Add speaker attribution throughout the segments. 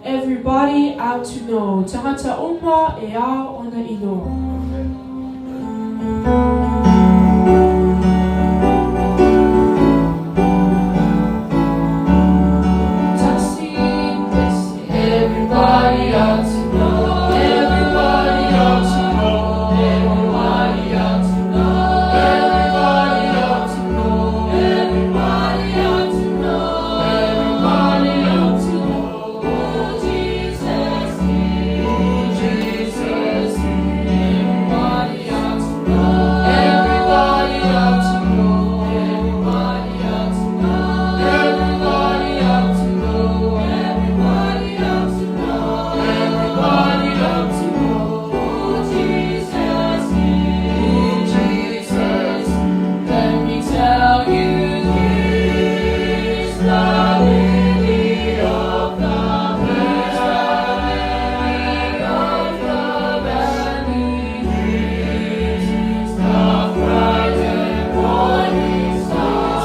Speaker 1: Everybody ought to know. Tagata uma e ao ona iloa.
Speaker 2: Everybody ought to know. Everybody ought to know. Everybody ought to know. Everybody ought to know. Everybody ought to know. Everybody ought to know. Who Jesus is. Who Jesus is. Everybody ought to know. Everybody ought to know. Everybody ought to know. Everybody ought to know. Everybody ought to know. Everybody ought to know who Jesus is. Who Jesus. Let me tell you, he's the lily of the valley, of the valley. He's the bright and morning star,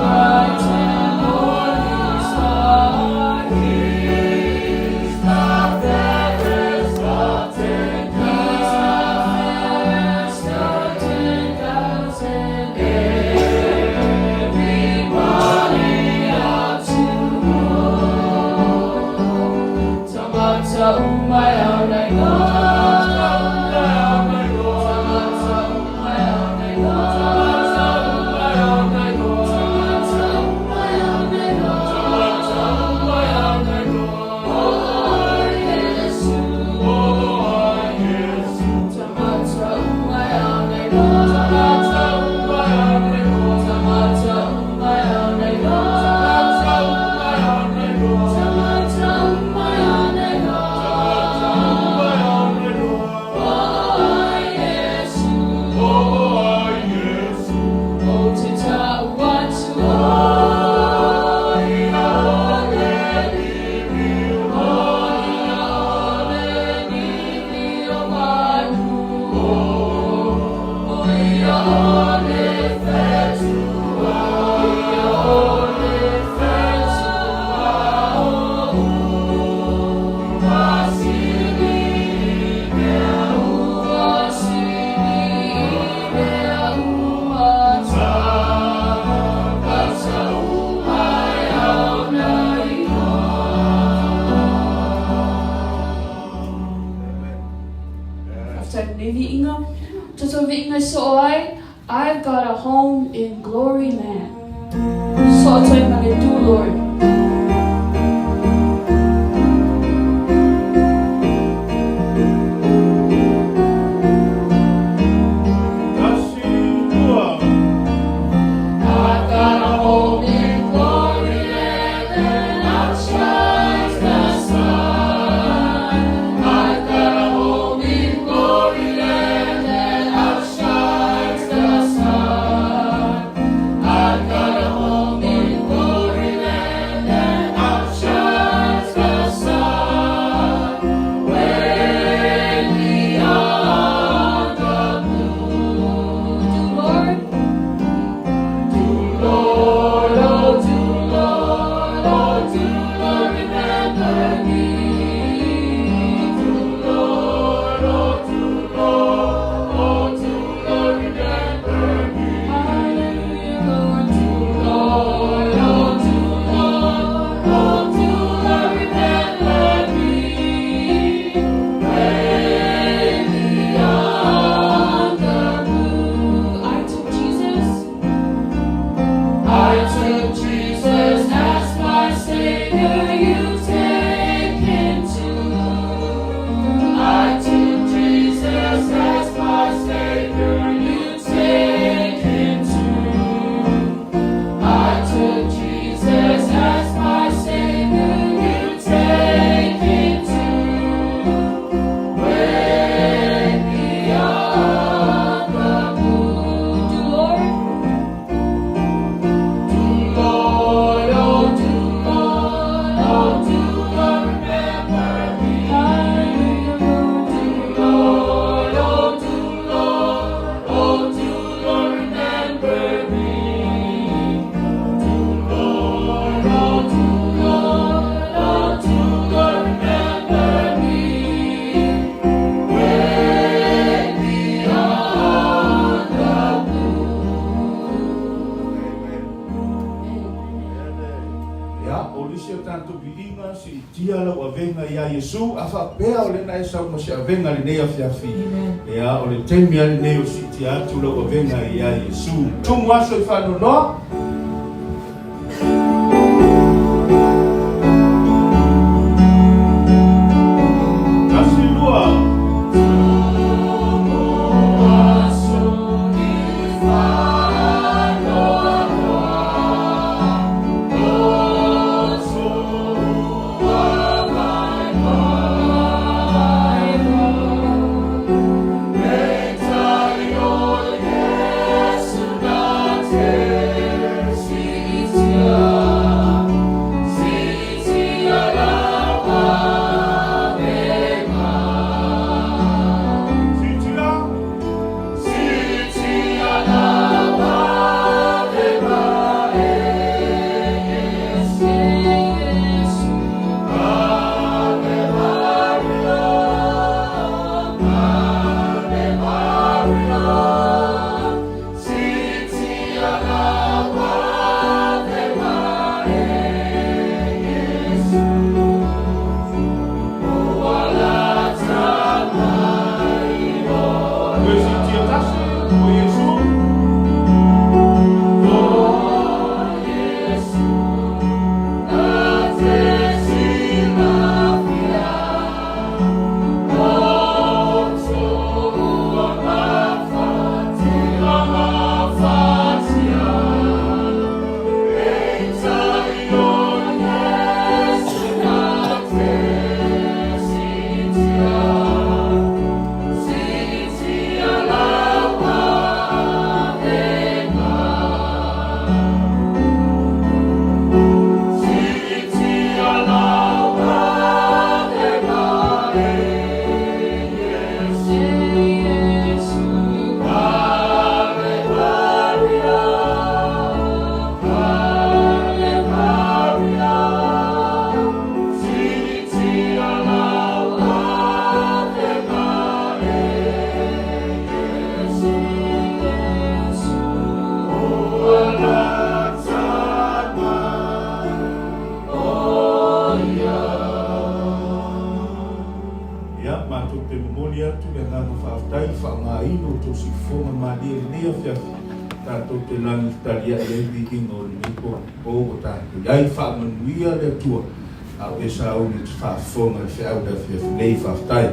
Speaker 2: bright and morning star. He's the fairest of 10,000, of 10,000. Everybody ought to know. Tagata uma e ona iloa. Tagata uma e ona iloa. Tagata uma e ona iloa. Tagata uma e ona iloa. Tagata uma e ona iloa. Oh, Yesu. Oh, Yesu. Tagata uma e ona iloa. Tagata uma e ona iloa. Tagata uma e ona iloa. Tagata uma e ona iloa. Tagata uma e ona iloa. Tagata uma e ona iloa. Oh, Yesu. Oh, Yesu. Oh, te tau atu. Oh, ia ole ni Oh, ia ole ni o manu. Oh, ia ole fetua. Ia ole fetua. Oh, Ua sili mea, ua sili mea uma tagata uma e ona iloa.
Speaker 1: Faafetai mo nei viiga. Tatou viiga e soo ai, I've got a home in glory land. Soo atu ai ma le Do Lord.
Speaker 3: Tasi, lua.
Speaker 2: I've got a home in glory land that outshines the sun. I've got a home in glory land that outshines the sun. I've got a home in
Speaker 3: Ia, o le isi o tatou viiga, siitia lau avega ia Iesu, a faapea o lea na e sau ma se avega i lenei afiafi, ia, o le taimi lava lenei o siitia atu lau avega ia Iesu. Tumu aso i faanoanoa. Tasi, lua. Siitia. Toe siitia tasi, o Iesu. Ia, matou te momoli atu le agaga faafetai i faaaogaina o tou siufofoga malie i lenei afiafi, tatou te lagi fetaliai ai viiga o lenei po ua tatou i ai. Faamanuia le Atua a o e sauni ou te faafofoga i le feau i le afiafi nei. Faafetai.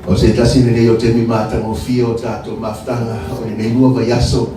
Speaker 4: O se tasi lenei o taimi matagofie o tatou mafutaga o lenei lua vaiaso,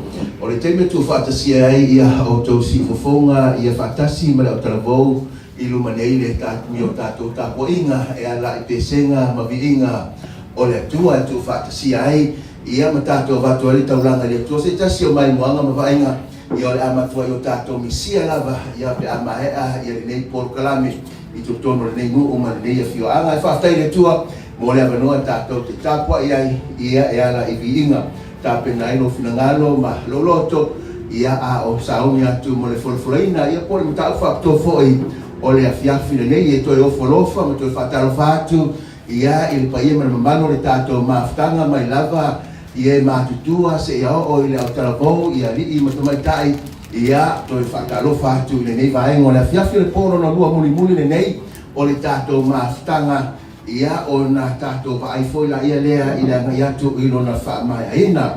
Speaker 4: o le taimi e tuufaatasia ai ia outou siufofoga ia faatasi ma le autalavou i luma nei le i o tatou tapuaiga e ala i pesega ma viiga o le Atua e tuufaatasia ai ia ma tatou avatu ai le taulaga i le Atua. Se tasi o maimoaga ma vaaiga Ia o le a matua i o tatou misia lava ia pe a maea ia lenei polokalame i totonu o lenei nuu ma lenei afioaga. E faafetai i le Atua mo le avanoa tatou te tapuai ai ia e ala i viiga tapena ai lou finagalo ma lou loto ia a o sauni atu mo le folafolaina ia po o le mataupu faapitoa foi o le afiafi lenei. E toe ofo alofa ma toe faatalofa atu ia i le paia ma le mamalu o le tatou mafutaga mai lava Ia e matutua seia oo i le autalavou i alii ma tamaitai, ia toe faatalofa atu i lenei vaega o le afiafi o le po lona lua mulimuli lenei o le tatou mafutaga, ia ona tatou vaai foi laia lea i le agai atu i lona faamaeaina.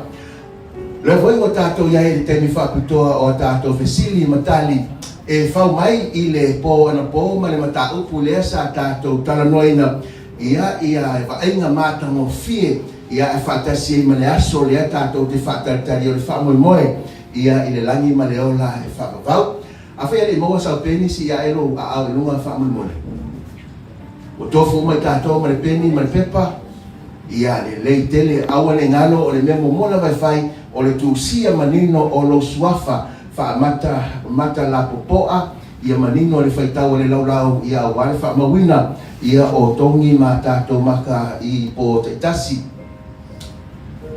Speaker 4: Lea foi ua tatou i ai i le taimi faapitoa o a tatou fesili ma tali e fau mai i le po anapo ma le mataupu lea sa tatou talanoaina, ia ia vaaiga matagofie Ia e faatasi ai ma le aso lea tatou te faatalitali o le faamoemoe ia i le lagi ma le ola e faavavau. Afai e le i maua sau peni, sii ae lou aao i luga faamolemole. Ua tofu uma i tatou ma le peni ma le pepa? Ia lelei tele, aua ne galo o le mea muamua lava e fai o le tusia manino o lou suafa faamata mata lapopoa Ia manino le faitau a le laulau ia aua le faamauina ia o togi ma tatou maka i po taitasi.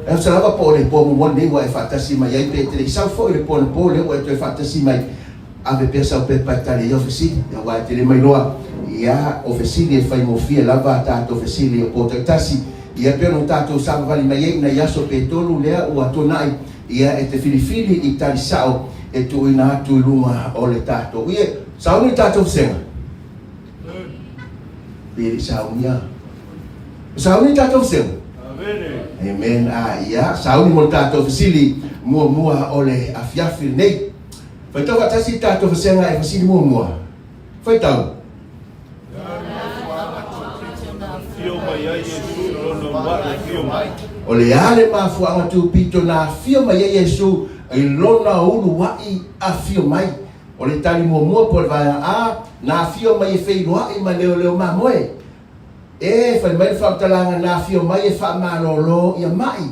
Speaker 4: E tusa lava po o le po muamua lenei ua e faatasi mai ai, pe e te le i sau foi i le po anapo lea ua e toe faatasi mai, ave pea sau pepa e tali ai au fesili, aua e te le mailoa, ia, o fesili e faigofie lava a tatou fesili o po taitasi. Ia, pei ona tatou savavali mai ai i nai aso pe tolu lea ua tuanai, ia, e te filifili i tali sao e tuuina atu i luga o le tatou. Ia, sauni le tatou vasega? Pe le i saunia? Sauni le tatou vasega? Amen. A, ia, sauni mo le tatou fesili muamua o le afiafi lenei. Faitau faatasi le tatou vasega e fesili muamua. Faitau. O le a le mafuaaga tupito na afio mai ai Iesu i lona uluai afio mai? O le tali muamua po o le vaega A, na afio mai e feiloai ma leoleo mamoe. E, fai mai le faamatalaga na afio mai e faamalolo ia mai.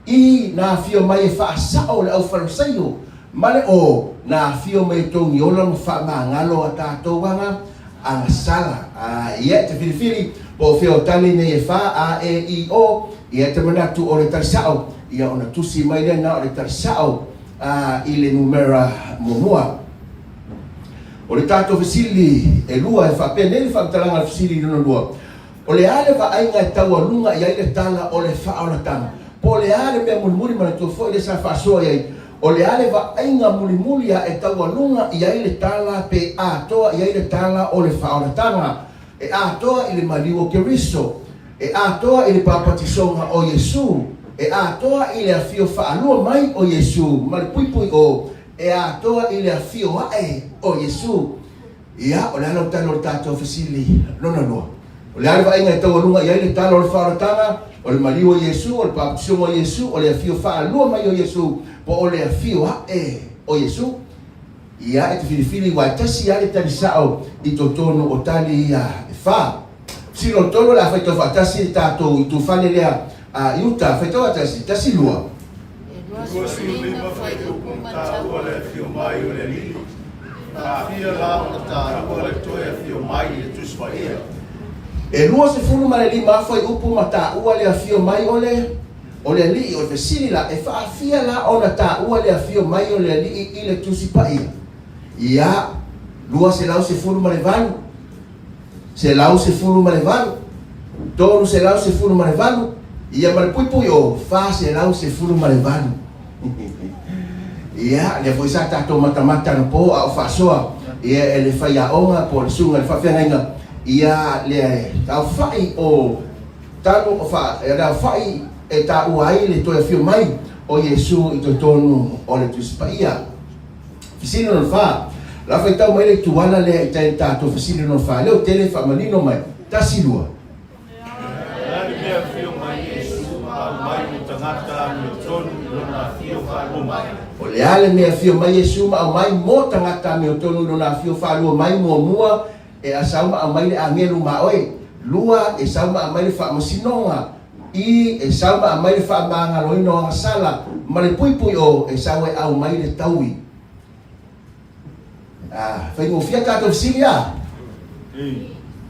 Speaker 4: I, na afio mai e faasao le aufalasaio, ma le O, na afio mai e togiola ma faamagalo a tatou aga agasala. A, ia, e te filifili po o fea o tali nei e fa, A, E, I, O, ia e te manatu o le tali sao, ia ona tusi mai lea na o le tali sao, a, i le numera muamua. O le tatou fesili e lua e faapenei le faamatalaga o le fesili lona lua, O le a le vaaiga e taualuga i ai le tala o le faaolataga? Po o le a le mea mulimuli manatua foi lea sa faasoa i ai, o le a le vaaiga mulimuli a e taualuga i ai le tala pe atoa i ai le tala o le faaolataga? E atoa i le maliu o Keriso. E atoa i le papatisoga o Iesū. E atoa i le afio faalua mai o Iesū ma le puipui o E atoa i le afio ae o Iesū. Ia, o le a lau tala o le tatou fesili lona lua? O le a le vaaiga e taualuga i ai le tala o le faaolataga, o le maliu o Iesū, o le papatisoga o Iesū, o le afio faalua mai o Iesū, po o le afio ae o Iesū? Ia, e te filifili aua e tasi lava le tali sao i totonu o tali ia e fa. Fesili lona tolu, o le a faitau faatasi le tatou itufale lea a i uta, faitau faatasi, tasi lua.
Speaker 3: E 25 fuaiupu ma taua le afio mai o le Alii, faafia la ona taua le toe afio mai i le Tusi Paia.
Speaker 4: E 25 fuaiupu ma taua le afio mai o le o le Alii, o le fesili la, e faafia la ona taua le afio mai o le Alii i le Tusi Paia? Ia, 218. 118, 318, ia ma le puipui o 418. Ia, lea foi sa tatou matamata anapo a o faasoa ia e le faiaoga po o le susuga i le faafeagaiga, ia le aofai o tanu o fa, le aofai e taua ai le toe afio mai o Iesu i totonu o le Tusi Paia. Fesili lona fa, La faitau mai le ituala lea i tai le tatou fesili lona fa, leo tele faamanino mai, tasi lua.
Speaker 3: O le a le mea afio mai Iesu ma aumai mo tagata amiotonu i lona afio faalua mai?
Speaker 4: O le a le mea afio mai Iesu ma aumai mo tagata amiotonu i lona afio faalua mai? Muamua, e asau ma aumai le agelu ma oe. Lua, e sau ma aumai le faamasinoga. I, e sau ma aumai le faamagaloina o agasala, ma le puipui o, e sau e aumai le taui. A, faigofie a tatou fesili a?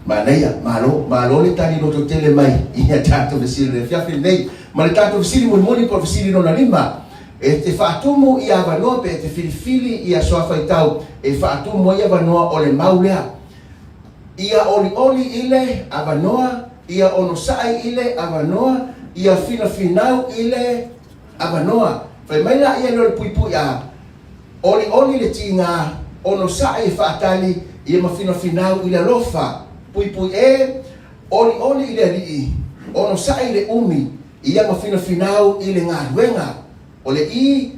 Speaker 4: Manaia, malo, malo le tali loto tele mai i a tatou fesili o le afiafi lenei. Ma le tatou fesili mulimuli po o le fesili lona lima, e te faatumu i avanoa pe e te filifili i aso faitau e faatumu ai avanoa o le mau lea. Ia olioli i le avanoa, ia onosai i le avanoa, ia finafinau i le avanoa. Fai mai laia lea o le puipui a, olioli le tiga, onosai e faatali, ia ma finafinau i le alofa. Puipui e, olioli i le alii, onosai i le umi, ia ma finafinau i le galuega. O le i,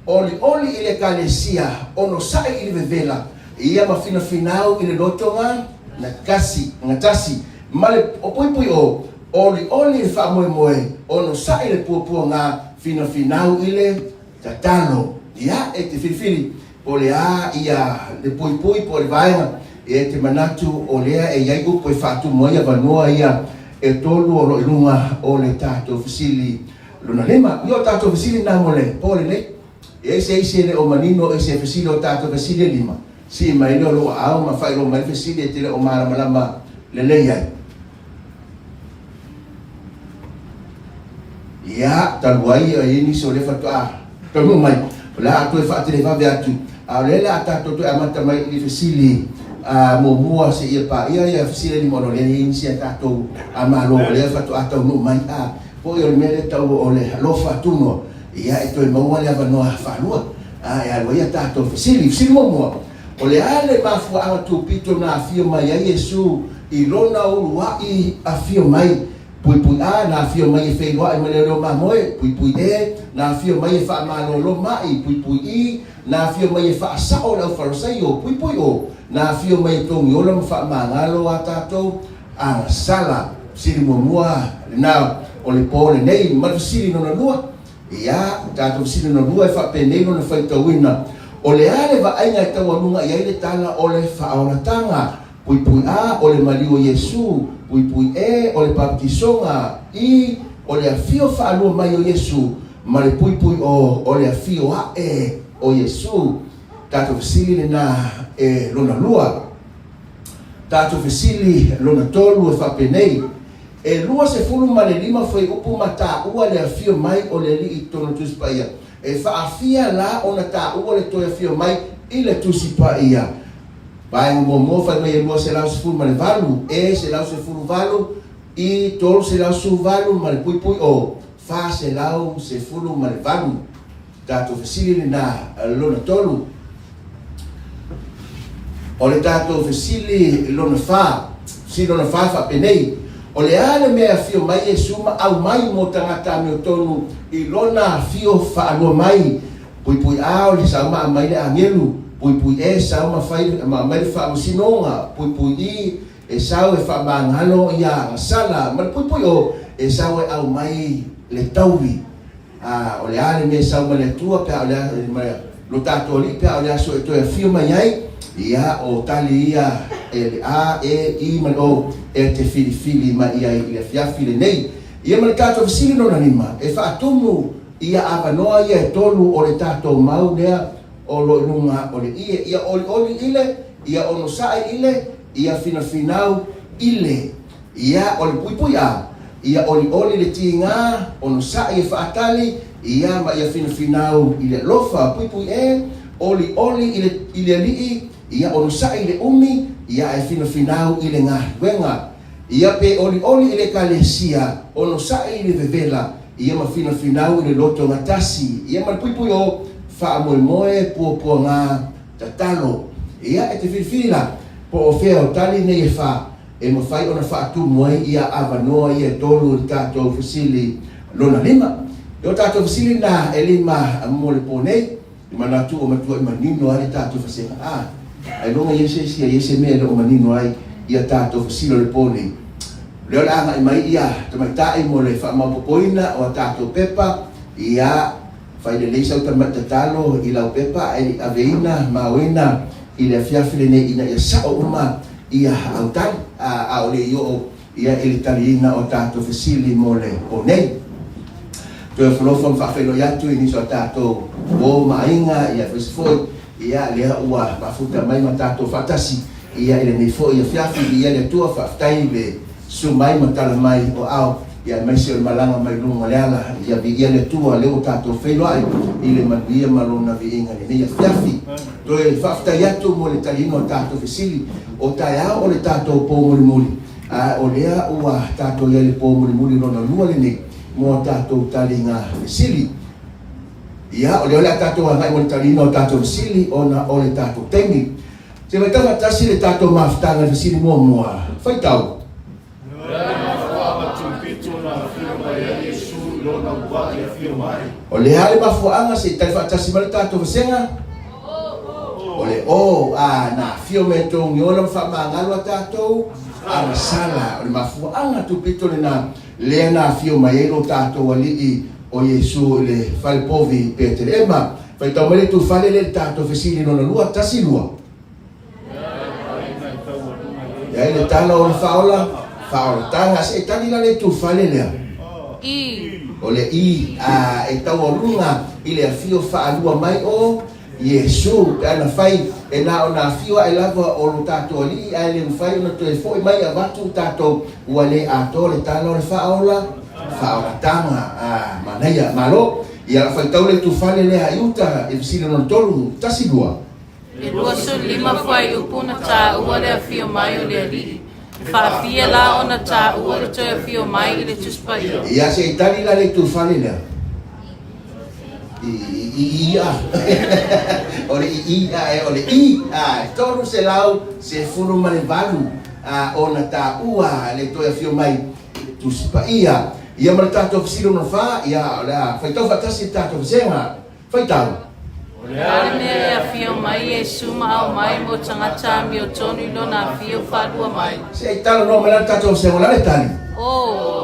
Speaker 4: olioli i le Ekalesia, onosai i le vevela, ia ma finafinau i le loto ga, gatasi, gatasi, ma le o puipui o, olioli i le faamoemoe, onosai i le puapua ga, finafinau i le tatalo. Ia, e te filifili, po o le a ia le puipui po o le vaega, ia e te manatu o lea e i ai upu e faatumu ai avanoa ia e tolu o lo o i luga o le tatou fesili Lona lima, ia o tatou fesili na mo le po lenei. E i ai se isi e le o manino i se fesili o tatou fesili e lima, sii mai lea o lou aao ma faailoa mai le fesili e te le o malamalama lelei ai. Ia, talu ai e i ai nisi o lea faatoa taunuu mai, o le a toe faatelevave atu, a o lea o le a tatou toe amata mai i le fesili muamua seia paia ia fesili e lima ona o lea e i ai nisi a tatou Malo o lea faatoa taunuu mai, a po o le mea lea e tau o le alofa Tumua, ia e toe maua le avanoa faalua e alu ai a tatou fesili. Fesili muamua, O le a le mafuaaga tupito na afio mai ai Iesu i lona uluai afio mai? Puipui A, na afio mai e feiloai ma leoleo mamoe, Puipui E, na afio mai e faamalolo ma'i, Puipui I, na afio mai e faasao le aufalosaio, Puipui O, na afio mai e togiola ma faamagalo a tatou agasala. Fesili muamua lena o le po lenei. Ma le fesili lona lua, ia, o tatou fesili lona lua e faapenei lona faitauina, O le a le vaaiga e taualuga i ai le tala o le faaolataga? Puipui A, o le maliu o Iesu, Puipui E, o le papatisoga, I, o le afio faalua mai o Iesu, ma le Puipui O, o le afio aʻe o Iesu. Tatou fesili lena e lona lua. Tatou fesili lona tolu e faapenei, E 25 fuaiupu ma taua le afio mai o le Alii i totonu o le Tusi Paia. E faafia la ona taua le toe afio mai i le Tusi Paia? Vaega muamua fai mai e 218, e 118, i 318 ma le puipui o 418. Tatou fesili lena lona tolu. O le tatou fesili lona fa, fesili lona fa faapenei, O le a le mea e afio mai Iesu ma aumai mo tagata amiotonu i lona afio faalua mai? Puipui A o le sau ma aumai le agelu, Puipui E sau ma fai ma aumai le faamasinoga, Puipui I e sau e faamagalo ia agasala, ma le Puipui O e sau e aumai le taui. A o le a le mea e sau mai le Atua pe a o le a ma lo tatou Alii pe a o le aso e toe afio mai ai? Ia, o tali ia e le A, E, I ma le O e te filifili mai i ai i le afiafi lenei. Ia ma le tatou fesili lona lima, e faatumu ia avanoa ia e tolu o le tatou mau lea o lo i luga o le ie, ia olioli i le, ia onosai i le, ia finafinau i le. Ia, o le puipui a, ia olioli le tiga, onosai e faatali, ia ma ia finafinau i le alofa. Puipui e, olioli i le, i le alii, ia onosai i le umi, ia ae finafinau i le galuega. Ia pe olioli i le ekalesia, onosai i le vevela, ia ma finafinau i le loto gatasi. Ia ma le puipui o, faamoemoe puapuaga tatalo. Ia, e te filifili la, po o fea o tali nei e fa, e mafai ona faatumu ai ia avanoa ia e tolu i le tatou fesili lona lima. O tatou fesili na e lima mo le po nei, i manatu ua matuai manino ai le tatou fasega. A, ailoga i ai se isi a i ai se mea e le o manino ai ia tatou fesili o le po nei. O lea o le a agai mai ia tamaitai mo le faamaopopoina o a tatou pepa, ia fai lelei sau tamai tatalo i lau pepa ae le i aveina ma aoina i le afiafi lenei ina ia sao uma ia au tali, a ʻaʻole i oo ia i le taliina o tatou fesili mo le po nei. Toe ofolofa ma faafeiloai atu i nisi o a tatou uo ma aiga, ia aemaise foi ia lea ua mafuta mai ma tatou faatasi ia i lenei foi afiafi. Viia le Atua, faafetai i le susu mai ma tala mai o ao, ia aemaise o le malaga mai luga o le ala. Ia viia le Atua, lea ua tatou feiloai i le manuia ma Lona viiga i lenei afiafi. Toe faafetai atu mo le taliina o tatou fesili. O taeao o le tatou po mulimuli, a o lea ua tatou i ai i le po mulimuli lona lua lenei mo a tatou taliga fesili. Ia, o lea o le a tatou agai mo le taliina o tatou fesili ona o le tatou taimi. Se faitau faatasi le tatou mafutaga i le fesili muamua. Faitau. O le a le mafuaaga se i tali faatasi mai le tatou vasega? O le O, a, na afio mai e Togiola ma faamagalo a tatou agasala. O le mafuaaga tupito lena lea na afio mai ai lo tatou Alii o Iesu i le fale povi i Petelehema. Faitau mai le itufale lea i le tatou fesili lona lua, tasi lua. E ai le tala o le faaola, faaolataga. Se i tali la le itufale lea.
Speaker 1: I.
Speaker 4: O le I, a, e taualuga i le afio faalua mai o Iesu. Pe ana fai, e na o na afio ae lava o lo tatou Alii, ae le mafai ona toe foi mai avatu tatou, ua le atoa le tala o le faaola. Faaolataga. A, manaia. Malo. Ia, o le a faitau le itufale lea i uta i le fesili lona tolu, tasi, lua.
Speaker 5: E 25 fuaiupu na tāua le afio mai o le Alii. E faafia la ona tāua le toe afio mai i le Tusi Paia.
Speaker 4: Ia, se i tali la le itufale lea. I, i, i, a. O le i, i, a, e, o le i, a, e 318 a, ona tāua le toe afio mai i le Tusi Paia. Ia ma le tatou fesili lona fa, ia, o le a faitau faatasi le tatou vasega. Faitau.
Speaker 5: O le a le mea e afio mai Iesu ma ao mai mo tagata amiotonu i lona afio faalua mai?
Speaker 4: Se i talanoa mai la le tatou vasega, o le a le tali?
Speaker 5: O.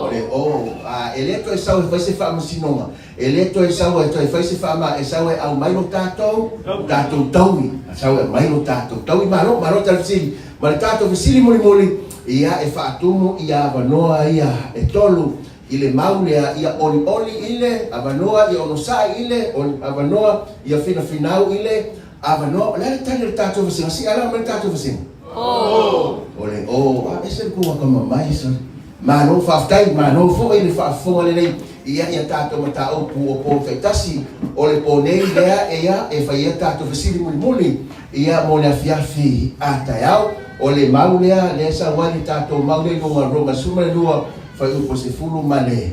Speaker 4: O le o. A, e le toe sau e fai se faamasinoga. E le toe sau e toe fai se faama e sau e aumai lo tatou, tatou taui. A sau e aumai lo tatou taui. Malo, malo tali fesili. Ma le tatou fesili mulimuli, ia e faatumu ia avanoa ia e tolu i le mau lea, ia olioli i le avanoa, ia onosai i le avanoa, ia finafinau i le avanoa. O le a le tali a le tatou vasega? Se i alala mai le tatou vasega.
Speaker 5: O.
Speaker 4: O le o. A ese le kou akamamai, sole. Malo faafetai, malo foi le faafofoga lelei ia ia tatou mataupu o po taitasi o le po nei lea ia e fai ai tatou fesili mulimuli ia mo le afiafi a taeao. O le mau lea lea e sau ai le tatou mau lea i luga o Roma 12 fuaiupu 12.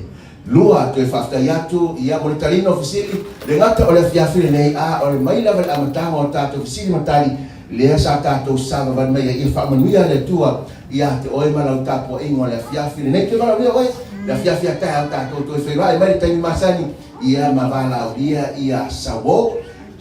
Speaker 4: Toe faafetai atu ia mo le taliina o fesili, le gata o le afiafi lenei a o le mai lava i le amataga o tatou fesili ma tali lea sa tatou savavali mai ai. Ia faamanuia le Atua Ia te oe ma lau tapuaiga o le afiafi lenei. Toe valaaulia oe, le afiafi a taeao tatou toe feiloai mai le taimi masani, ia ma valaaulia ia Sauo.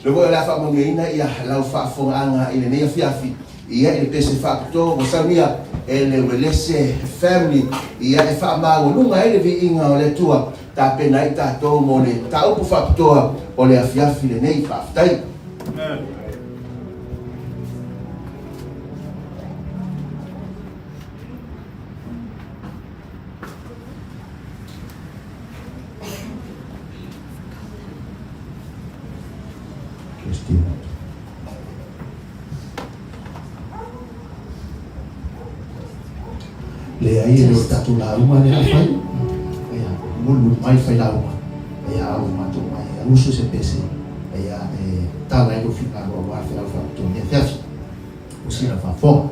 Speaker 4: Le foi o le a faamanuiaina ia lau faafofogaaga i lenei afiafi, ia i le pese faapitoa ua saunia e le Uelese Family, ia e faamaualuga ai le viiga o le Atua, tapena ai tatou mo le mataupu faapitoa o le afiafi lenei. Faafetai.
Speaker 3: Amen.
Speaker 6: Leai, e le o le tatou lauga lea na fai. Ia, mulimuli mai fai lauga. Ia, a ua matou mai, a usu se pese, ia, e tala ai lou finagalo aua le feau faapitoa i lenei afiafi. O sina faafofoga.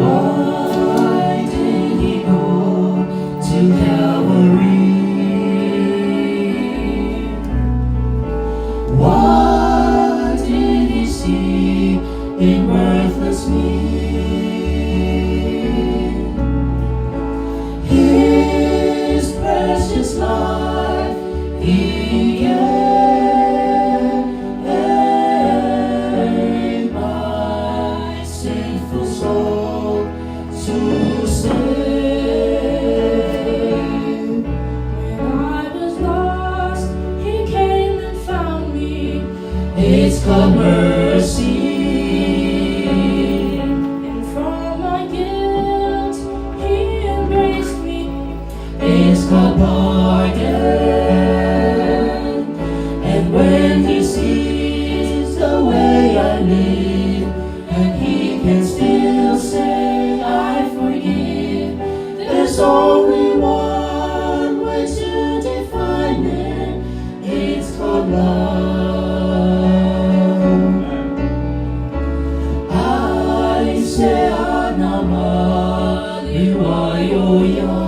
Speaker 2: Why did he go to Calvary? What did he see in worthless me? His precious life he gave my sinful soul to save. When I was lost, he came and found me. It's called mercy. And from my guilt, he embraced me. It's called pardon. And when he sees the way I live, and he can still say, I forgive, there's only one way to define it. It's called love. I say anama liwayoya.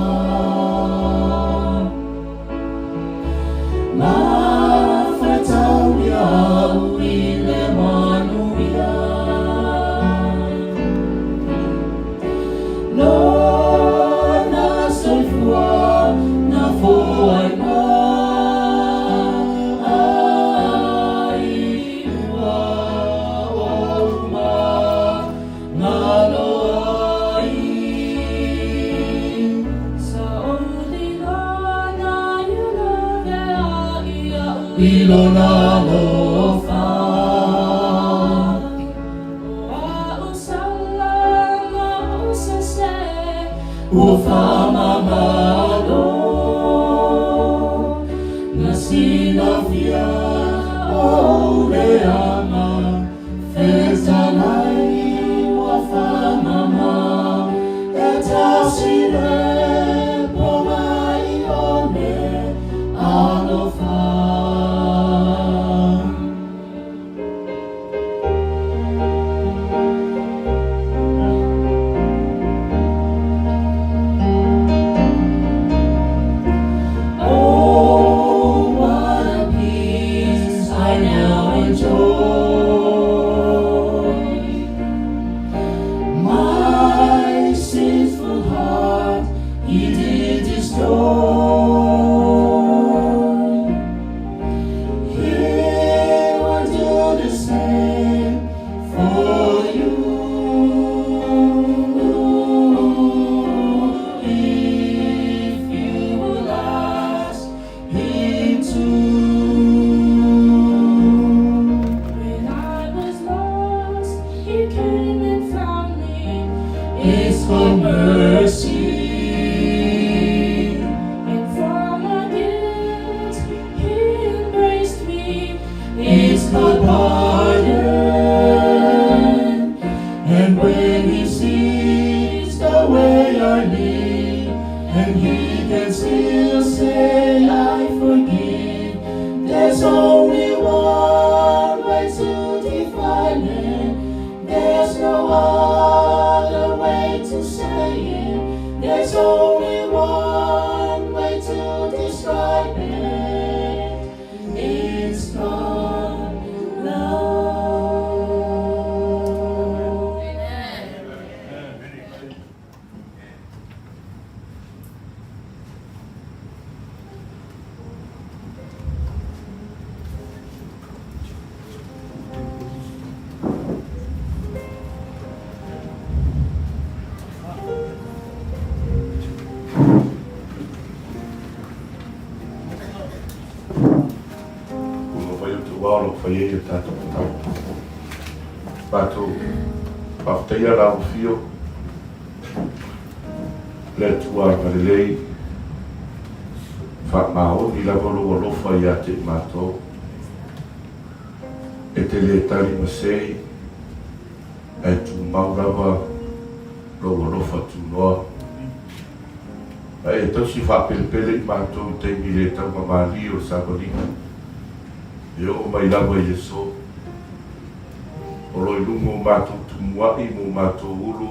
Speaker 2: Mafataulia uile manuia. Lona soifua na foai mai ua o uma ngalo ai. I lona alofa. O a'u sala ma o'u sese ua faamagalo. Na silafia o'u leaga fetalai ua faamama e tasi le pogai o le alofa. Oh, what a peace I now enjoy. My sinful heart he did destroy. He will do the same for you. If you will ask him to.
Speaker 1: When I was lost, he came and found me.
Speaker 2: It's called mercy.
Speaker 1: And from my guilt, he embraced me.
Speaker 2: It's called pardon. And when he sees the way I live, and he can still say, I forgive. There's only one way to define it. There's no other way to say it. There's only one way to describe it. It's called love.
Speaker 3: Ua fai o te wā o lo fai ai o tātou matau. Mātou, faafetaia la Afio, le Atua agalelei, faamaoni lava lou alofa ia te i matou. E te le tali ma sei, ae tumau lava lou alofa tunoa. A e tausi faapelepele i matou i taimi le taugamalie o le savaliga, e oo mai lava i le aso. O lo o i luga o matou tumua'i ma o matou ulu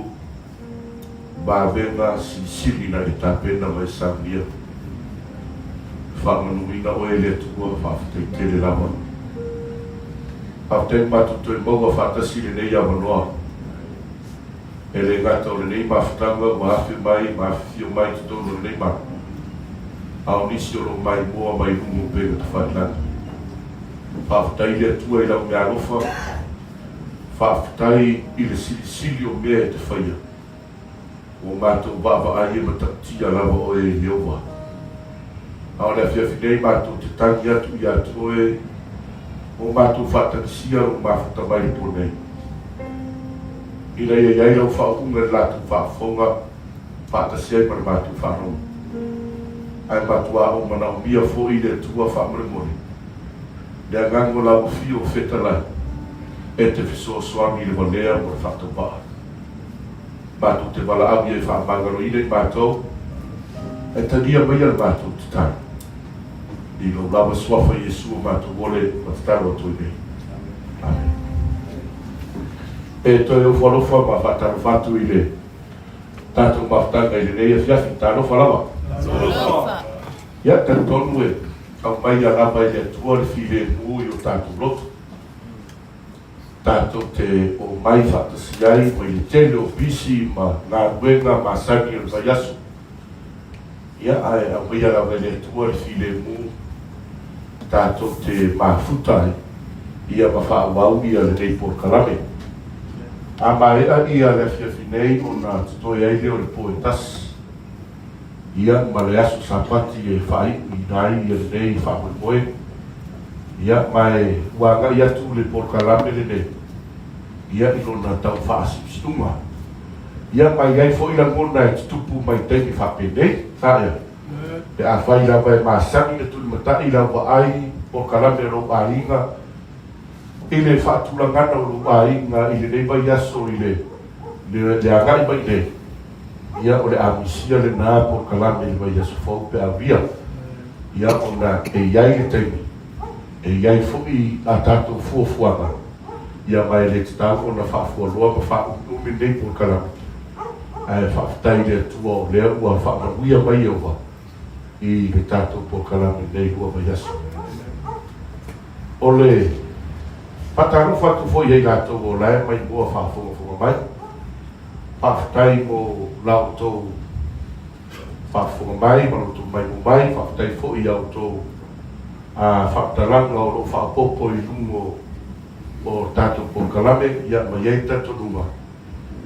Speaker 3: vavega silisili na e tapena ma e saunia. Faamanuina oe e le Atua, faafetai tele lava. Faafetai ua matou toe maua faatasi i lenei avanoa. E le gata o lenei mafutaga ua afe mai ma afifio mai i totonu o lenei malu, a o nisi o lo o maimoa mai luga o upega tafailagi. Faafetai i le Atua i lau meaalofa, faafetai i le silisili o mea e te faia. Ua matou vaavaai e matautia lava oe e Ieova. A o le afiafi nei matou te tagi atu ia te oe, ua matou faatagisia lou mafuta mai le po nei, ina ia i ai lau faauuga i le latou faafofoga faatasi ai ma le matou faalogo. Ae matuā ou manaomia foi le Atua faamolemole, le agaga o lau afio o fetalai, e te fesoasoani i le valea mo le faatauvaa. Matou te valaau ia e faamagaloina i matou, ae talia maia le matou tatalo. I lou lava suafa Iesu o matou ole ma tatalo atu ai nei. Amene. E toe ofo alofa ma faatalofa atu i le tatou mafutaga i lenei afiafi. Talofa lava.
Speaker 5: Talofa.
Speaker 3: Ia, talitonu e aumaia lava e le Atua le filemu i o tatou loto. Tatou te omai faatasi ai mai le tele o pisi ma galuega masani o le vaiaso. Ia, ae aumaia lava e le Atua le filemu tatou te mafuta ai, ia ma faaauau ia lenei polokalame. A maea ia le afiafi nei ona totoe ai lea o le po e tasi, ia ma le aso Sapati e faaiuina ai ia lenei faamoemoe. Ia, ma e ua agai atu le polokalame lenei, ia, i lona tau faasiusiuga. Ia, ma e i ai foi lagona e tutupu mai taimi faapenei, ae, pe afai lava e masani le tulimatai i lau vaai polokalame o lou aiga, i le faatulagana o lou aiga i lenei vaiaso i le, le, le agai mai nei, ia, o le a misia lena polokalame i le vaiaso fou pe a uia. Ia, ona e i ai le taimi, e i ai foi a tatou fuafuaga, ia, ma e le tatau ona faafualoa ma faaumiumi lenei polokalame. Ae faafetai i le Atua o lea ua faamanuia mai Ieova i le tatou polokalame i lenei vaiaso. O le faatalofa atu foi ia i latou o la e maimoa faafogafoga mai. Faafetai mo la outou faafofoga mai ma lo outou maimoa mai. Faafetai foi i a outou faamatalaga o lo o faaopoopo i luga o tatou polokalame, ia ma i ai le talitonuga,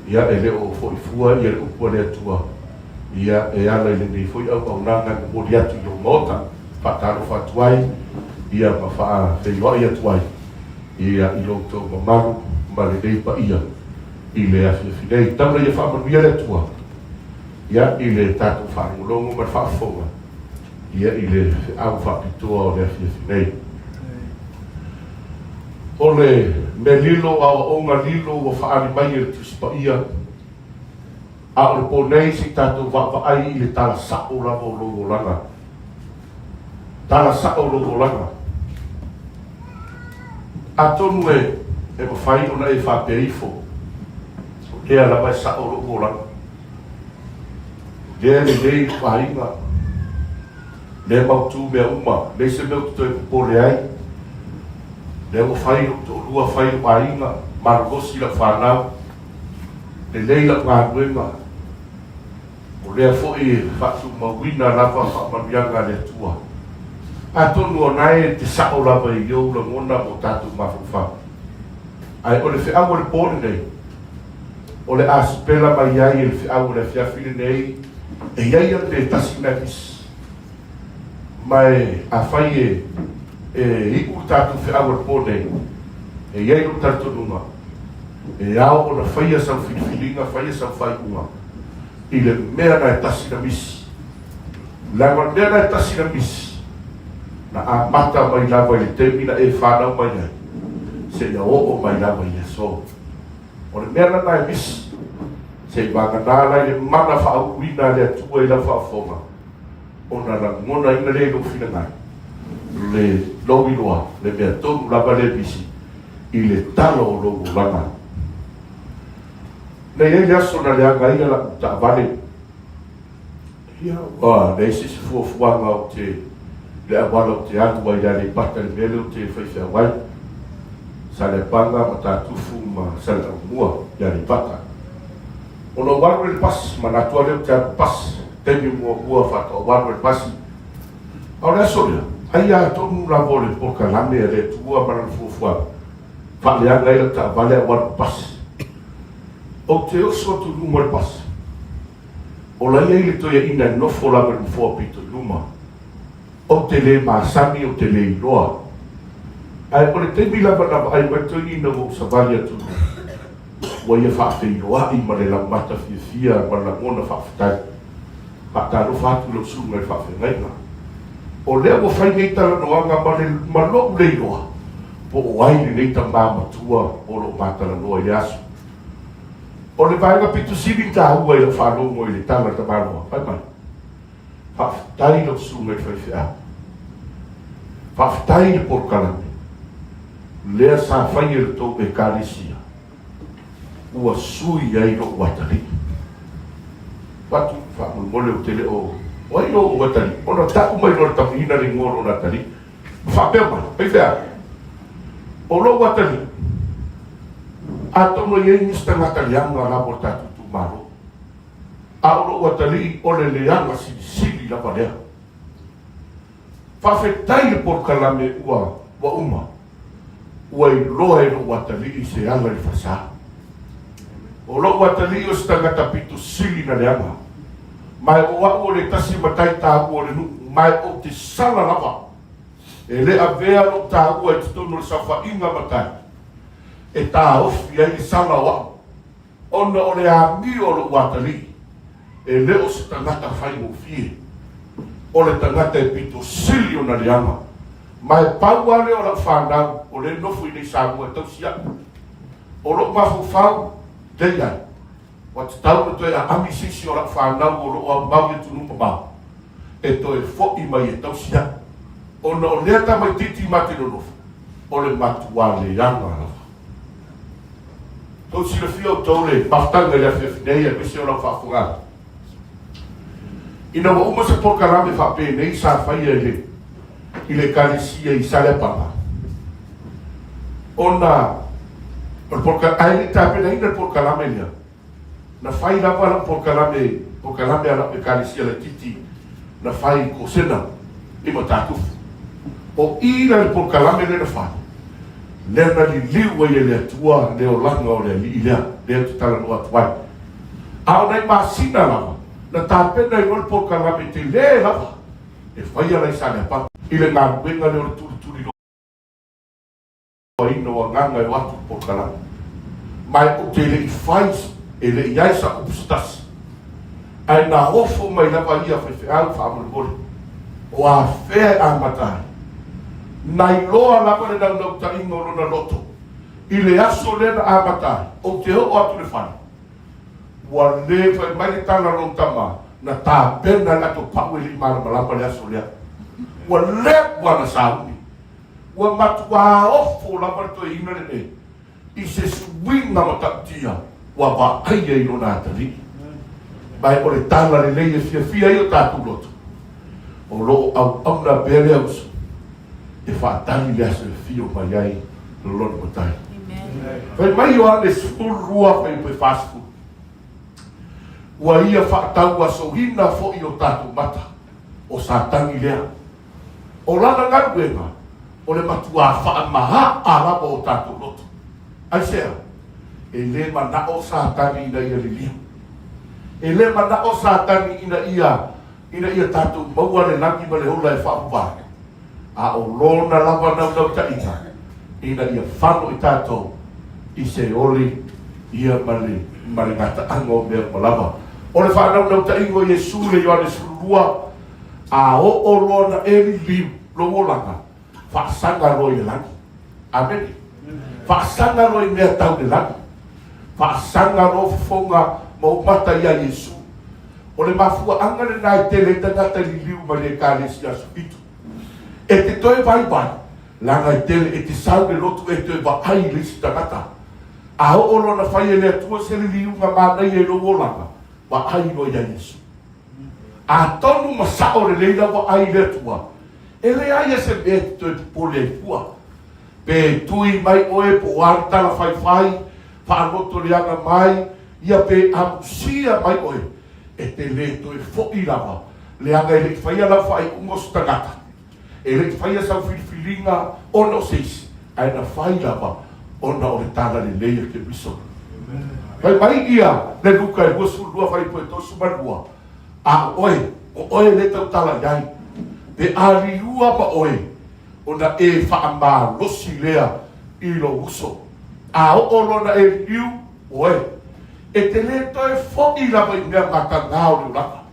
Speaker 3: ia e le o foi fua ia le upu a le Atua, ia e ala i lenei foi auaunaga e momoli atu i lou Maota, faatalofa atu ai, ia ma faafeiloai atu ai, ia i lo outou mamalu ma lenei paia i le afiafi nei. Taula ia faamanuia le Atua, ia i le tatou faalogologo ma le faafofoga, ia i le feau faapitoa o le afiafi nei. O le mea lilo, aoaoga lilo ua faaali mai e le Tusi Paia, a o le po nei se i tatou vaavaai i le tala sa'o lava o lou olaga. Tala sa'o o lou olaga. Atonu e, e mafai ona e faapea ifo, o lea lava e sa'o lo'u olaga. Lea e lelei lou aiga. Lea e mautu mea uma, leai se mea ou te toe popole ai. Lea ua fai lou toalua, fai lou aiga, malolosi lau fanau, lelei lau galuega. O lea foi e faatumauina lava faamanuiaga a le Atua. Atonu o na e te sao lava i ou lagona ma o tatou mafaufau. Ae o le feau o le po lenei, o le a sipela mai ai e le feau o le afiafi lenei, e i ai ana mea tasi na e misi. Ma e, afai e, e iu le tatou feau o le po nei, e i ai lou talitonuga, e ao ona faia sau filifiliga, faia sau faaiuga i le mea na e tasi na misi. Leaga o le mea na e tasi na misi, na amata mai lava i le taimi na e fanau mai ai, seia oo mai lava i le aso. O le mea lena e misi, se i vagana la i le mana faauluina a le Atua i lau faafofoga, ona lagonaina lea i lou finagalo, le lou iloa, le mea tonu lava lea e misi i le tala o lou olaga. Na i ai le aso na leaga ai la'u taavale. Ia, ua leai se isi fuafuaga ou te, le auala ou te alu ai i Aleipata i le mea lea ou te faifeau ai, Saleapaga, Matatufu ma Saleaaumua i Aleipata. Ona ou alu lea i le pasi, manatu lava lea ou te alu i le pasi, taimi muamua faatoa ou alu ai i le pasi. A o le aso lea, ai atonu lava o le polokalame a le Atua ma lana fuafuaga, faaleaga ai lau taavale ae ou alu i le pasi. Ou te oso atu i luma o le pasi. O la i ai le toeaina e nofo lava i le nofoa pito i luma. Ou te le masani, ou te le iloa. Ae o le taimi lava na vaai mai le toeaina ua ou savali atu i luma, ua ia faafeiloai ma le laumata fiafia ma le lagona faafetai. Faatalofa atu i lau susuga i le faafeagaiga. O lea ua fai nei talanoaga ma le, ma lou le iloa po o ai lenei tama matua o lo o ma talanoa i le aso. O le vaega pito sili ona taua i lau faalogo i le tala a le tamaloa, fai mai, Faafetai lau susuga i le faifeau. Faafetai i le polokalame lea sa fai e le tou Ekalesia ua sui ai lou atalii. Fatu, faamolemole ou te le o, o ai lou atalii? Ona tau mai loa e le tamaina le igoa o lona atalii. Ma faapea mai, faifeau, o lou atalii, atonu e i ai nisi tagata leaga lava o le tatou itumalo, a o lou atalii o le leaga silisili lava lea. Faafetai le polokalame ua ua uma, ua iloa e lou atalii se ala i le falesa. O lou atalii o se tagata pito sili na leaga, ma e o au o le tasi matai taua o le nuu, ma e ou te sala lava. E le avea lou taua i totonu o le saofaiga matai e taofi ai le sala o au, ona o le amio o lou atalii, e le o se tagata faigofie, o le tagata e pito sili ona leaga. Ma e pau lava lea o lau fanau o lea e nofo i inei i Samoa e tausi au. O lou mafaufau, leai, ua tatau ona toe aami se isi o lau fanau o lo o aumau i atunuu mamao e toe foi mai e tausi au, ona o lea tamaitiiti ma te nonofo, o le matua leaga lava. Tou silafia outou le mafutaga i le afiafi nei aemaise o lau faafofoga atu. Ina ua uma se polokalame faapenei sa faia i le i le Ekalesia i Saleapaga, ona o le polokalame, ae le i tapenaina le polokalame lea, Na fai lava lau polokalame, polokalame a lau Ekalesia laitiiti na fai i Kosena i Matatufu. O i la le polokalame lea na fai, lea na liliu ai e le Atua le olaga o le alii lea, lea ou te talanoa atu ai. A o nai masina lava, na tapena ai loa le polokalame tele lava e faia la i Saleapaga i le galuega lea o le tulituli ina o agaga e o atu i le polokalame. Ma e ou te le i fai, e le i ai sa upu se tasi. Ae na ofo mai lava ia faifeau faamolemole, o afea e amata ai. Na iloa lava le naunautai-ga o lona loto i le aso lea na amata ai, ou te oo atu i le fale, ua le fai mai le tala a lou tama, na tapena le ato pau e le i malamalama le aso lea. Ua leva na sauni. Ua matuā ofo lava le toeaina lenei i se suiga matautia ua vaaia i lona atalii. Ma o le tala lelei e fiafia ai o tatou loto, o lo o auauna pea le auso e faatali le aso e afio mai ai lona matai. Fai mai Ioane 12 fuaiupu e 40, Ua ia faatauasoina foi o tatou mata, o Satani lea. O lana galuega, o le matuā faamaha'a lava o tatou loto. Aisea? E lē mana'o Satani ina ia liliu. E lē mana'o Satani ina ia, ina ia tatou maua le lagi ma le ola e faauvā, a o lona lava naunautai-ga ina ia fano i tatou i se oli ia ma le, ma le gata'aga o mea uma lava. O le faanaunautai-ga o Iesu i le Ioane 12, A oo loa na e liliu lou olaga, faasaga loa i le lagi. Amene. Faasaga loa i mea tau le lagi. Faasaga loa fofoga ma ou mata iā Iesu. O le mafuaaga lena e tele ai tagata e liliu mai le Ekalesia Aso Fitu. E te toe vaivai, leaga e tele, e te sau le lotu e toe vaai i le isi tagata. A oo loa na fai e le Atua se liliuga manaia i lou olaga, vaai loa iā Iesu. Atonu ma sao lelei lau vaai i le Atua, e leai a se mea e te toe popole ai fua. Pe tui mai oe po o a le tala faifai, faaloto leaga mai, ia pe amusia mai oe, e te le toe foʻi lava, leaga e le i faia lau faaiuga o se tagata. E le i faia sau filifiliga ona o se isi, ae na fai lava ona o le tala lelei a Keriso. Fai mai ia le Luka e 22 fuaiupu e 32, A o oe, o oe le tautala i ai, pe a liua ma oe, ona e faamalosi lea i lou uso. A oo loa na e liu, oe, e te le toe foʻi lava i mea matagā o le olaga.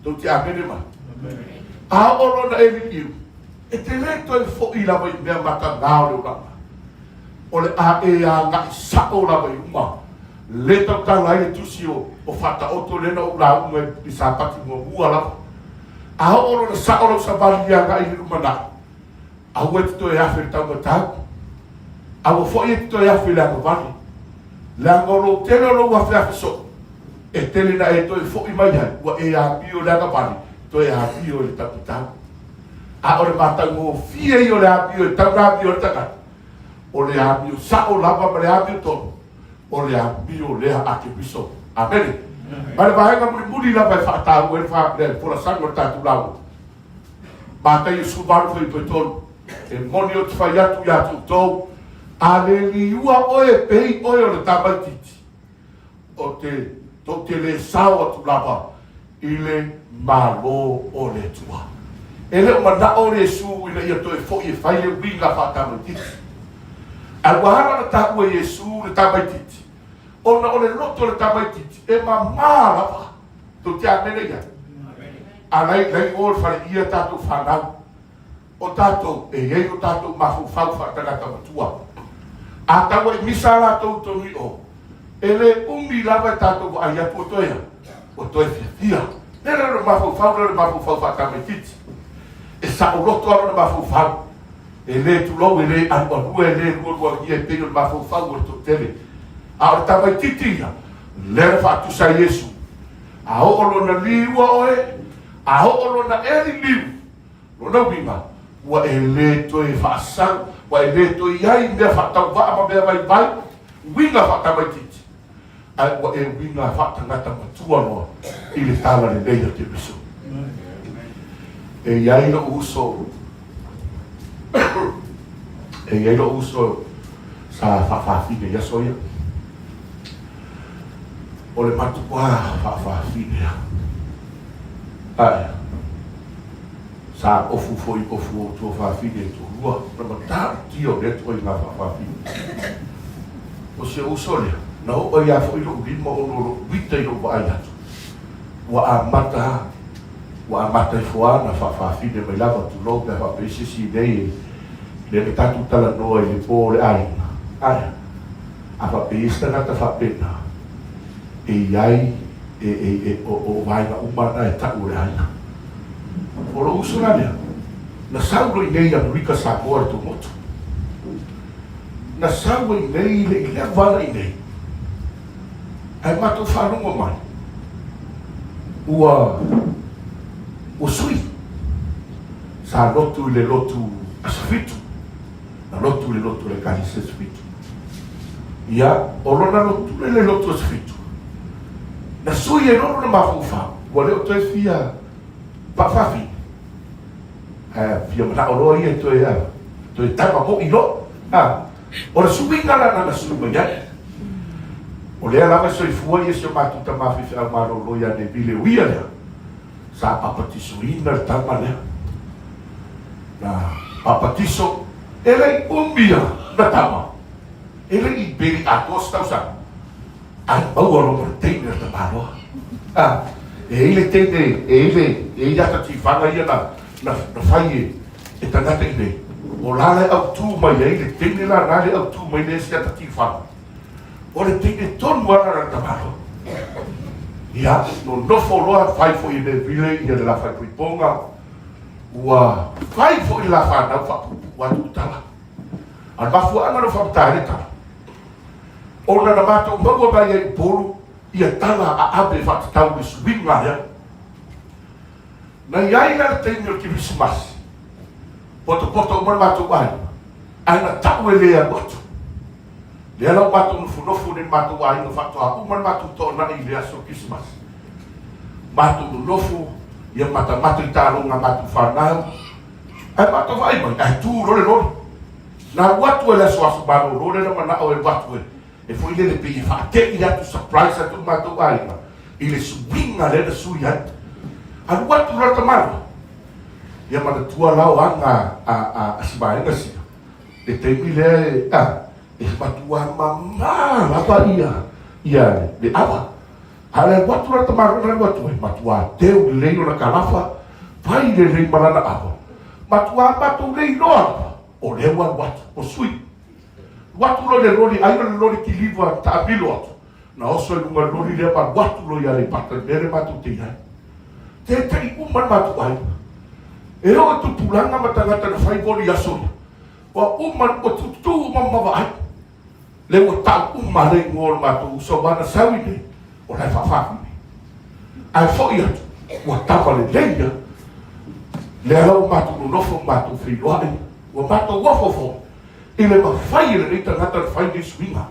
Speaker 3: Tou te amene mai? A oo loa na e liliu, e te lē toe foʻi lava i mea matagā o le olaga. O le a e agaʻi saʻo lava i luma, lē tautala ai le tusi o, o Faataoto lea na ou lauga i le Sapati muamua lava. A oo loa na saʻo lau savali i le agaʻi i le lumanai, Aua e te toe afe i le taumatau, aua foi e te toe afe i le agavale, leaga o lou tele o lou afeafe soo, e tele na e toe foi mai ai, ua e amio i le agavale, toe amio i le taumatau. A o le matagofie ia o le amio e tau na amio ai le tagata, o le amio sao lava ma le amio tonu, o le amio lea a Keriso. Amene. Ma le vaega mulimuli lava e faataua ai le folasaga o le tatou lauga, Mataio 18 fuaiupu e 3, E moni ou te fai atu iā te outou, a le liua oe e pei oe o le tamaitiiti, o te tou te le sao atu lava i le Malo o le Atua.
Speaker 7: E le o manao Iesu ina ia toe foi e fai le uiga faatamaitiiti. Ae ua ala ona taua e Iesu le tamaitiiti, ona o le loto o le tamaitiiti e mamā lava. Tou te amene i ai? A lai, lai o le faleia tatou fanau. O tatou, e i ai o tatou mafaufau faatagata matua. A tau ai misa latou i tonu i o, e le umi lava e tatou vaai atu ua toe a? Ua toe fiafia. Lea la o le mafaufau lea o le mafaufau faatamaitiiti. E saoloto lava lona mafaufau. E le tulou, e le alualua, e le lualuagia e pei o le mafaufau o le toatele. A o le tamaitiiti ia, lea na faatusa ai Iesu. A oo lona liua oe, a oo lona eli liu, Lona uiga, ua e le toe faasau, ua e le toe i ai i mea faatauvaa ma mea vaivai, uiga faatamaitiiti, ae ua e uiga faatagata matua loa i le tala lelei a Keriso. E i ai lou uso, e i ai lou uso sa faafafine i aso ia. O le matuā faafafine a. Ae. Sa ofu foi ofu o tuafafine e toalua, na matautia o lea ituaiga faafafine. O si ou uso lea, na oo ai lava foi lou lima ona o lou uita i lou vaai atu, ua amata, ua amata ifo lava ona faafafine mai lava, tulou pe a faapea se isi nei, lea na tatou talanoa i le po o le aiga, ae a faapea i ai se tagata faapena, e i ai, e, e, e, o, o vaega uma na e tau o le aiga. O lou uso la lea, na sau loa i nei i Amerika Samoa le tou motu. Na sau ai nei le i leva ana i nei. Ae matou faalogo mai, ua, ua sui. Sa lotu i le lotu Aso Fitu. Na lotu i le lotu o le Ekalesia Aso Fitu. Ia, o lona lotu lea i le lotu Aso Fitu, na sui ai loa lona mafaufau, ua le o toe fia faafafine, ae fia manao loa ia e toe, a, toe tama moi loa. A, o le suiga la na na sui mai ai. O lea lava e soifua ia si o matou tama faifeau malolo ia Neville o ia lea, sa papatisoina le tama lea. Na papatiso, e le i umi a na tama, e le i beli atoa se tausaga, ae maua loa ma le teine o le tamaloa. A, e i ai le teine, e i ai le, e i ai ata tifaga ia na, na, na fai e, e tagata i nei. O la la e autū mai ai le teine la na le autū mai le isi ata tifaga. O le teine tonu lava lena a le tamaloa. Ia, nonofo loa, fai foi e Neville ia le la faaipoipoga, ua fai foi le la fanau faapuupuu atu le tala. A o le mafuaaga na faamata ai le tala, ona na matou maua mai ai i Upolu ia tala a ave faatatau i le suiga lea. Na i ai la le taimi o le Kerisimasi, potopoto uma le matou aiga, ae na tau e le alu atu. Lea la ua matou nofonofo nei le matou aiga faatoa uma le matou toanai i le aso Kerisimasi. Matou nonofo, ia matamata i taaloga a matou fanau, ae matou vaai mai, ae tu loa le loli. Na alu atu ai le aso aso malolo lea na manao e alu atu e e foi lele pei e faatei atu, surprise atu le matou aiga i le suiga lea na sui ai. Alu atu loa le tamaloa, ia manatua la o aga a, a, a si vaega sia, le taimi lea e, a, e matua mamā lava ia, ia le ava. A le alu atu la le tamaloa na alu atu ai, matua teu lelei lona kalafa, fai lelei ma lana ava, matua matou le iloa lava, o lea ua alu atu, ua sui. Alu atu loa i le loli, ai o le loli kiliva taamilo atu, na oso i luga o le loli lea ma alu atu loa i Aleipata i le mea lea matou te i ai. Tētaʻi uma le matou aiga. E oo i tupulaga ma tagata na fai voli i aso ia, ua uma, ua tutū uma ma vaai. Lea ua tau uma le igoa o le matou uso aua na sau i nei, o la e faafafine. Ae foi atu, ua tava lelei lava. Lea la ua matou nonofo ma matou feiloai, ua matou ofo foi i le mafai e lenei tagata ona fai nei suiga.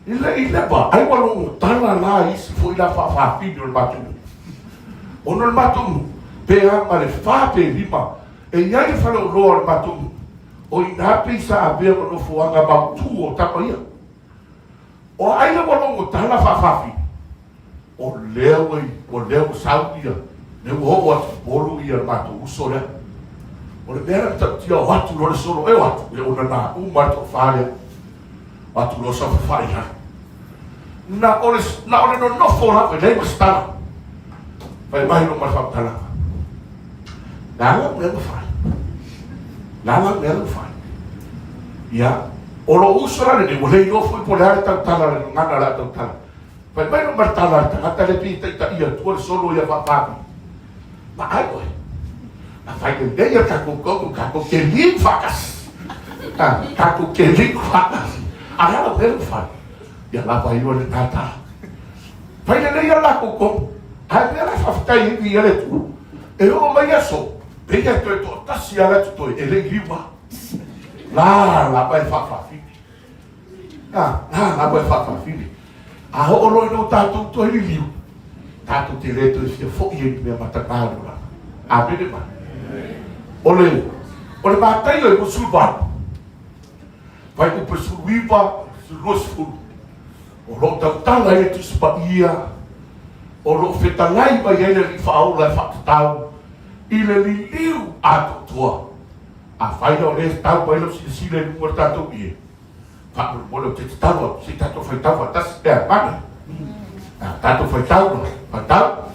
Speaker 7: I le i leva, ai ua logo tala la isi foi la faafafine o le matou nuu. Ona o le matou nuu, pe a ma le fa pe lima, e i ai le faleoloa o le matou nuu, o i ina pei sa avea ma nofoaga mautū o tama ia. O ai la ua logo tala faafafine? O lea ua, o lea ua sau ia, lea ua oo atu i Upolu ia. ia le matou uso lea. O le mea lea na matautia o atu loa le solo e o atu, e onana uma le toafa lea. O atu loa saofafai i lalo. Na o le, na o le nonofo lava, e leai ma se tala. Fai mai loa ma le faamatalaga. Le a lau mea na fai? Le a lau mea na fai? Ia, o lou uso la lenei, ua le iloa foi po o le a le tautala a le gagana o le a tautala. Fai mai loa ma le tala a le tagata lea pei e taitaia atua le solo ia faapāpi. Vaai oe, na fai lelei a tatou tonu, tatou te liu faatasi. Ha, tatou te liu faatasi. A le a lau mea na fai? Ia lava ai oe lena tala. Fai lelei a latou tonu. Ae mea la e faafetai ai viia le Atua. E oo mai aso, pei e toe toatasi lava la e totoe, e le i liu lava. La lava e faafaafine. A, la lava e faafaafine. A oo loa ina ua tatou toe liliu, tatou te le toe fia foi ai i le mea matagā o le olaga. Amene ma. O le, o le Mataio e 28, fuaiupu e 19, 20, O lo o tautala ai le Tusi Paia, o lo o fetalai mai ai le Alii Faaola e faatatau i le liliu atoatoa. Afai la o lea e tau mai lau silasila i luga o le tatou ie, faamolemole ou te tatalo atu, se i tatou faitau faatasi pe a mane. A tatou faitau ma faitau.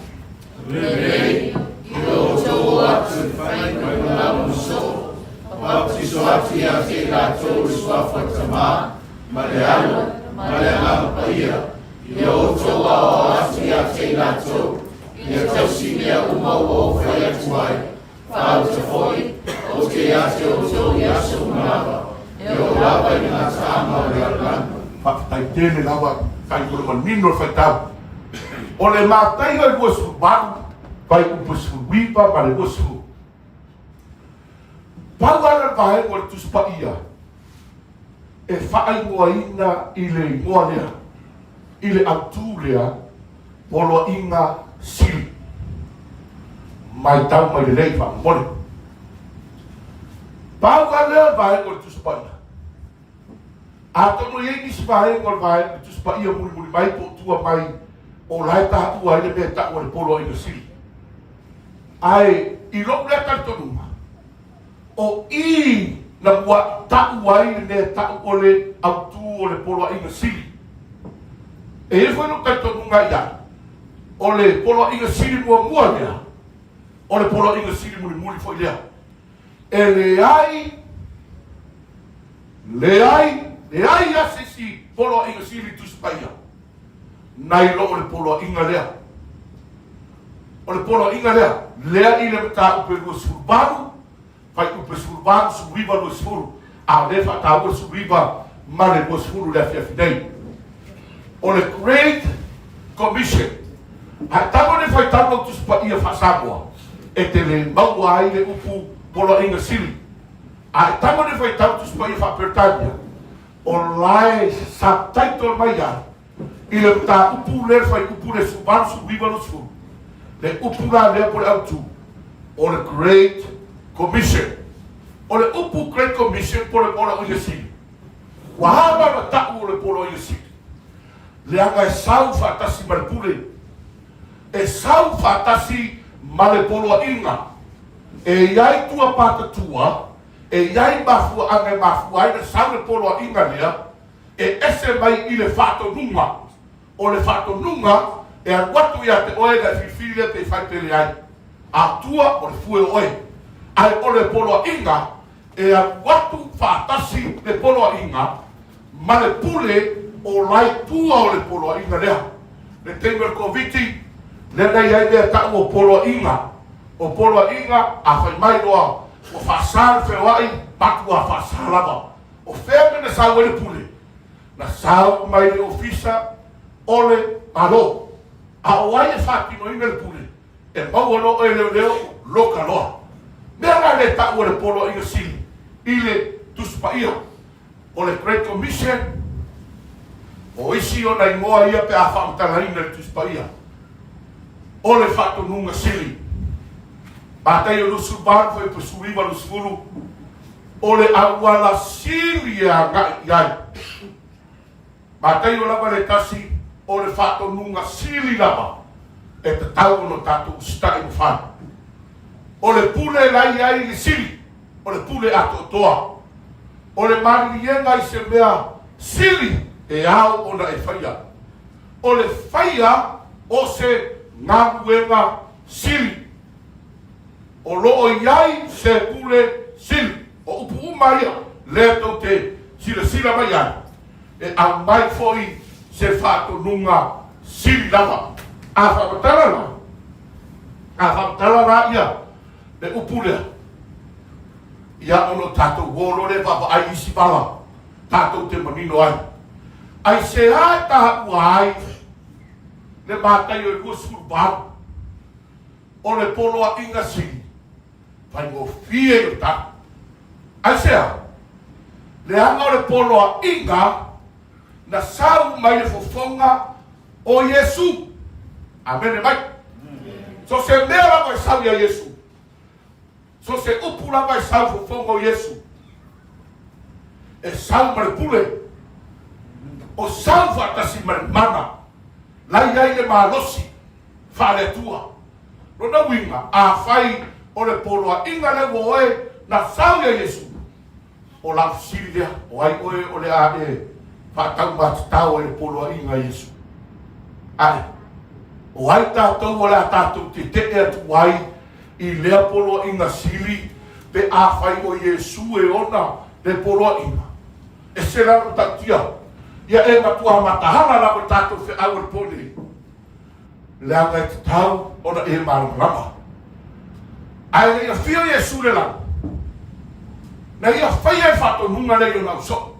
Speaker 2: Lelei, i lo outou o atu e fai mai ma lau soo, baptiso atu ia te i latou i le suafa o le Tama, ma le Alo, ma le Agaga Paia, ia outou aoao atu ia te i latou, ia tausi mea uma ua ou fai atu ai, faaauta foi, ou te ia te outou i aso uma lava, e oo lava i le gataaga o le lalolagi.
Speaker 7: Faafetai tele lava kai mo le manino o le faitau. O le Mataio e 28, fuaiupu 19 ma le 20. Pau lava le vaega o le Tusi Paia e faaigoaina i le igoa lea, i le autu lea, Poloaiga Sili. Matau mai lelei faamolemole. Pau lava lea o le vaega o le Tusi Paia. Atonu e i ai nisi vaega o le vaega o le Tusi Paia mulimuli mai po o tua mai o la e taua ai le mea e tau o le Poloaiga Sili. Ae i lou lea talitonuga, o i na muaʻi tau ai le mea e tau o le autu o le Poloaiga Sili. E i ai foi lou talitonuga i ai, o le Poloaiga Sili muamua lea, o le Poloaiga Sili mulimuli foi lea. E leai, leai, leai lava se isi Poloaiga Sili Tusi Paia nai lo o le Poloaiga lea. O le Poloaiga lea, lea i le mataupu e 28, fuaiupu e 18, 19, 20, a o lea e faataua le 19 ma le 20 i le afiafi nei. O le Great Commission. A e tago nei faitau lau Tusi Paia faa-Samoa, e te le maua ai le upu Poloaiga Sili. A e tago nei faitau Tusi Paia faa-Peretania, o la e subtitle mai ai i le mataupu lea, le fuaiupu lea 18, 19, 20, le upu la lea po o le autu, o le Great Commission. O le upu Great Commission po o le Poloaiga Sili, ua ala ona tau o le Poloaiga Sili, leaga e sau faatasi ma le pule, e sau faatasi ma le poloaiga. E i ai tua patatua, e i ai mafuaaga e mafua ai ona sau le poloaiga lea, e ese mai i le faatonuga. O le faatonuga e alu atu ia te oe na e filifili lea pe i fai pe leai. A tua o le fue o oe. Ae o le poloaiga e alu atu faatasi le poloaiga ma le pule o la i tua o le poloaiga lea. Le taimi o le Koviti, lea na i ai mea tau o poloaiga. O poloaiga, a fai mai loa ua faasa le feoai, matua faasa lava. O fea mea na sau ai le pule? Na sau mai le ofisa o le Malo. A o ai e faatinoina le pule? E maua loa oe e leoleo, loka loa. Mea la lea e taua e le Poloaiga Sili i le Tusi Paia, o le Great Commission, o isi ona igoa ia pe a faamatalaina i le Tusi Paia, o le Faatonuga Sili. Mataio 28, fuaiupu 19, 20, O le auala sili e agai i ai. Mataio lava le tasi o le faatonuga sili lava e tatau ona tatou usitai ma fai. O le pule la i ai le sili, o le pule atoatoa. O le maliliega i se mea sili e ao ona e faia. O le faia o se galuega sili. O lo o i ai se pule sili. O upu uma ia lea tou te silasila mai ai, e aumai foi se faatonuga sili lava. A faamatala la, a faamatala la ia le upu lea, ia ona o tatou uo loa lea e vaavaai i isi vala tatou te manino ai. Aisea e taua ai le Mataio e 28? O le poloaiga sili faigofie i o tatou. Aisea? Leaga o le poloaiga na sau mai le fofoga o Iesu. Amene mai. So se mea lava e sau ia Iesu, so se upu lava e sau fofoga o Iesu, e sau ma le pule, o sau faatasi ma le mana, la i ai le malosi faale-Atua. Lona uiga, afai o le poloaiga lea ua oe na sau ia Iesu, o lau fesili lea, o ai oe o le a e faataumatatao ai le poloaiga a Iesu? Ae, o ai tatou o le a tatou tetee atu ai i lea poloaiga sili pe afai o Iesu e ona le poloaiga? Ese la lou tautia, ia e matua mataala lava i tatou feau o le po nei. Leaga e tatau ona e malamalama. Ae na ia afio Iesu i le lagi, na ia faia le faatonuga lea i ona ausoo.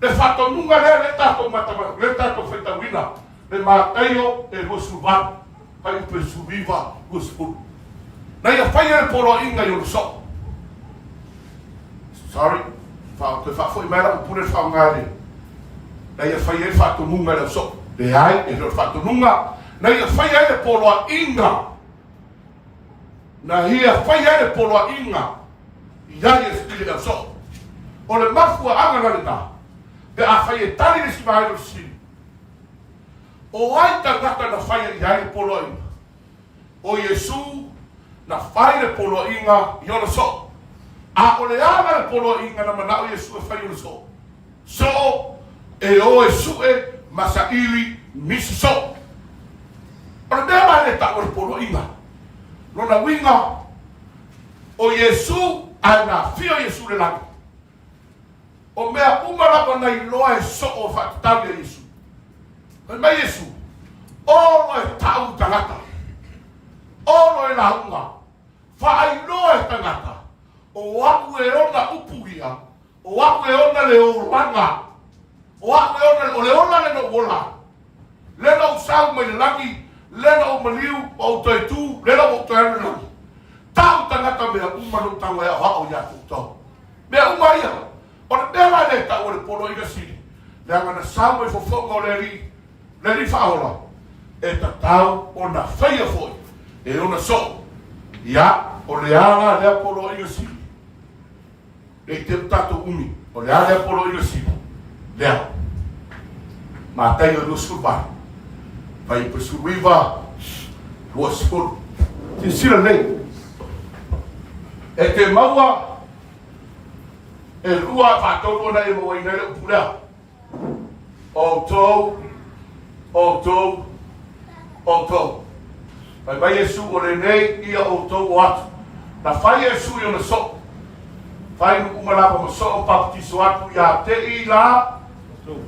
Speaker 7: Le faatonuga lea lea tatou matamata, lea tatou faitauina, le Mataio e 28, fuaiupu e 19, 20. Na ia faia le poloaiga i ona soo. Sorry, fa, toe faafoi mai lau pule le faaaoga le, na ia faia ai le faatonuga i le ausoo. Leai, e le o le faatonuga, na ia faia ai le poloaiga. Na ia faia ai le poloaiga i ai e le ausoo. O le mafuaaga la lena, pe afai e tali le isi vaega o le fesili, o ai tagata na faia i ai le poloaiga? O Iesu na fai le poloaiga i ona soo. A o le a la le poloaiga na manao Iesu e fai i ona soo? Soo e o e sue ma saili nisi soo. O le mea la lea e tau o le poloaiga, lona uiga, o Iesu ae na afio Iesu i le lagi. O mea uma lava na iloa e soo e faatatau ia Iesu. Fai mai Iesu, Olo e tau i tagata, olo e lauga, faailoa e tagata, o a'u e ona upu ia, o a'u e ona le olaga, o a'u e ona, o le ola lena ou ola ai, lena ou sau mai le lagi, lena ou maliu, ma ou toe tu, lena ua ou toe alu i le lagi. Tau tagata mea uma na ou tau ai aoao ia te outou. Mea uma ia. O le mea la lea e tau o le poloaiga sili, leaga na sau mai fofoga o le Alii, le Alii Faaola, e tatau ona faia foi e ona soo. Ia, o le a la lea poloaiga sili? Ne i te i ua tatou umi, o le a lea poloaiga sili? Lea. Mataio 28, fuaiupu 19, 20. Silasila lelei. E te maua E lua faatolu ona e mauaina ai le upu lea. Outou, outou, outou. Fai mai Iesu, o lenei ia outou o atu. Na fai Iesu i ona soo. Fai nuu uma lava ma soo baptiso atu ia te i la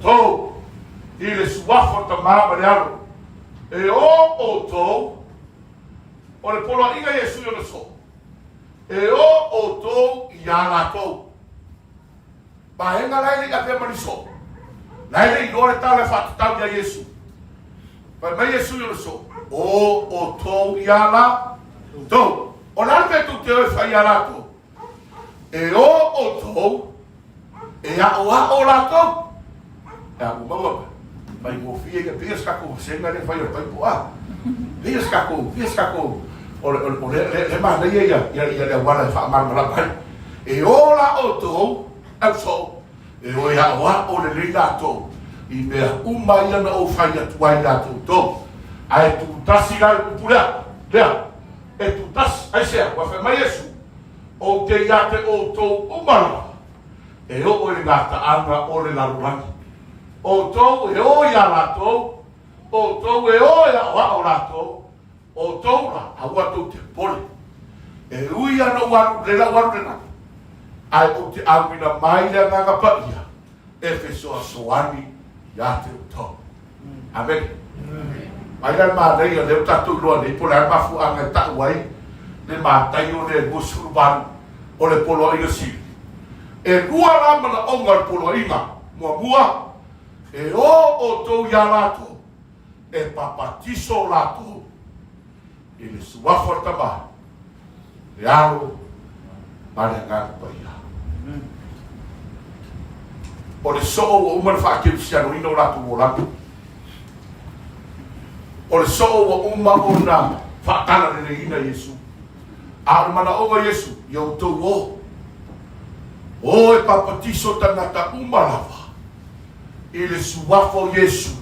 Speaker 7: tou i le suafa o le Tama ma le Alo. E o outou, o le poloaiga Iesu i ona soo. E o outou iā latou. Vaega la e le i avea ma ni soo. La e le i iloa le tala e faatatau iā Iesu. Fai mai Iesu i ona soo, O outou iā latou. O le a le mea tou te o e fai iā latou? E o outou E aʻoaʻo latou. E a ua maua mai. Faigofie ia, pei o se tatou vasega lea e fai o le paipo a. Pei o se tatou, pei o se tatou, o le, o le, o le, le, le manaia ia, ia, ia le auala e faamalamalama ai. E o la outou, au soo, e o e aʻoaʻo lelei latou i mea uma ia na ou fai atu ai ia te outou. Ae tutasi la le upu lea, lea. E tutasi. Aisea? Ua fai mai Iesu, Ou te ia te outou uma lava, e oo i le gataaga o le lalolagi. Outou e o iā latou, outou e o e aʻoaʻo latou, outou la, aua tou te popole. E ui lava na ou alu, le lau alu lena, ae ou te auina mai le Agaga Paia e fesoasoani iā te outou. Amene. Mai la le manaia lea ua tatou iloa nei po o le a le mafuaaga e tau ai le Mataio lea e 28 o le Poloaiga Sili. E lua la manaoga o le Poloaiga. Muamua, e o outou iā latou e papatiso latou i le Suafa o le Tama, le Alo ma le Agaga Paia. O le soo ua uma ona faakerisianoina o latou olaga. O le soo ua uma ona faatalaneneina Iesu. A o le manaoga o Iesu, ia outou o. O e papatiso tagata uma lava i le suafa o Iesu,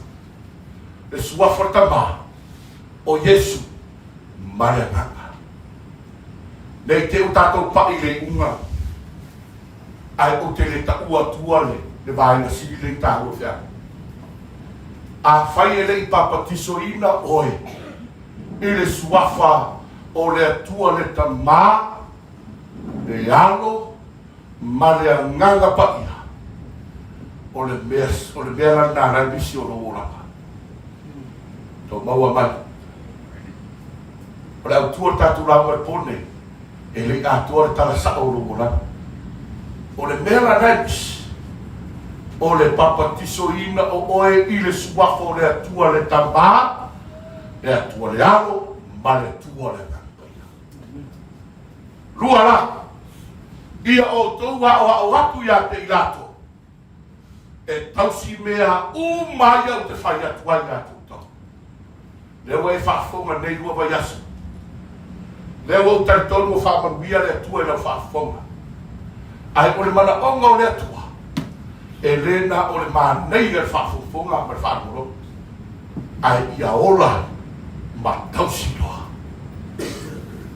Speaker 7: le suafa o le Tama, o Iesu ma le Agaga. Nei te ua tatou paʻi i le iuga, ae ou te le taua atua le, le vaega sili lea i taua feau. Afai e le i papatisoina oe i le suafa o le Atua le Tamā, le Alo ma le Agaga Paia, o le mea, o le mea la lena la e misi o lou olaga. Tau maua mai. O le autu o le tatou lauga i le po nei, e le i atoa le tala sao o lou olaga. O le mea la lena e misi, o le papatisoina o oe i le suafa o le Atua le Tamā, le Atua le Alo, ma le Atua le Agaga Paia. Lua la, ia outou aoao atu ia te i latou, e tausi mea uma ai ou te fai atu ai ia te outou. Lea ua e faafofoga nei lua vaiaso. Lea ua ou talitonu ua faamanuia le Atua i lau faafofoga. Ae o le manaoga o le Atua, e le na o le manaia le faafofoga ma le faalogologo, ae ia ola ma tausi loa.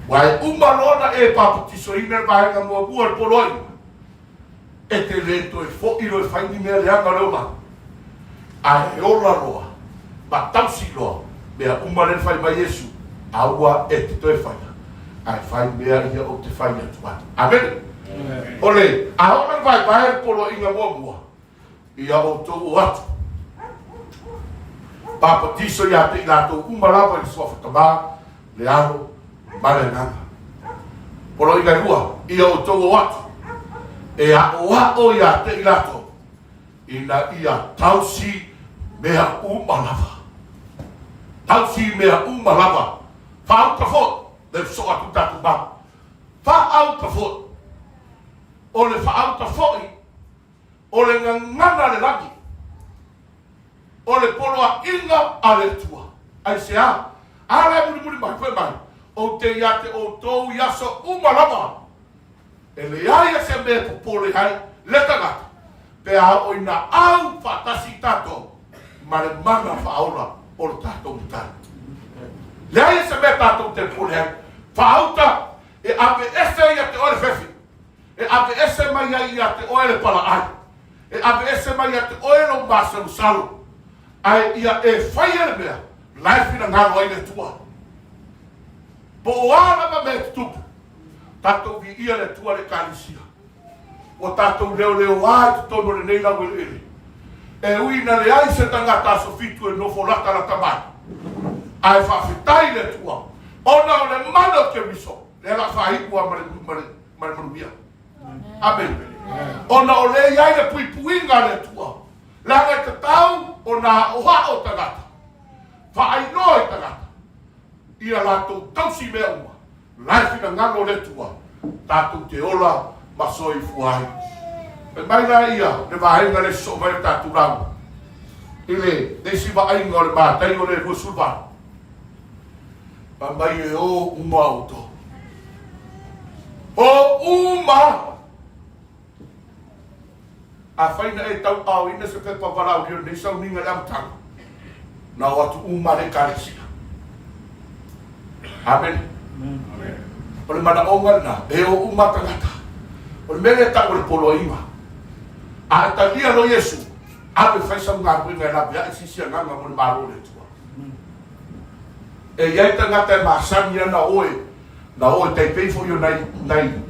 Speaker 7: Ua e uma loa ona e papatisoina le vaega muamua o le poloaiga, E te le toe foʻi loa e fai ni mea leaga o le olaga, ae e ola loa ma tausi loa mea uma lea na fai mai Iesu, aua e te toe faia, ae fai mea ia ou te fai atu ai. Amene. O le a oo le vaevae le poloaiga muamua, ia outou o atu. Papatiso ia te i latou uma lava i le Suafa Tamā, le Alo, ma le Agaga. Poloaiga e lua, ia outou o atu, e aʻoaʻo ia te i latou, ina ia tausi mea uma lava. Tausi mea uma lava. Faauta foi, le soo atu tatou mau. Faauta foi. O le faauta foi, O le gagana a le lagi, o le poloaiga a le Atua. Aisea? A la e mulimuli mai, fai mai, Ou te ia te outou i aso uma lava, e leai a se mea e popole ai le tagata, pe a oo ina au faatasi tatou ma le mana faaola o le tatou Matai. Leai a se mea tatou te popole ai. Faauta e aveese ia te oe le fefe. E aveese mai ai ia te oe le palaai, e aveese mai ia te oe lou masalosalo, ae ia e faia le mea la e finagalo ai le Atua. Po o a lava mea e tutupu, tatou viia le Atua le Ekalesia. Ua tatou leoleoā i totonu o lenei laueleele. E ui ina leai se tagata aso Fitu e nofo latalata mai, ae faafetai i le Atua ona o le mana o Keriso, lea o le a faaiu lava ma le, ma le, ma le manuia. Amene. Ona o lea i ai le puipuiga a le Atua, leaga e tatau ona aʻoaʻo tagata, faailoa i tagata, ia latou tausi mea uma, la e finagalo o le Atua, tatou te ola ma soifua ai. Fai mai la ia le vaega lea e sosoo mai le tatou lauga, i le isi vaaiga o le Mataio lea e 28. Fai mai e o uma outou. O uma! Afai na e tauaoina se pepa valaaulia o lenei sauniga i le amataga, na o atu uma le Ekalesia. Amene. O le manaoga lena, e o uma tagata. O le mea lea e tau o le poloaiga. A e talia loa Iesu, alu e fai sau galuega e laveai se isi agaga mo le Malo o le Atua. E i ai tagata e masani ana oe, na o e tai pei foi o nai, nai,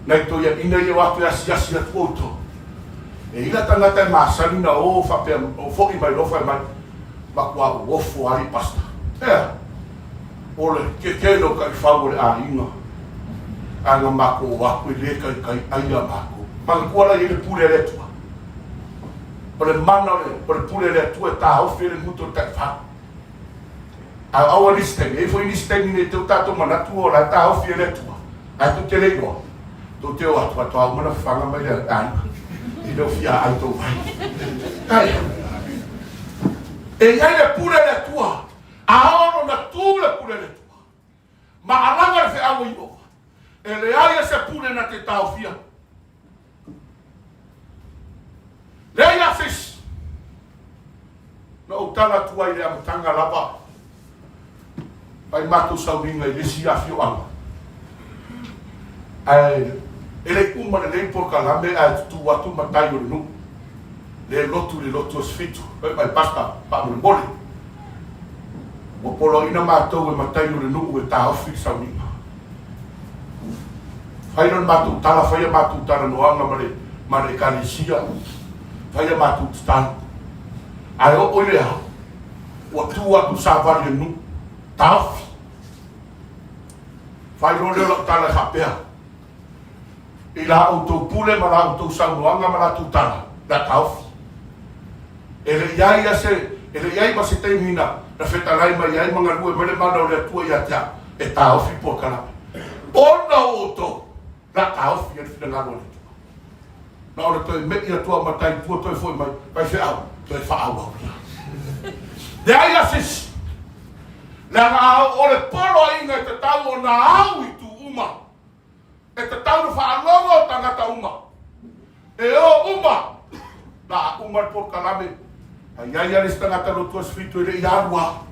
Speaker 7: nai toeaiina ia o atu e asiasi atu outou. E i la tagata e masani na o faapea, o foi mai loa fai mai, matua ou ofo lava alii pastor. Ea, o le tetele o taifau o le aiga, ae na matou o atu e le taitai ai a matou. Manatua la e i ai le pule a le Atua. O le mana o le, o le pule a le Atua e taofi ai le gutu o le taifau. A aua nisi taimi, e i ai foi nisi taimi ne i te i ua tatou manatu o la e taofi e le Atua, ae tou te le iloa, tou te o atu faatoa uma ona fafaga mai le aiga, e le o fia ai tou vai. Ae, e i ai le pule a le Atua, a oo lona tu le pule a le Atua, ma alaga le feau a Ieova, e leai se pule na te taofia. Leai lava se isi. Na ou tala atu ai i le amataga lava, fai matou sauniga i le isi afioaga. Ae e le i uma lelei polokalame ae tutū atu matai o le nuu, le lotu i le lotu aso fitu. Fai mai, Pastor, faamolemole, ua poloaiina matou e matai o le nuu e taofi le sauniga. Fai lea o le matou tala, fai a matou talanoaga ma le, ma le Ekalesia, fai a matou tatalo. Ae oo i le a, ua tu atu savali a le nuu, taofi. Fai loa lea o lau tala e faapea, i la outou pule ma la outou saunoaga ma la outou tala, le a taofi. E le i ai se, e le i ai ma se taimi na, na fetalai mai ai ma galue mai le mana o le Atua ia te au, e taofi polokalame. Ona o outou, le a taofi ai le finagalo o le Atua. Na o le toe me'i atu a matai i tua toe foi mai, faifeau, toe faaauau ia. Leai la se isi. Leaga a o le poloaiga e tatau ona au i itu uma. E tatau ona faalogo tagata uma. E o uma. La a uma le polokalame, a i ai lava le isi tagata lotu aso fitu e le i alu lava.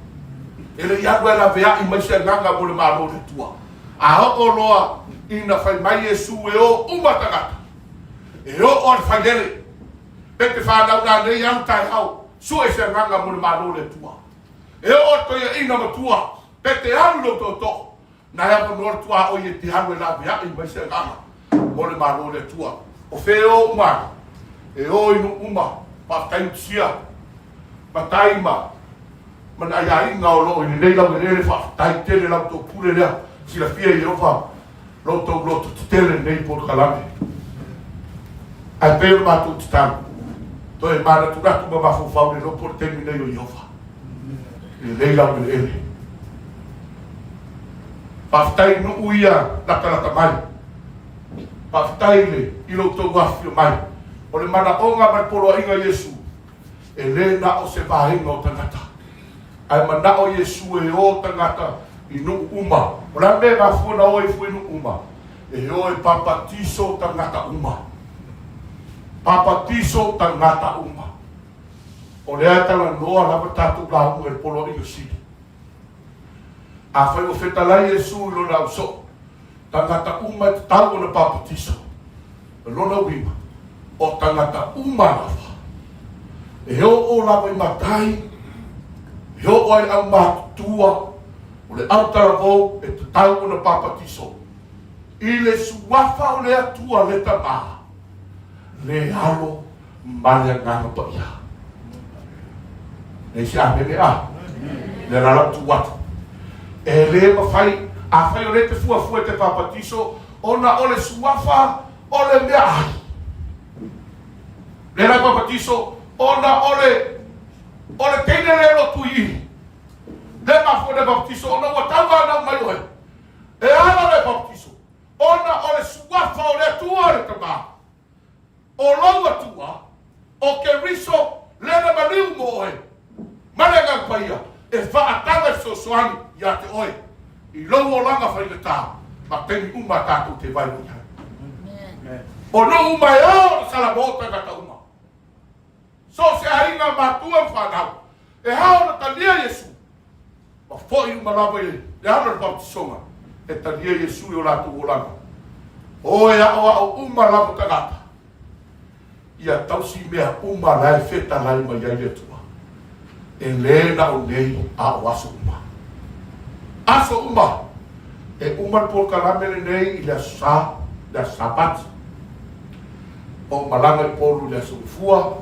Speaker 7: E le i alu e laveai mai se agaga mo le Malo o le Atua. A oo loa ina fai mai Iesu e o uma tagata, e oo a le failele, pe te fanau nanei alu taeao, sue se agaga mo le Malo o le Atua. E oo a le toeaina matua, pe te alu i lou tootoo, Na e avanoa le tuaoi e te alu e laveai mai se agaga mo le Malo o le Atua. O fea e o uma ai? E o i nuu uma, faafetai Utusia, matai ma ma nai aiga o lo o i lenei laueleele, faafetai tele la outou pule lea, silafia e Ieova lo outou loto tetele lenei polokalame. Ae pei o le matou tatalo, toe manatunatu ma mafaufau le iloa po o le taimi lenei o Ieova. Lelei laueleele. Faafetai i nuu ia latalata mai. Faafetai i le i lo outou afifio mai. O le manaoga ma le poloaiga Iesu, e le na o se vaega o tagata, ae manao Iesu e o tagata i nuu uma. O le a le mea e mafua ona o ai fua i nuu uma? E o e papatiso tagata uma. Papatiso tagata uma. O lea e talanoa lava tatou lauga i le poloaiga sili. Afai ua fetalai Iesu i lona ausoo, tagata uma e tatau ona papatiso. O lona uiga, o tagata uma lava, e oo lava i matai, e oo ai le aumatutua, o le autalavou e tatau ona papatiso i le suafa o le Atua le Tama, le Alo ma le Agaga Paia. Nei se amene a. Le la lau tu atu. E le mafai, afai o lea e te fuafua e te papatiso, ona o le suafa o le meaai. Le la papatiso, ona o le, o le teine le lotu i i. Le mafua le papatiso, ona ua tauanau mai oe. E ala le papatiso, ona o le suafa o le Atua le Tama. O lou Atua, o Keriso lena maliu mo oe, ma le Agaga Paia, e faataga e fesoasoani ia te oe i lou olaga faigata ma taimi uma a tatou te vaivai ai. O nuu uma e o na salamo tagata uma. So o se aiga, matua ma fanau, e ao ona talia Iesu, ma foi uma lava i le ala o le bautisoga. E talia Iesu i o latou olaga. O e aʻoaʻo uma lava tagata, ia tausi mea uma la e fetalai mai ai le Atua. E lē na o nei a o aso uma. Aso uma! E uma le polokalame lenei i le Aso Sa, le Aso Sapati. Ou malaga i Upolu i le Aso Gafua.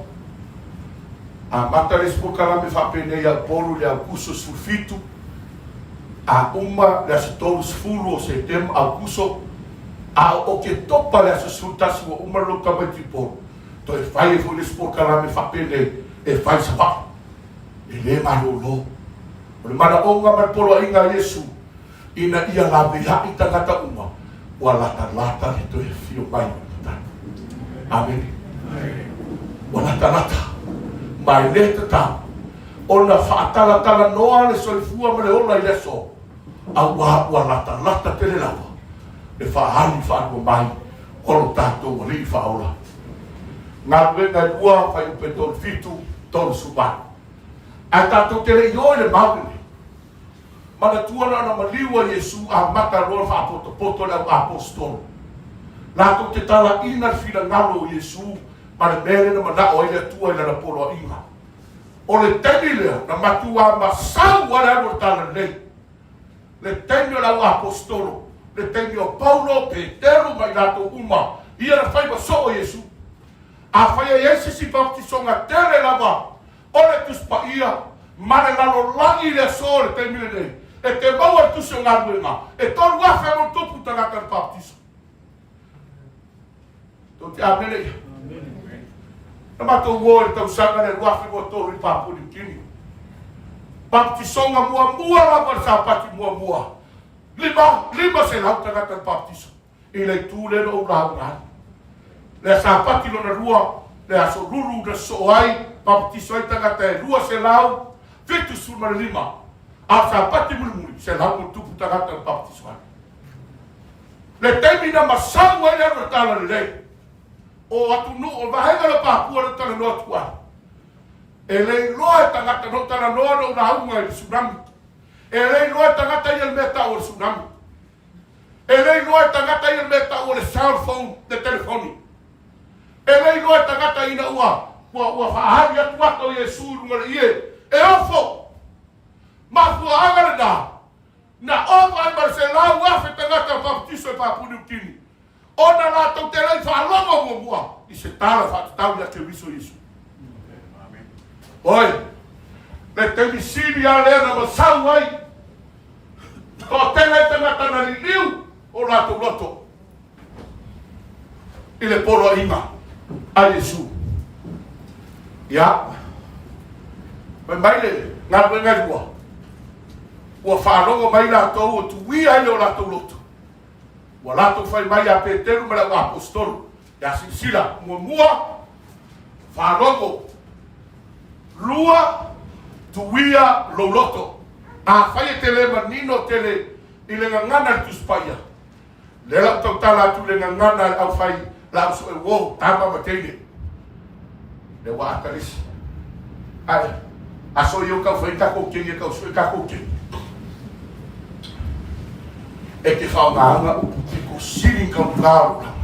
Speaker 7: Amata le isi polokalame faapenei ia Upolu i le Aukuso 17, a uma le aso 30 o Setema, Aukuso, a o Oketopa le aso 11 ua uma le lotu tamaiti i Upolu, toe fai ai foi le isi polokalame faapenei e fai i Savaii. E lē malōlō. O le manaoga ma le poloaiga a Iesu ina ia laveai tagata uma ua latalata le toe afio mai o le Matai. Amene. Ua latalata, ma e lē tatau ona faatalatala noa le soifua ma le ola i le aso, auā ua latalata tele lava le faaali faalua mai o lo tatou Alii Faaola. Galuega e lua, Fuaiupe 37, 38. Ae tatou te le i o i le mau lenei, manatua na ona maliu a Iesu amata loa ona faapotopoto le au aposetolo. Latou te talaina le finagalo o Iesu ma le mea lea na manao ai le Atua i lana poloaiga. O le taimi lea na matuā masau ai le alu o le talalelei, le taimi o le au aposetolo, le taimi o Paulo, Peteru ma i latou uma, ia na fai ma soo Iesu. Afai e i ai se isi baptisoga tele lava o le Tusi Paia ma le lalolagi i le aso o le taimi lenei, e te maua le Tusi o Galuega, e 3,000 ma tupu tagata na baptiso. Tou te amene ia. Na matou o i le tausaga lea 2023 i Papua New Guinea. Baptisoga muamua lava le Sapati muamua. 500 tagata na baptiso i le itu lea na ou lauga ai. Le Sapati lona lua, le aso lulu na sosoo ai, baptiso ai tagata e 275. A o Sapati mulimuli, 100 ma tupu tagata na baptiso ai. Le taimi na masau ai le alu o le talalelei, o atunuu, o vaega o Papua lea ou talanoa atu ai, e le iloa e tagata, na ou talanoa na ou lauga i le tsunami, e le iloa e tagata ia le mea tau o le tsunami, e le iloa e tagata ia le mea tau o le cell phone, le telefoni, e le iloa e tagata ina ua ua ua faaali atu ata o Iesu i luga o le ie, e ofo. Mafuaaga lena Na ova ai ma le 100,000 tagata papatiso i Papua Niu Kini, ona latou te le i faalogo muamua i se tala faatatau ia Keriso Iesu. Oi, le taimi sili lava lea na masau ai, toatele ai tagata na liliu o latou loto i le poloaiga a Iesu. Ia, fai mai le galuega e lua, ua faalogo mai latou ua tuia ai le o latou loto. Ua latou fai mai ia Peteru ma le au aposetolo, ia silasila, muamua, faalogo, lua, tuia lou loto. Afai e te le manino tele i le gagana i le Tusi Paia, Lea la ou tautala atu i le gagana a le aufai laau sue uo, tama ma teine. Lea ua ata le isi. Ae, aso ia o tau fai takou kei e tau sue takou kei. E te whaongaanga upu piko sili kau kāro lama.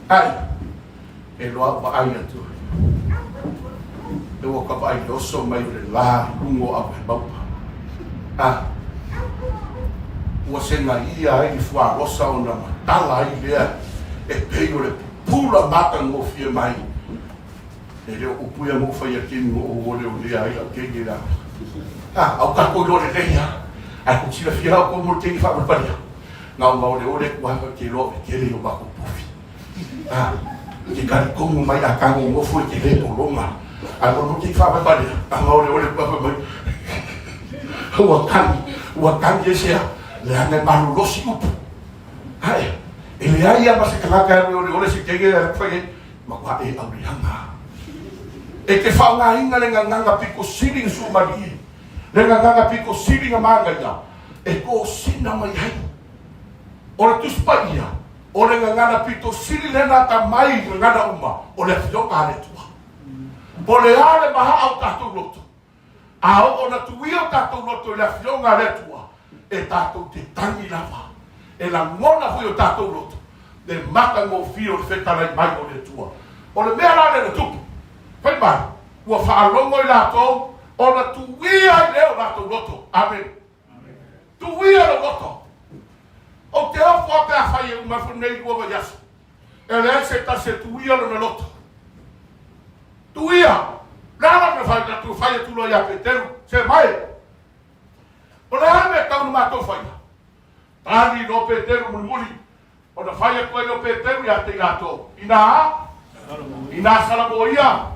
Speaker 7: Ae, E loa vaai atu ai. E ua ka vaai le oso mai o le lā i luga o Auaemaupa. A, ua segaia ai le fualosa ona matala ai lea e pei o le pupula matagofie mai. E le o upu ia na ou fai ake ni o ou oleolea ai lau keiki e lana. A, au tatou iloa lelei lava. Ae kou silafia la outou mo le keiki faavalevalea. Na ona oleole atu lava ke iloa o le tele ia o matou povi. A, ke talitonu mai a tago nofo e te le pologa. Ae ua noke i faavaevalea, a gaoleole atu lava mai. Ua tagi, ua tagi e se a, leaga e malolosi upu. Ae, e leai lava ma se tagata e alu e oleole se kege e fai ai, matua e auleaga. E te faaaogaina le gagana pito sili na suamalie, le gagana pito sili na manaia, e tosina mai ai. O le Tusi Paia, O le gagana pito sili lea na atamai i gagana uma, o le Afioga a le Atua. Po o le a le mahaa o tatou loto, a oo ona tuia o tatou loto i le Afioga a le Atua, e tatou te tagi lava. E lagona foi o tatou loto le matagofie o le fetalai mai o le Atua. O le mea la lea na tupu, fai mai, ua faalogo i latou ona tuuia ai lea o latou loto. Amene. Tuuia lou loto. Ou te ofo lava pe afai e uma ifo nei lua vaiaso, e leai se tasi e tuuia lona loto. Tuuia! Le a la mea fai atu, fai atu loa ia Peteru, Se mai! O le a le mea e tau na matou faia? Tali loa Peteru mulimuli, ona fai atu ai lea o Peteru ia te i latou, Inā, inā salamoia,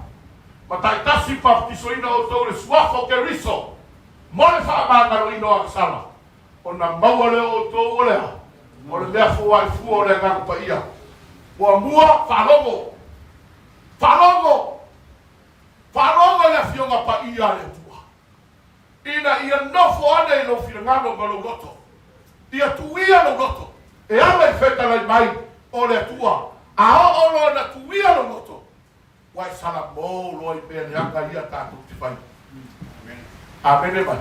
Speaker 7: ma taitasi baptisoina outou i le suafa o Keriso, mo le faamagaloina o agasala, ona maua lea o outou o le a? O le mea foai fua o le Agaga Paia. Muamua, faalogo! Faalogo! Faalogo i le Afioga Paia a le Atua. Ina ia nofo ane i lou finagalo ma lou loto. Ia tuuia lou loto e ala i fetalai mai o le Atua, a oo loa ina tuuia lou loto, ua e salamo loa i mea leaga ia tatou te faia. Amene mai.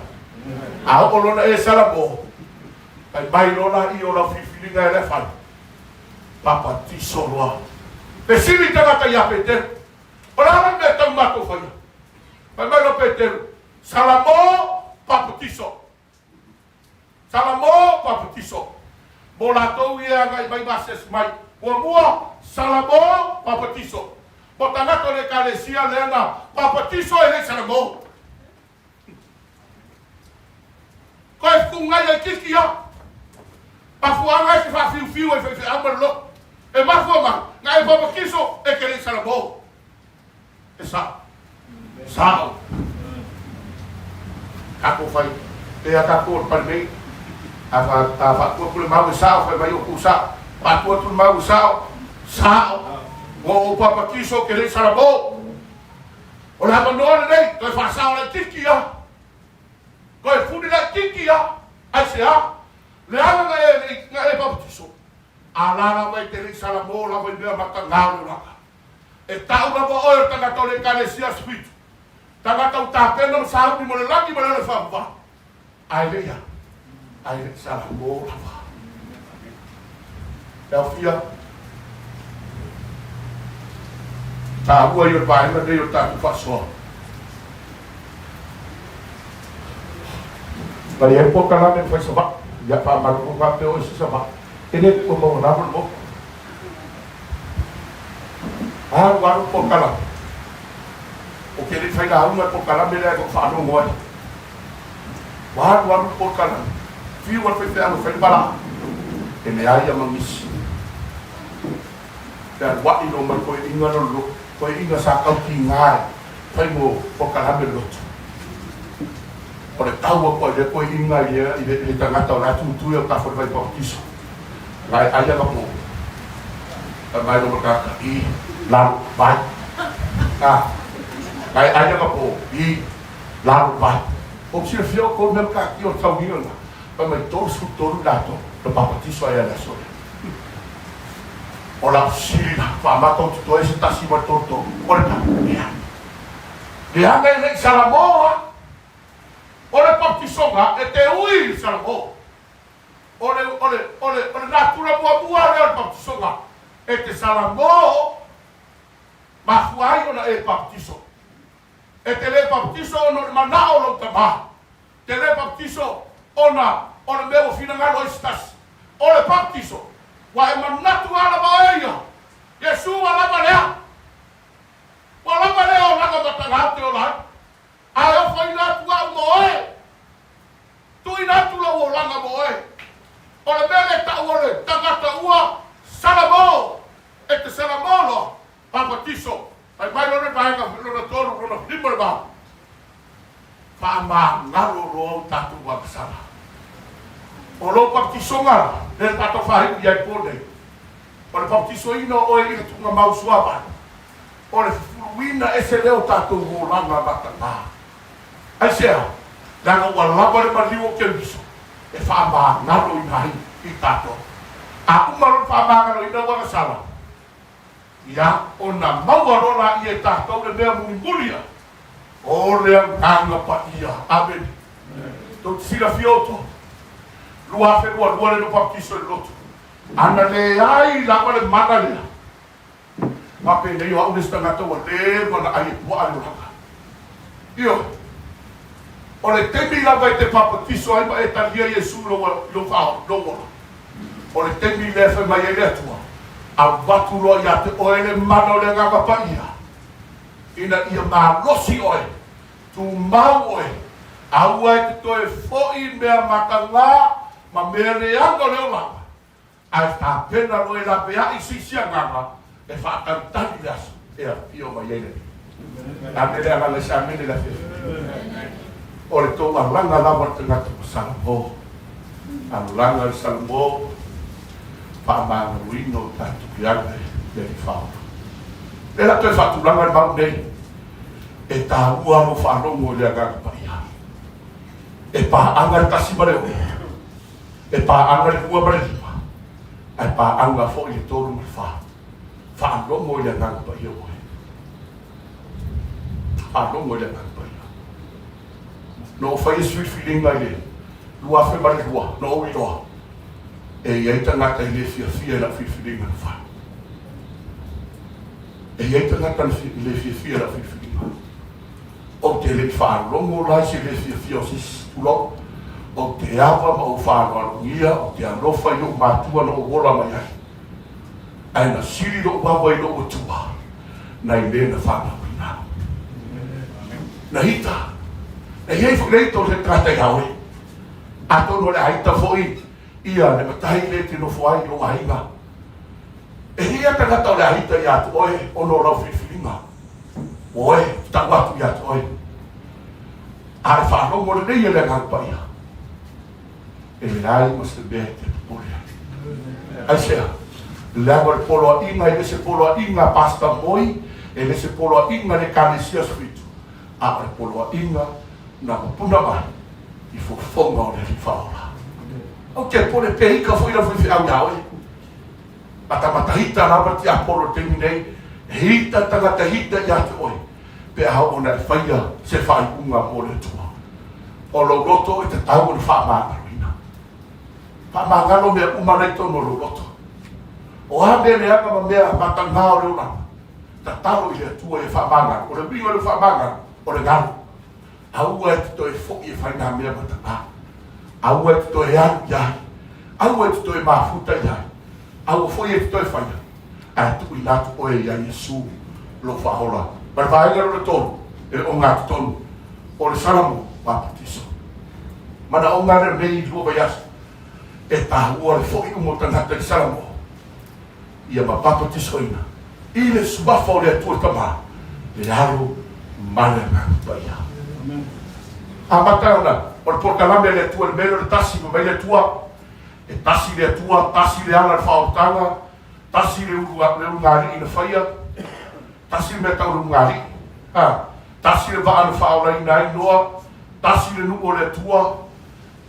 Speaker 7: A oo loa ina e salamo, fai mai loa laia o lau filifiliga e lea fai, papatiso loa. Fesili tagata ia Peteru, O le a le mea e tau matou faia? Fai mai loa Peteru, Salamo papatiso. Salamo papatiso. Mo latou ia e agai mai ma asiasi mai. Muamua, Salamo papatiso. Mo tagata o le Ekalesia lea na papatiso e le i salamo. Koe fukugai ai kiki a. Mafuaaga e te faafiliufiu ai faifeau ma le lotu. E mafua mai, na e papatiso e te le i salamo. E sao. Sao. Tatou fai e a tatou o le Palemene. A fa, a faatua atu le mau e sao, fai mai o ku sao. Faatua atu le mau e sao, sao. Ua ou papatiso ke le i salamo. O le avanoa lenei, toe faasao laitiiti a. Toe fuli laitiiti a. Aisea? Leaga na e, na e papatiso. Alaala mai te le i salamo lava i mea matagā o le olaga. E tau lava oe o le tagata o le Ekalesia Aso Fitu, tagata ua tapena ma sauni mo le lagi ma le ola faavavau, ae le i a? Ae le i salamo lava. E aofia taua ia o le vaega lenei o le tatou faasoa. Na i ai polokalame na fai Savaii, ia faamalulu faapea oe se Savaii, e le ua maua lava le motu. Alu alu le polokalame. Ou te le i fai lauga i le polokalame lea e ou faalogo ai. Ua alu alu le polokalame, fiu a le faifeau e fai le palaa. E leai a ma misi. Fealuai loa mai toeaiina lea o le lotu, toeaiina sa tautiga e fai mo polokalame le lotu. O le tau atu ai lea toeaiina i le tagata o la e tutui au tafa o le vai papatiso. Ngai ai ana po. Fai mai lona tagata, i lalo vai. A, ngai ai ana po, i lalo vai. Ou te silafia outou i mea matautia o le tauiga lena, fai mai 33 i latou na papatiso ai a le aso lea. O lau fesili la, faamata ou totoe se tasi ma le 33, o le tali, leai. Leaga e le i Salamoa. O le papatisoga e te ui i le Salamoa. O le, o le, o le, o le natura muamua lea o le papatisoga, e te salamo, mafua ai ona e papatiso. E te le papatiso ona o le manao o lou tamā. Te le papatiso ona o le mea ua finagalo ai se tasi. O le papatiso, ua e manatu lava lava oe ia, Iesu ua lava lea. Ua lava lea olaga matagā ou te ola ai. A e ofoina atu au mo oe. Tuuina atu lou olaga mo oe. O le mea lea e tau o le tagata ua salamo, e te salamo loa, papatiso, fai mai lona vaega lona tolu, lona lima le va. Faamagalo loa o tatou agasala. O lou papatisoga lea tatou faaiu i ai po nei, o le papatisoina o oe i le tuugamau suavai, o le fufuluina ese lea o tatou olaga matagā. Aisea? Leaga ua lava le maliu o Keriso e faamagaloina ai i tatou. A uma lona faamagaloina ua gasala, ia, ona maua loa laia e tatou le mea mulimuli a o le Agaga Paia. Amene. Tou te silafia outou. 2022 lea na ou papatiso i le lotu. Ana leai lava le mana lea, Faapenei o au le isi tagata ua leva ona ai e puaa le olaga. Ioe. O le taimi lava e te papatiso ai ma e talia Iesu i lou, i lou faaola, lou ola, o le taimi lea e fai mai ai le Atua, Avatu loa ia te oe le mana o le Agaga Paia, ina ia malosi oe, tumau oe, aua e te toe foi i mea matagā ma mea leaga o le olaga, Ae tapena loa e laveai se isi agaga e faatalitali le aso e afio mai ai le Alii. Amene le agaga i se amene le afiafi. O le tou alaga lava le tagata ma Salamo. Alaga le Salamo faamagaloina o tatou leaga e le Alii Faaola. Lea la toe faatulaga le mau nei e taua lou faalogo i le Agaga Paia. E paaga le 1 ma le 6. E paaga le 2 ma le 5, ae paaga foi le 3 ma le 4. Faalogo i le Agaga Paia oe. Faalogo i le Agaga Paia. Na ou faia se filifiliga i le 2002, na ou iloa, e i ai tagata e le fiafia i lau filifiliga na fai. E i ai tagata e le fiafia i lau filifiliga. Ou te le i faalogo la i se le fiafia o se isi, tulou. Ou te ava ma ou faaaloalogia, ou te alofa i ou matua na ou ola mai ai. Ae na sili lou ava i lou Atua nai le na fanauina au. Na ita, na i ai foi le ita o se tagata ia oe. Atonu o le a ita foi ia le matai le e te nofo ai i lou aiga. E hia tagata o le a ita ia te oe ona o lau filifiliga. Oe, te tau atu ia te oe. A e faalogo lelei e le Agaga Paia, e leai ma se mea e te popole ai. Aisea? Leaga o le poloaiga e le se poloaiga a Pastor Moi, e le se poloaiga a le Ekalesia Aso Fitu, a o le poloaiga na pupuna mai i fofoga o le Alii Faaola. Ou te pole pe ika foi lau faifeau ia oe. Matamatahita lava le tiapolo i le taimi nei, e ita tagata hita ia te oe, pe a oo ona e faia se faaiuga mo le Atua. O lou loto e tatau ona faamagaloina. Faamagalo mea uma la i totonu o lou loto. O a mea leaga ma mea matagā o le olaga, tatalo i le Atua ia faamagalo. O le uiga o le faamagalo, o le galo. Aua e te toe foi e fai nā mea matagā. Aua e te toe alu i ai. Aua e te toe mafuta i ai. Aua foi e te toe faia, ae tuuina atu oe ia Iesu lou Faaola. Ma le vaega lona tolu, e ogatotonu, o le Salamo Papatiso. Manaoga lea lenei i lua vaiaso, e taua le foi uma o tagata i Salamo, ia ma papatisoina i le Suafa o le Atua le Tama, le Alo ma le Agaga Paia. Amata ona o le polokalame a le Atua i le mea lea o le tasi, fai mai le Atua, E tasi le Atua, tasi le ala i le faaolataga, tasi le ulu, le ulugalii na faia, tasi le mea tau le ulugalii, ha, tasi le vaa na faaolaina ai Noa, tasi le nuu o le Atua,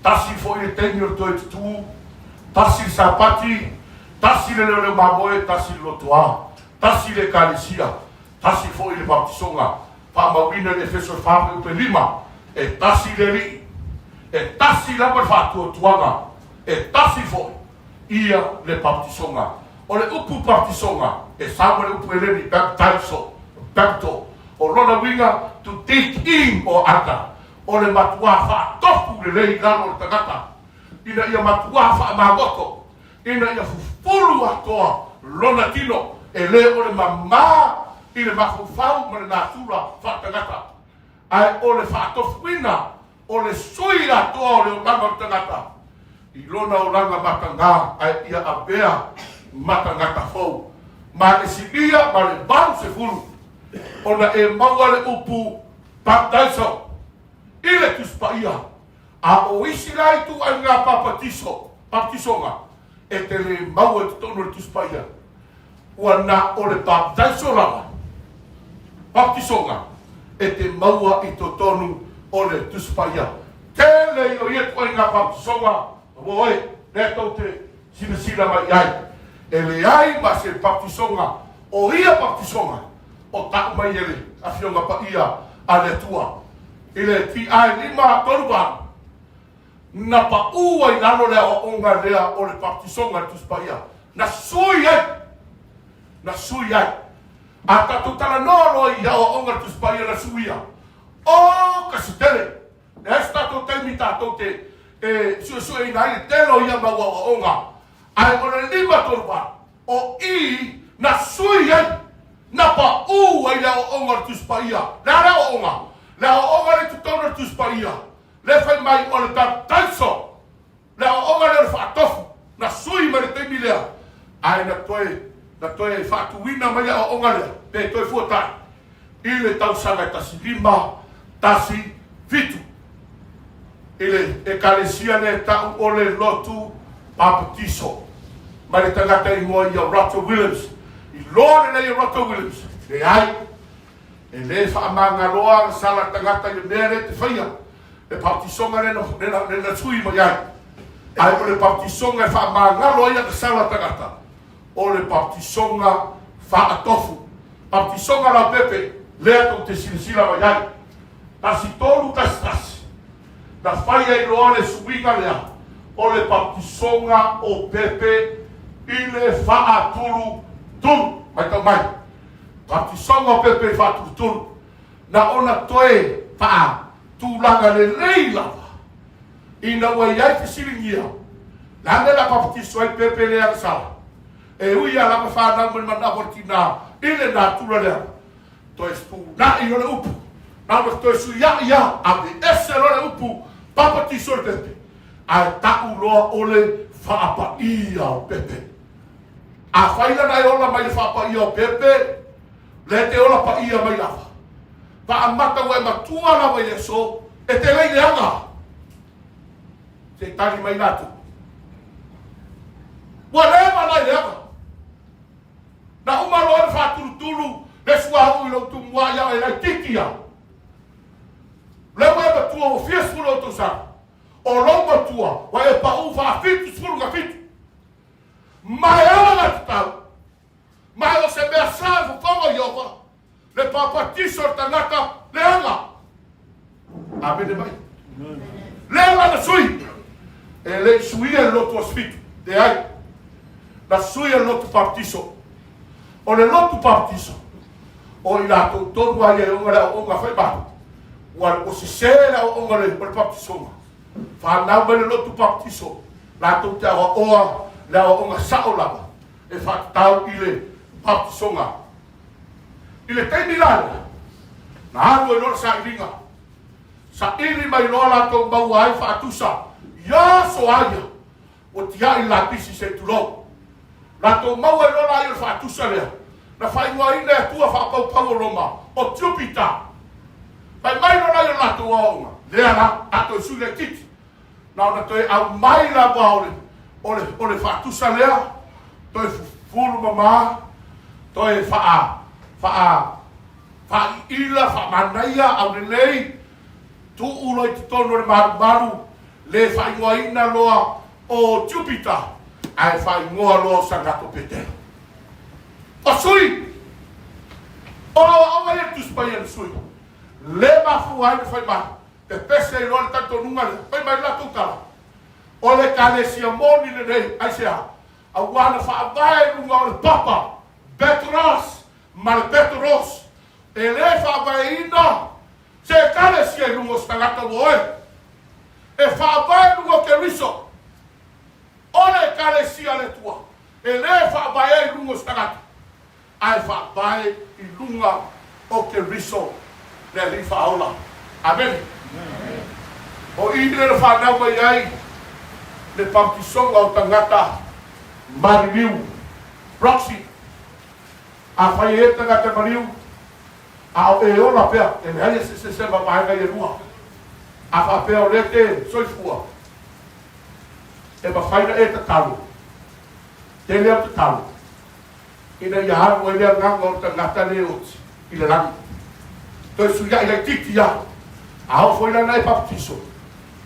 Speaker 7: tasi foi le taimi o le toe tutū, tasi le Sapati, tasi le leoleo mamoe, tasi le lotoa, tasi le Ekalesia, tasi foi le baptisoga, faamauina i le Efeso 4 fuaiupu 5, e tasi le Alii, e tasi lava le faatuatuaga, e tasi foi ia le baptisoga. O le upu baptisoga, e sau mai le upu Heleni baptizo, bapto, o lona uiga to dig in or under, o le matuā faatofu lelei i lalo o le tagata, ina ia matuā faamagoto ina ia fufulu atoa lona tino, e le o le mamā i le mafaufau ma le natura faatangata, ae o le faatofuina o le sui atoa o le olaga o le tagata i lona olaga matagā, ae ia avea ma tagata fou. Ma le silia ma le 80 ona e maua le upu baptizo i le Tusi Paia. A o isi la ituaiga papatiso, baptisoga, e te le maua i totonu o le Tusi Paia, ua na o le baptaiso lava, baptisoga, e te maua i totonu o le Tusi Paia. Tele o ia ituaiga baptisoga, aua oe, lea tou te silasila mai i ai, e leai ma se baptisoga o ia baptisoga o tau mai e le Afioga Paia a le Atua. I le TI 538. Na paʻū ai i lalo le aoaoga lea o le papatisoga i le Tusi Paia. Na sui ai. Na sui ai. A tatou talanoa loa i aoaoga i le Tusi Paia na suia, o ka se tele. Leai se tatou taimi tatou te e suesueina ai le tele o ia mau aoaoga, ae o le 538, o i na sui ai, na paʻū ai le aoaoga o le Tusi Paia. Le a le aoaoga? Le aoaoga lea i totonu o le Tusi Paia, lea fai mai o le baptaiso, le aoaoga lea o le faatofu, na sui mai le taimi lea, ae na toe, na toe faatuina mai le aoaoga lea, pe toe fuatai, i le tausaga e 1517, i le Ekalesia lea e ta'u o le Lotu Papatiso, mai le tagata igoa ia Roger Williams. Iloa lelei e Roger Williams, leai, e lē faamagaloa ana sala tagata i le mea lea e te faia, le papatisoga lea na, lea na sui mai ai. Ae o le papatisoga e faamagalo ai ana sala tagata, o le papatisoga faatofu. Papatisoga laupepe, lea tou te silasila mai ai. 1311, na fai ai loa le suiga lea o le papatisoga o pepe i le faatulutulu. Matau mai, papatisoga o pepe i faatulutulu, na ona toe faatulaga lelei lava ina ua i ai fesiligia, le a le mea o le a papatiso ai pepe le agasala? E ui lava lava fanau mai le manawa o le tinā i le natura lea, toe fetuunai loa le upu, na ona toe suiaʻi lava, aveese loa le upu papatiso le pepe, ae ta'u loa o le faapaia o pepe. Afai la na e ola mai le faapaia o pepe, lea e te ola paia mai lava. Faamata ua e matua lava i le aso, e te lei leaga. Se i tali mai latou. Ua leva la i leaga. Na uma loa ona faatulutulu le suauu i lou tumuai ia oe laitiiti ia. Lea ua e matua ua fia sefulu ou tausaga. O lou matua ua e paʻu faafitu sefulu na fitu. Ma e ala la tatau. Ma o se mea sa e fofoga Ieova, le papatiso o le tagata leaga. Amene mai. Lea la na sui. E le i suia le lotu aso fitu. Leai. Na suia le lotu papatiso. O le lotu papatiso, o i latou tonu lava ia e ona le aoaoga fai mai, ua, ua sese le aoaoga o le, o le papatisoga. Fanau mai le lotu papatiso, latou te aoaoa le aoaoga sao lava e faatatau i le papatisoga. I le taimi la lea, na alu ai loa le sailiga, saili mai loa latou maua ai faatusa i aso a ia, ua tiai le lapisi se i tulou. Latou maua ai loa la ia o le faatusa lea, na faaigoaina e atua faapaupau o Roma, o Jupiter. Fai mai loa la ia o le latou aoaoga, lea la, a toe sui laitiiti, Na ona toe aumai lava o le, o le, o le faatusa lea, toe fufulu mama, toe faa, faa, faaiila, faamanaia, aulelei, tuu loa i totonu o le malumalu, le faaigoaina loa o Jupiter, ae faaigoa loa o Sangato Petelo. O sui! O aoaoga ia le Tusi Paia na sui. Le mafua ai na fai mai. Pepese ai loa le talitonuga lea, fai mai le latou tala, O le Ekalesia moni lenei, aisea? Auā na faavae i luga o le papa, Petros, ma le Petros, e le faavaeina se Ekalesia i luga o se tagata ua oe. E faavae i luga o Keriso. O le Ekalesia a le Atua, e le faavaea i luga o se tagata. Ae faavae i luga o Keriso le Alii Faaola. Amene. O i lea na fanau mai ai le pautisoga o tagata maliliu, proxy. Afai e i ai le tagata maliu, a o e ola pea, e leai e se se ma vaega ia e lua. A faapea o lea e te soifua, e mafai na e tatalo, tele au tatalo, ina ia alu ai le agaga o le tagata le oti i le lagi. Toe suiaʻi laitiiti lava, a oo foi la na e papatiso,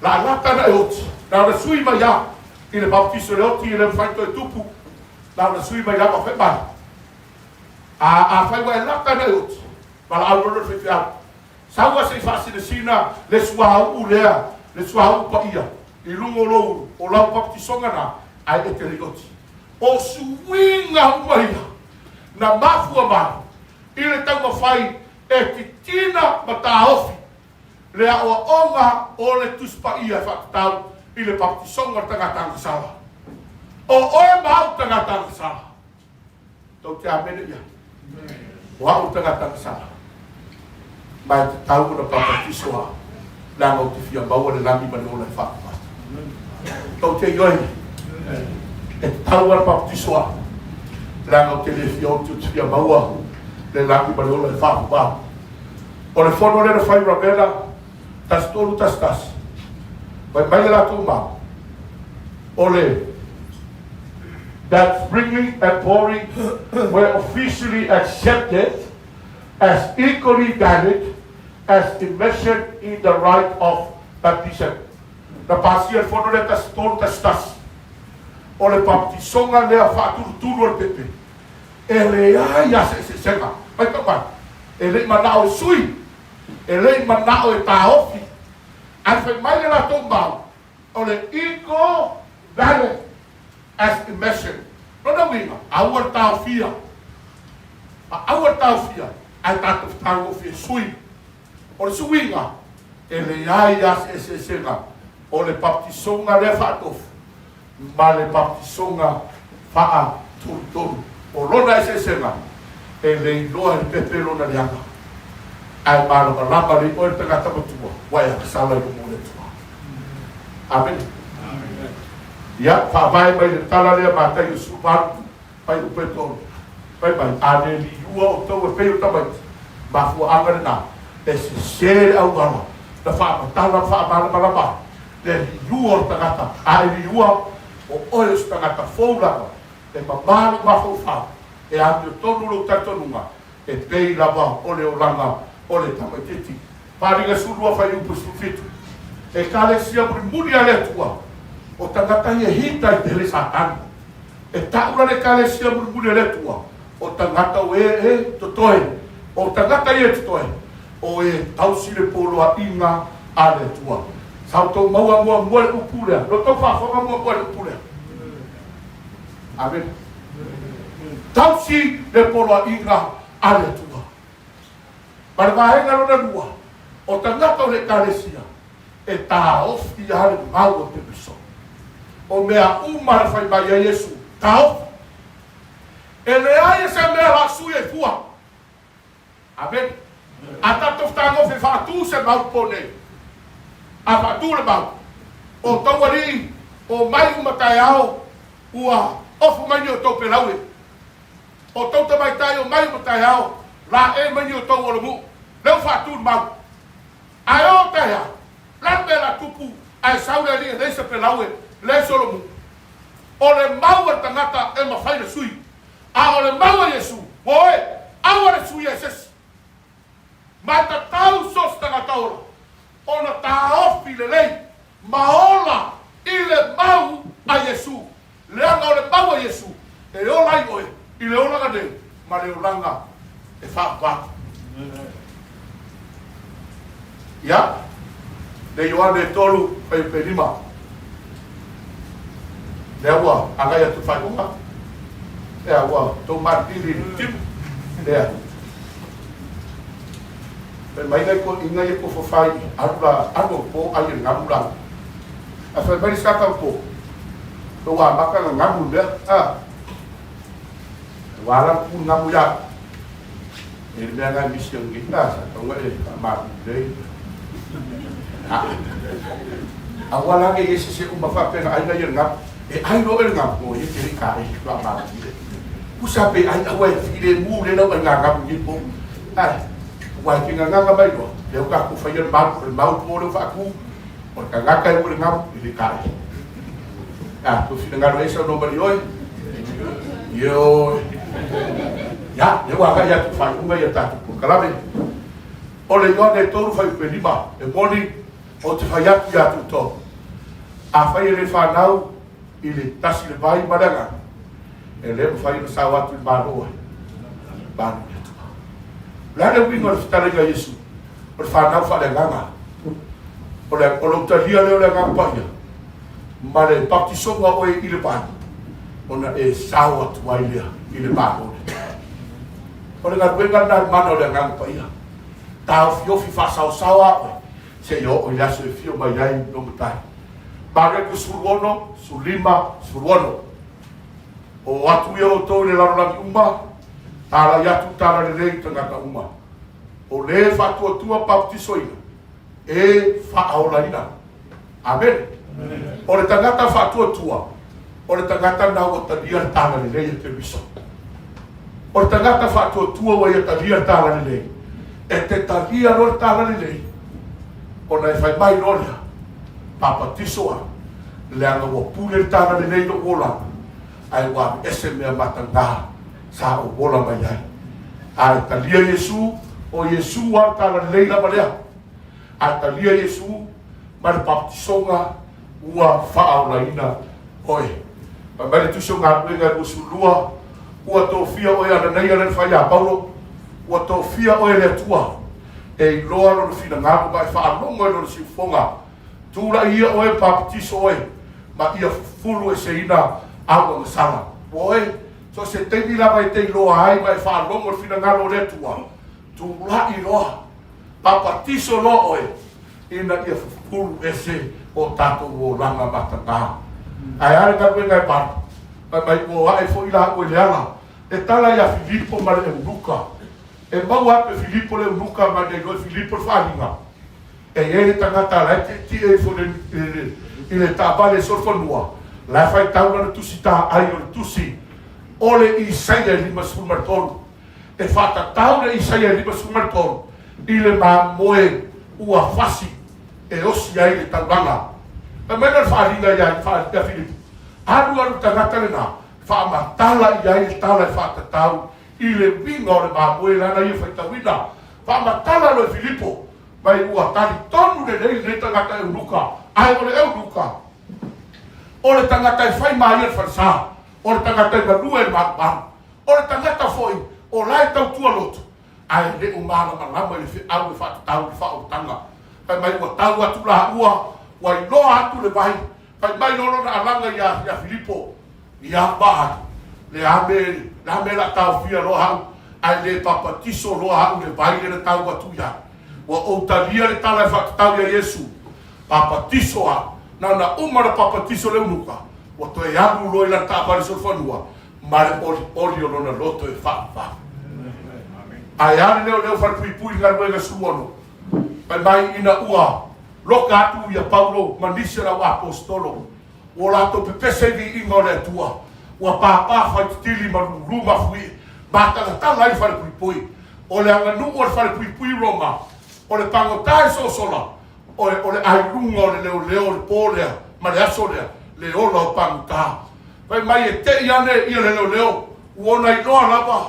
Speaker 7: laalata na e oti, na ona sui mai lava i le papatiso le oti e le mafai toe tupu, na ona sui mai lava fai mai. A afai ua e lata na e oti, valaau loa lea o le faifeau. Sau lava se i faasinasina le suauu lea, le suauu paia. i luga o lou, o lau papatisoga na, ae e te le i oti. O suiga uma ia na mafua mai i le taumafai e titina ma taofi le aoaoga o le Tusi Paia e faatatau i le papatisoga o le tagata agasala. O oe ma au tagata agasala. Tou te amene i ai. O au le tagata agasala. Ma e tatau ona papatiso au, leaga ou te fia maua le lagi ma le ola e faapapa. Tou te ioe, e tatau ona papatiso au, leaga ou te le fia oti, ou te fia maua le lagi ma le ola e faapapa. O le fono lea na fai i Ravena, 1311, fai mai le latou mau, o le that sprinkling and pouring were officially accepted as equally valid as immersion in the rite of baptism. Na pasia le fono lea 1311, o le baptisoga lea faatulutulu o le pepe. E leai a se eseesega. Maitau mai, e le i manao e sui, e le i manao e taofi, ae fai mai le latou mau, o le equal valid as immersion. Lona uiga, aua le taofia, a aua le taofia, ae tatou fetagofie e sui. O le suiga, e leai a se eseesega o le baptisoga lea faatofu ma le baptisoga faatolutolu. O lona eseesega, e le iloa e le pepe lona leaga, ae malamalama le oe le tagata matua, ua e agasala i luma o le Atua. Amene. Ia, faavae mai le tala lea Mataio 18, Fuaiupu e 3, Fai mai, a le liua outou e pei o tamaiti, mafuaaga lena, e sese le auala na faamatala ma faamalamalama ai le liua o le tagata, a e liua, o oe o se tagata fou lava, e mamā lou mafaufau, e amiotonu lou talitonuga, e pei lava o le olaga o le tamaitiiti. Paaliga 12 Fuaiupu 17, Ekalesia mulimuli a le Atua, o tagata ia e hita i te le Satani. E ta'u la le Ekalesia mulimuli a le Atua, o tagata o e e totoe, o tagata ia e totoe, o e tausi le poloaiga a le Atua. Sa outou maua muamua le upu lea, lo outou faafofoga muamua i le upu lea. Amene. Tausi le poloaiga a le Atua. Ma le vaega lona lua, o tagata o le Ekalesia e taofi lava le mau o Keriso. O mea uma na fai mai ai Iesu, taofi. E leai se mea la sui ai fua. Amene. A tatou fetagofe faatu se mau po nei, a faatu le mau, o tou alii o mai uma taeao ua ofu mai ni o tou pelaue. O tou tamaitai o mai uma taeao, laʻe mai ni o tou olomuʻu, lea ua faatu le mau. Ae o taeao, le a le mea la tupu ae sau le alii e leai se pelaue, leai se olomuʻu? O le mau a le tagata e mafai le sui, a o le mau a Iesu, ua oe, aua le suia e se isi. Ma e tatau so o se tagata ola ona taofi lelei ma ola i le mau a Iesu, leaga o le mau a Iesu e ola ai oe i le olaga nei ma le olaga e faavavau. Ia, le Ioane 3, fuaiupu 5. Lea ua agai atu i le faaiuga. Lea ua tou maliliu i le timu. Lea. Fai mai nai toeaiina ia tofafai, alu la, alu au po ai e le galu la. Ae fai mai le saka o po, ua amata ona galu le mea, a. Ua ala le pu galu ia au. E le mea na e misi au nei, a, sa tatau ona e faamalulu lelei. A, aua la ne i e sese uma faapea na ai na ia le galu. E ai loa oe le galu, o ia te le i kaʻe, faamalulu lelei. Pusa pe ai aua e filemu le lau aiga galu i nei po. Ae, aua e te gagaga mai loa, lea ua tatou faia le mau, o le mau po lea ua faatu, o le tagata e ua le galu, e le kaʻe. A, tou finagalo e saunoa mai oe. Ioe. Ia, lea ua agai atu i faaiuga ia tatou polokalame. O le Ioane 3 fuaiupu 5, e moni, ou te fai atu ia te outou, afai e le fanau i le tasi le vai ma le agaga, e le mafai ona sao atu i le Malo ai. Malo i le Atua. O le a le uiga o le fetalaiga a Iesu? O le fanau faaleagaga. O le, o lou talia lea o le Agaga Paia. Ma le baptisoga o oe i le vai, ona e sao atu ai lea i le Malo lea. O le galuega lena a le mana o le Agaga Paia. Taofiofi faasaosao a oe, seia oo i le aso e fio mai ai lou Matai. Mareko 16, 15, 16. O atu ia outou i le lalolagi uma, talai atu talalelei i tagata uma. O le faatuatua baptisoina, e faaolaina. Amene. O le tagata faatuatua, o le tagata lena ua talia le talalelei e Keriso. O le tagata faatuatua ua ia talia le talalelei, e te talia loa le talalelei, ona e fai mai loa lea, papatiso au, leaga ua pule le talalelei i lou olaga, ae ua aveese mea matagā sa ou ola mai ai. A e talia Iesu, o Iesu lava le talalelei lava lea. A talia Iesu ma le baptisoga ua faaolaina oe. Fai mai le Tusi o Galuega 22, Ua tofia oe Ananaia lea na fai ia Paulo, ua tofia oe e le Atua e iloa lona finagalo ma e faalogo i lona siufofoga. Tulai ia oe, baptiso oe, ma ia fufulu eseina au agasala. Ua oe, so o se taimi lava e te iloa ai ma e faalogo i le finagalo o le Atua, tulai loa. Papatiso loa oe ina ia fufulu ese o tatou olaga matagā. Ae a le galuega e malu? Fai mai ua ae foi la oe le ala e tala ia Filipo ma le eunuka. E maua atu e Filipo le eunuka ma na iloa e Filipo le faaaliga. E i ai le tagata la e tietie ifo i le taavale e solofanua, la e faitau lana tusi taai o le tusi o le Isaia e 53. E faatatau le Isaia 53 i le mamoe ua fasi e osi ai le taulaga. Fai mai lea o le faaaliga ia Filipo, Alu alu tagata lena, faamatala i ai le tala e faatatau i le uiga o le mamoe lana ia faitauina. Faamatala loa e Filipo, mai ua talitonu lelei lenei tagata eunuka, ae o le eunuka, o le tagata e fai ma ia le falesa, o le tagata e galue i le malumalu. O le tagata foi o la e tautua lotu, ae le o malamalama i le feau e faatatau i le faaolataga. Fai mai ua tau atu laua, ua iloa atu le vai, fai mai loa lona alaga ia, ia Filipo, Ia vaai, le a me, le a me la taofia loa au, ae le papatiso loa au i le vai lea na tau atu i ai. Ua ou talia le tala e faatatau ia Iesu, papatiso au. Na ona uma ona papatiso le unuka, ua toe alu loa i lana taavale solofanua, ma le olioli o lona loto e faavavau. Ae a le leoleo falepuipui i galuega 16, fai mai ina ua loka atu ia Paulo ma nisi o le au aposetolo, ua latou pepese i viiga o le Atua, ua pāpā faititili ma lulū mafuie, matagatala ai le falepuipui. O le aganuu o le falepuipui Roma, o le pagota e sosola, o le, o le ailuga o le leoleo o le pō lea ma le aso lea, le ola o pagota. Fai mai e te'i ane ia le leoleo, ua ona iloa lava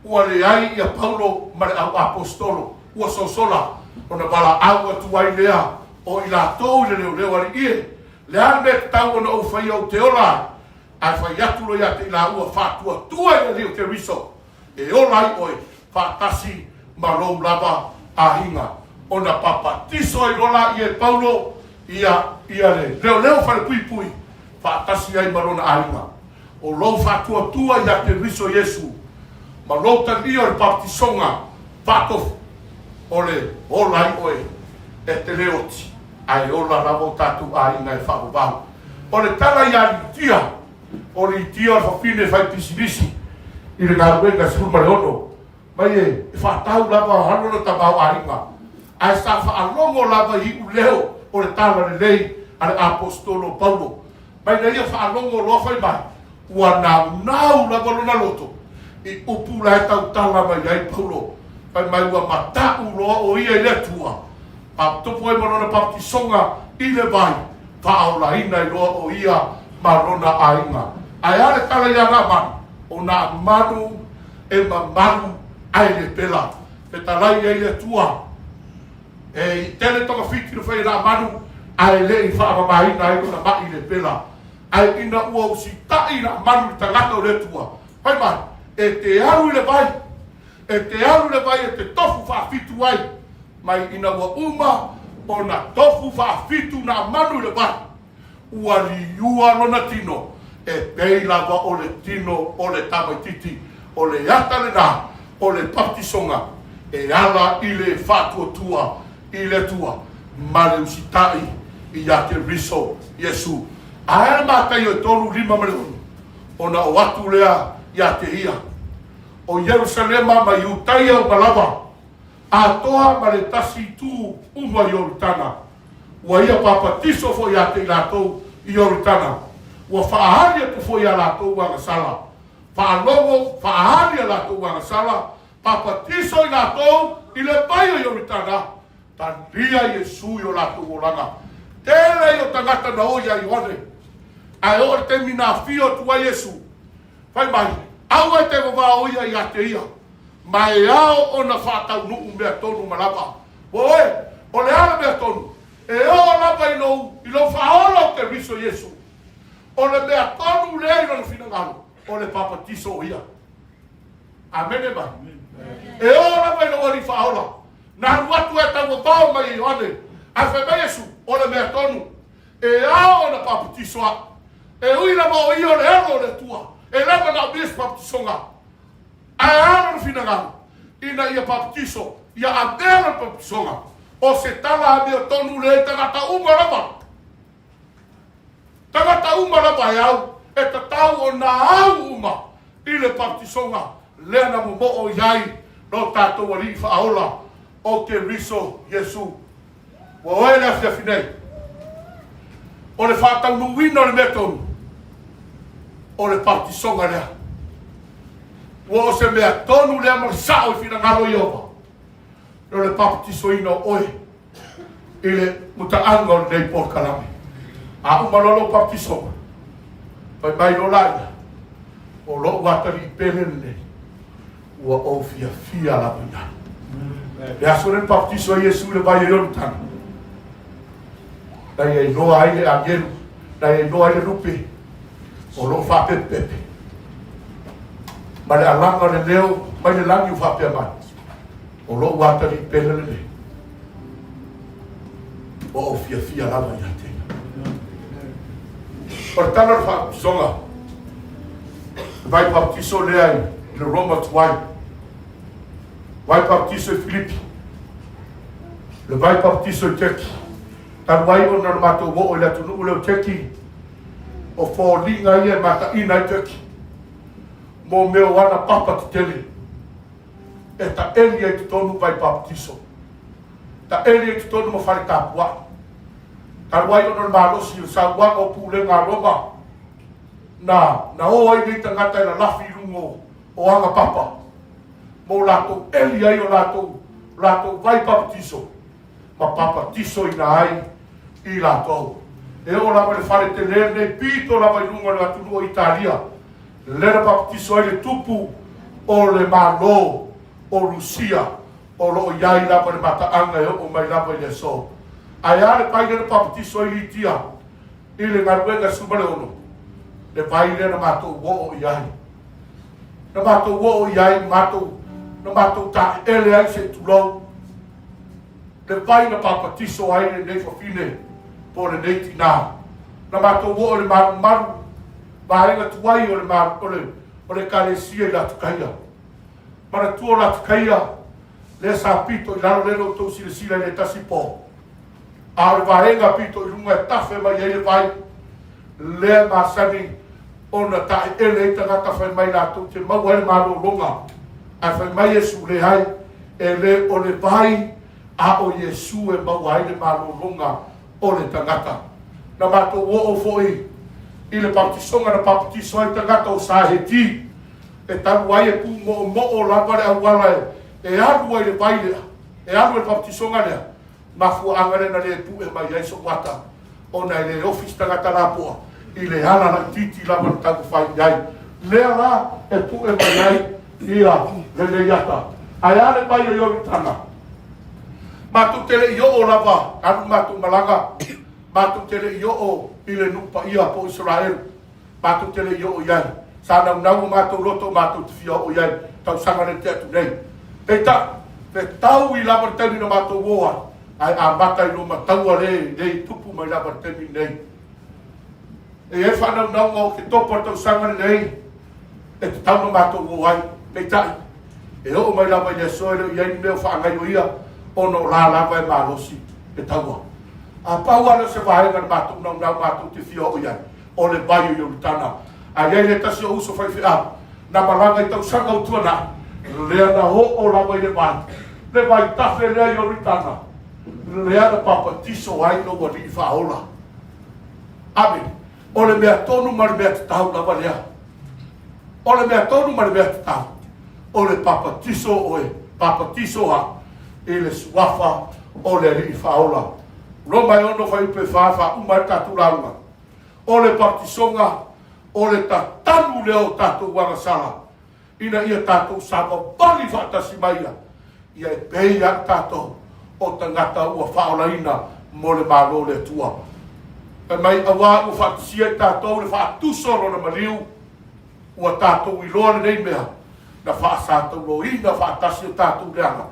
Speaker 7: ua leai ia Paulo ma le au aposetolo, ua sosola, ona valaau atu ai lea o i latou i le leoleo, Alii e, le a le mea e tatau ona ou faia ou te ola ai? Ae fai atu loa ia te i laua, Faatuatua i le Alii o Keriso, e ola ai oe faatasi ma lou lava aiga. Ona papatiso ai loa laia e Paulo ia ia le leoleo falepuipui faatasi ai ma lona aiga. O lou faatuatua ia Keriso Iesu ma lou talia o le baptisoga faatofu, o le ola ai oe e te le oti, ae ola lava o tatou aiga e faavavau. O le tala ia Litia, o Litia o le fafine fai pisinisi i le galuega 16, mai e faatau lava alu lona tamaoaiga, ae sa faalogo lava i iuleo o le talalelei a le Aposetolo o Paulo. Mai na ia faalogo loa fai mai, ua naunau lava lona loto i upu la e tautala mai ai Paulo. Fai mai ua mata'u loa o ia i le Atua, topu ai ma lona baptisoga i le vai, faaolaina ai loa o ia ma lona aiga. Ae a le tala ia Naamanu? O Naamanu e mamalu ae le pela. Fetalai ai le Atua. E tele togafiti na fai e Naamanu, ae le i faamamaina ai lona ma'i le pela. Ae ina ua usita'i Naamanu i le tagata o le Atua, fai mai, e te alu i le vai, e te alu i le vai e te tofu faafitu ai, mai ina ua uma ona tofu faafitu Naamanu i le vai. Ua liua lona tino, e pei lava o le tino o le tamaititi. O le ata lena o le papatisoga e ala i le faatuatua i le Atua ma le usitai ia Keriso Iesu. Ae le Mataio e 3, 5 ma le 6, ona o atu lea ia te ia, o Ierusalema ma Iutaia uma lava, atoa ma le tasi itu uma i Ioritana, ua ia papatiso foi ia te i latou i Ioritana, ua faaali atu foi ia latou agasala, faalogo, faaali a latou agasala, papatiso i latou i le vai o Ioritana, talia Iesu i o latou olaga. Tele ia o tagata na o ia Ioane, ae oo le taimi na afio atu ai Iesu, fai mai, Aua e te vavao ia ia te ia, ma e ao ona faataunuu mea tonu ma lava. Ua oe, o le a le mea tonu? E oo lava i lou, i lou faaola o Keriso Iesu. O le mea tonu lea i lona finagalo, o le papatiso o ia. Amene mai. E oo lava i lou Alii faaola, na alu atu e tauvavao mai e Ioane, ae fai mai Iesu, o le mea tonu, e ao ona papatiso au. E ui lava o ia o le alo o le Atua, e le manaomia se papatisoga. Ae a lona finagalo ina ia papatiso, ia avea lona papatisoga o se tala amiotonu lea i tagata uma lava. Tagata uma lava e au, e tatau ona au uma i le papatisoga lea na momoo i ai lo tatou Alii Faaola o Keriso Iesu. Ua oe le afiafi nei. O le faataunuuina o le mea tonu, o le papatisoga lea. Ua o se mea tonu lea ma le sao i finagalo o Ieova, o le papatisoina o oe i le mutaaga o lenei polokalame. A uma loa lou papatisoga, fai mai loa laia, o lou atalii pele lenei, ua ou fiafia lava i ai. Le aso lea na papatiso ai Iesu i le vai o Ioritana, na ia iloa ai le agelu, na ia iloa ai le lupe o lo o faapepepepe. Ma le alaga o le leo mai le lagi ua faapea mai, o lou atalii pele lenei, ua ou fiafia lava ia te ia. O le tala o le faapisoga, le vai papatiso lea i le Roma tuai, vai papatiso i Filipi, le vai papatiso i Turkey. Talu ai ona o le matou oo i le atunuu lea o Turkey, o foliga ia e mataina ai Turkey mo mea o ana papa tetele e taeli ai totonu vai papatiso, taeli ai totonu ma fale tapuai. Talu ai ona o le malosi o le sauaga o pulega a Roma, na, na o ai nei tagata e lalafi i luga o, o aga papa, mo latou eli ai o latou, latou vai papatiso, ma papatisoina ai i latou. E oo lava i le fale tele lenei pito lava i luga o le atunuu o Italia, lea na papatiso ai le tupu o le Malo o Rusia, o lo o i ai lava le mataaga e oo mai lava i le aso. Ae a le vai lea na papatiso ai Litia i le galuega 16, le vai lea na matou oo i ai. Na matou oo i ai, matou, na matou taeele ai se i tulou, le vai na papatiso ai lenei fafine po o lenei tinā. Na matou oo i le malumalu, vaega tuai o le, o le, o le Ekalesia i Latukaia. Manatua o Latukaia, lea sa pito i lalo lea na outou silasila i le tasi po. A o le vaega pito i luga e tafe mai ai le vai, lea e masani ona taeele ai tagata fai mai latou te maua ai le malologa. Ae fai mai Iesu, Leai, e le o le vai, a o Iesu e maua ai le malologa o le tagata. Na matou oo foi i le papatisoga na papatiso ai tagata o Saheti, e talu ai e pūmoomoo lava le auala e alu ai le vai lea, e alu ai le papatisoga lea, mafuaaga lea na le pue mai ai sou ata, ona e le ofi se tagata lapoa i le ala laitiiti lava na taumafai i ai. Lea la e pue mai ai ia lenei ata. Ae a le vai o Ioritana? Matou te le i oo lava, alu matou malaga, matou te le i oo i le nuu paia po o Isaraelu. Matou te le i oo i ai. Sa naunau o matou loto matou te fia oo i ai tausaga lea na tea atu nei. Peitai, fetaui lava le taimi na matou o ai, ae amata i Roma taua le, le i tupu mai lava i le taimi lenei. E i ai faanaunauga o Oketopa o le tausaga lenei e tatau ona matou o ai, peitai, e oo mai lava i le aso e le o i ai ni mea o faagaioia ona o la lava e malosi le taua. A pau lava lea o se vaega na matou naunau matou te fia oo i ai, o le vai o Ioritana. A i ai le tasi o uso faifeau na malaga i tausaga ua tuanai, lea na oo lava i le vai, le vaitafe lea Ioritana, lea na papatiso ai lou Alii Faaola. Amene. O le mea tonu ma le mea tatau lava lea. O le mea tonu ma le mea tatau, o le papatiso oe, papatiso au i le suafa o le Alii Faaola. Roma e 6 fuaiupu e 4 faauma ai le tatou lauga. O le baptisoga, o le tatanu lea o tatou agasala, ina ia tatou savavali faatasi ma Ia, ia e pei ai tatou o tagata ua faaolaina mo le Malo o le Atua. Fai mai, auā ua faatasia i tatou le faatuso o Lona maliu, ua tatou iloa lenei mea, na faasatauloina faatasi o tatou leaga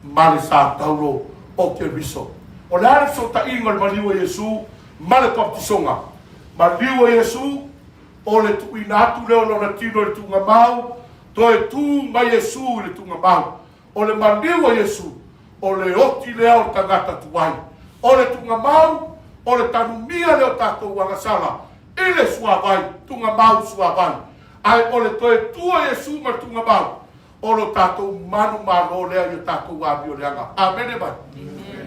Speaker 7: ma le sataulo o Keriso. O le a le fesootaiga o le maliu o Iesu ma le papatisoga? Maliu o Iesu, O le tuuina atu lea o lona tino i le tuugamau, toe tu mai Iesu i le tuugamau. O le maliu o Iesu, o le oti lea o le tagata tuai. O le tuugamau, o le tanumia lea o tatou agasala i le suavai, tuugamau suavai. Ae o le toe tu o Iesu ma le tuugamau, o lo tatou manumalo lea i o tatou amioleaga. Amene mai.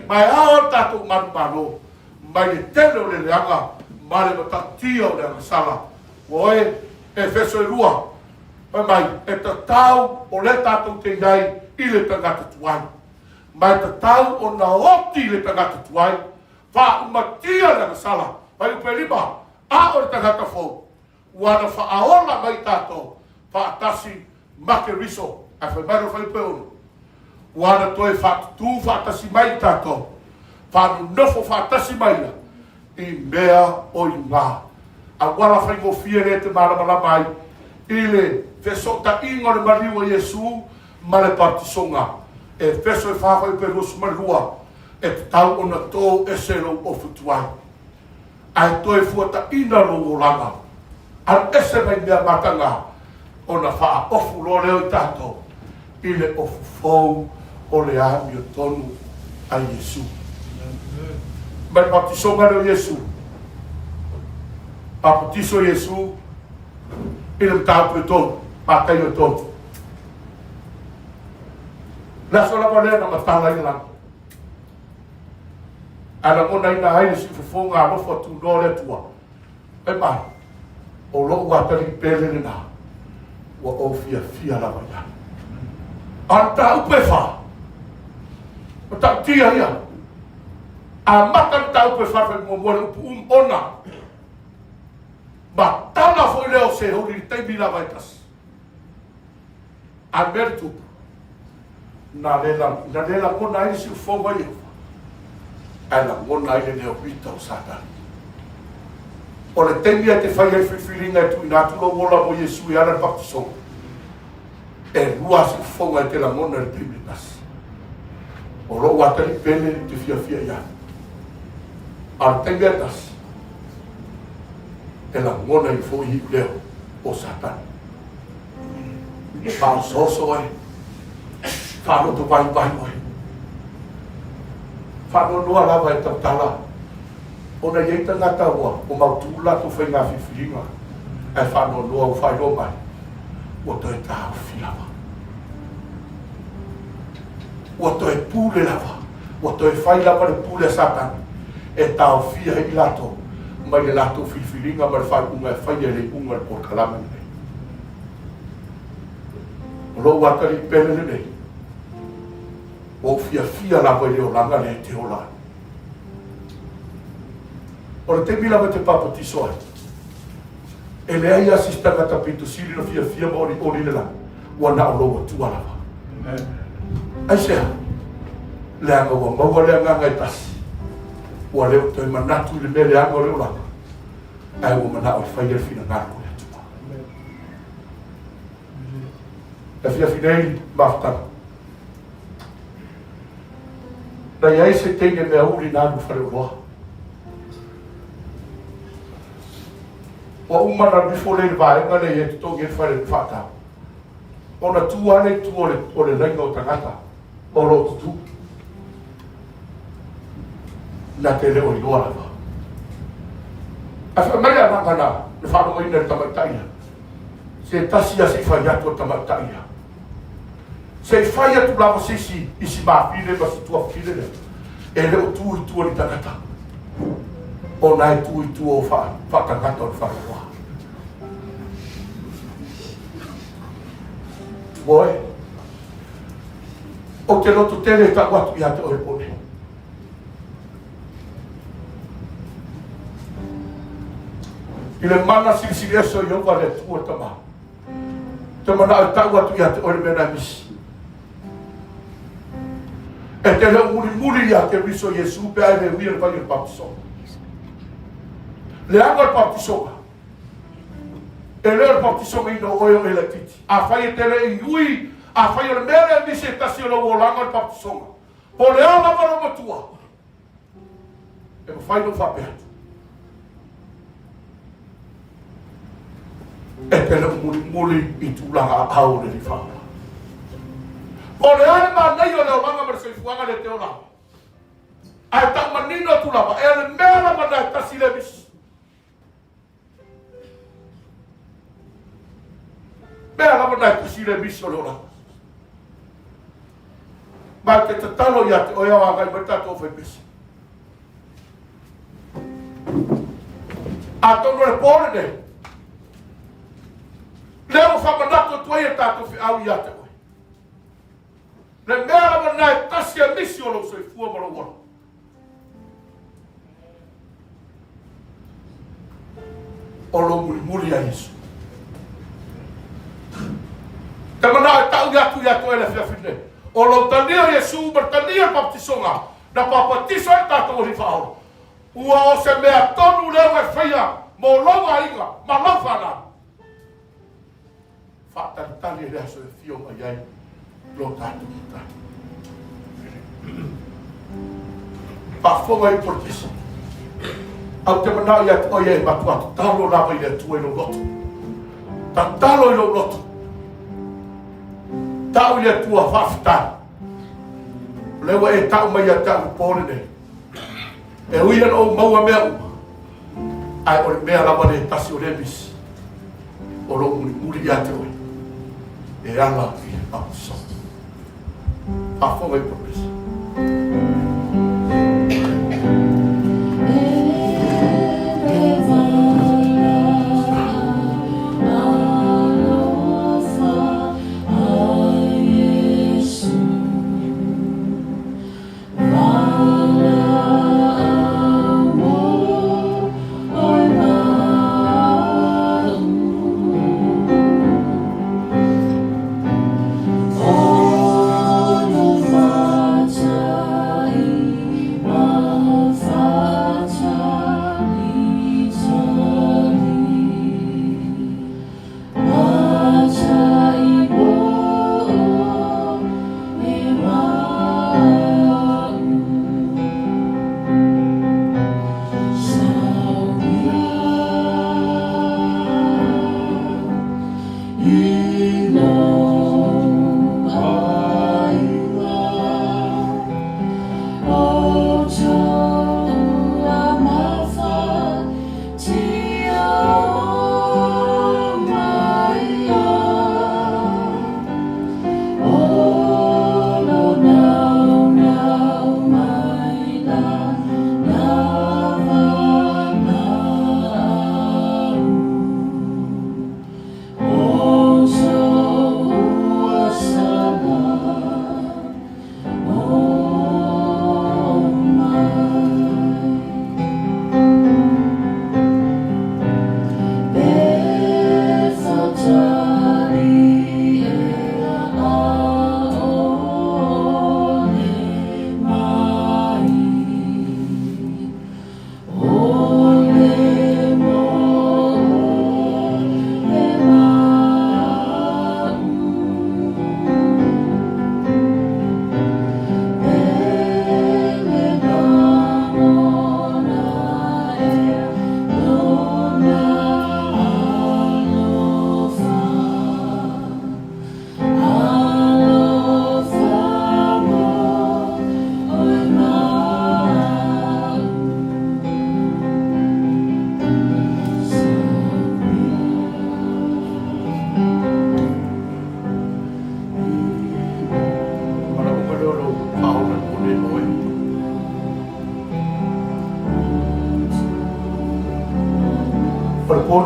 Speaker 7: Ma e ao le tatou manumalo mai le tele o le leaga ma le matautia o le agasala. Ua oe, Efeso e lua, fai mai, e tatau o lea tatou te i ai i le tagata tuai. Ma e tatau ona oti le tagata tuai, faaumatia le agasala, fuaiupu e lima, a o le tagata fou, ua na faaola mai tatou faatasi ma Keriso. Ae fai mai le fuaiupu e ono, ua na toe faatutū faatasi mai i tatou, faanonofo faatasi ma ia i mea o i luga. Auala faigofie lea e te malamalama ai i le fesootaiga o le maliu o Iesu ma le baptisoga. Efeso e 4 fuaiupu e 22, e tatau ona tō ese lou ofu tuai. Ae toe fuataina lou olaga, alu ese mai mea mataga, ona faaofu loa lea o i tatou i le ofu fou o le amiotonu a Iesu. Mai le baptisoga lea o Iesu, baptiso Iesu i le mataupu e tolu, Mataio e tolu. Le aso lava lea na matala ai le lagi. Ae lagonaina ai le siufofoga alofa tunoa o le Atua, Fai mai, o lou atalii pele lena, ua ou fiafia lava i ai. A o le mataupu e fa, matautia ia, amata le mataupu e fa, fai muamua le upu um ona, matala foi lea o Seholi i le taimi lava e tasi. A le mea le tupu, na le, na le lagona ai le siufofoga o Iehofa, ae lagona ai le leo mita o Satani. O le taimi e te fai ai filifiliga e tuuina atu lou ola mo Iesu e ala i le baptisoga, e lua siufofoga e te lagona i le taimi e tasi. O lou atalii pele te fiafia i ai. A o le taimi e tasi, e lagona ai foi iu leo o Satani. Faaosooso oe, faaloto vaivai oe. Faanoanoa lava e tautala ona i ai tagata ua ua mautu le latou faiga filifiliga ae faanoanoa ua faailoa mai ua toe taofi lava. Ua toe pule lava, ua toe fai lava le pule a Satani e taofia ai i latou mai le latou filifiliga ma le faaiuga e faia i le iuga o le polokalame lenei. O lou atalii pele lenei, ua ou fiafia lava i le olaga lea e te ola ai. O le taimi lava e te papatiso ai, e leai lava se isi tagata pito sili ona fiafia ma olioli i le lagi, ua na o lou Atua lava. Aisea? Leaga ua maua le agaga e tasi, ua le o toe manatu i le mea leaga o le olaga, ae ua manao e faia le finagalo o le Atua. Le afiafi nei, mafutaga. Na i ai se teine mea uli na alu i faleoloa. Ua uma ona alu ifo lea i le vaega lea e i ai totogi ai le fale faatau. Ona tu lava lea i tua o le, o le laina o tagata o lo o tutū. Na te le o iloa lava. Ae fai mai le agaga na, na faalogoina e le tamaitai ia. Se tasi lava se i fai atu a le tamaitai ia. Se i fai atu lava se isi i si mafine ma si tuafafine lea, e le o tu i tua ni tagata, ona e tu i tua o faatagata o le faleoloa. Moe, ou te loto tele e tau atu ia te oe le po nei. I le mana silisili ese o Ieova le Atua le Tama, te manao e tau atu ia te oe le mea na e misi. E te le o mulimuli ia te Riso Iesu pe a e le uia le vai o le baptisoga. Leaga o le baptisoga. E le o le baptisoga ina o oe o e laititi. Afai e te le i ui, afai o le mea lea e misi e tasi o lou olaga o le baptisoga. Po o le a lava lou matua, e mafai ona ou faapea atu. E te le o mulimuli i tulaga aao o le Alii Faaola. Po o le a le manaia o le olaga ma le soifuaga lea e te ola ai, ae tau manino atu lava, e le mea lava na e tasi lea misi. Mea lava na e tasi lea misi o le olaga. Ma te tatalo ia te oe ao agai mai tatou faipese. Atonu o le po lenei, lea ua faamanatu atu ai e tatou feau ia te oe. Le mea lava lena e tasi e misi o lou soifua ma lou ola. O lou mulimuli a Iesu. Te manao e tau atu ia te oe le afiafi nei. O lou talia o Iesu ma le talia o le baptisoga na papatiso ai le tatou Alii Faaola. Ua o se mea tonu lea ua e faia mo lou aiga ma lau fanau. Faatalitali i le aso e afio mai ai lo tatou Matai. Faafofoga i polokesi. Au te manao ia te oe e matua tatalo lava i le Atua i lou loto. Tatalo i lou loto. Tau i le Atua faafetai. O lea ua e tau mai ia te au i le po lenei. E ui ona ou maua mea uma, ae o le mea lava lea e tasi o lea misi, o lou mulimuli ia te oe, e ala i le baptisoga. Faafofoga i polokesi.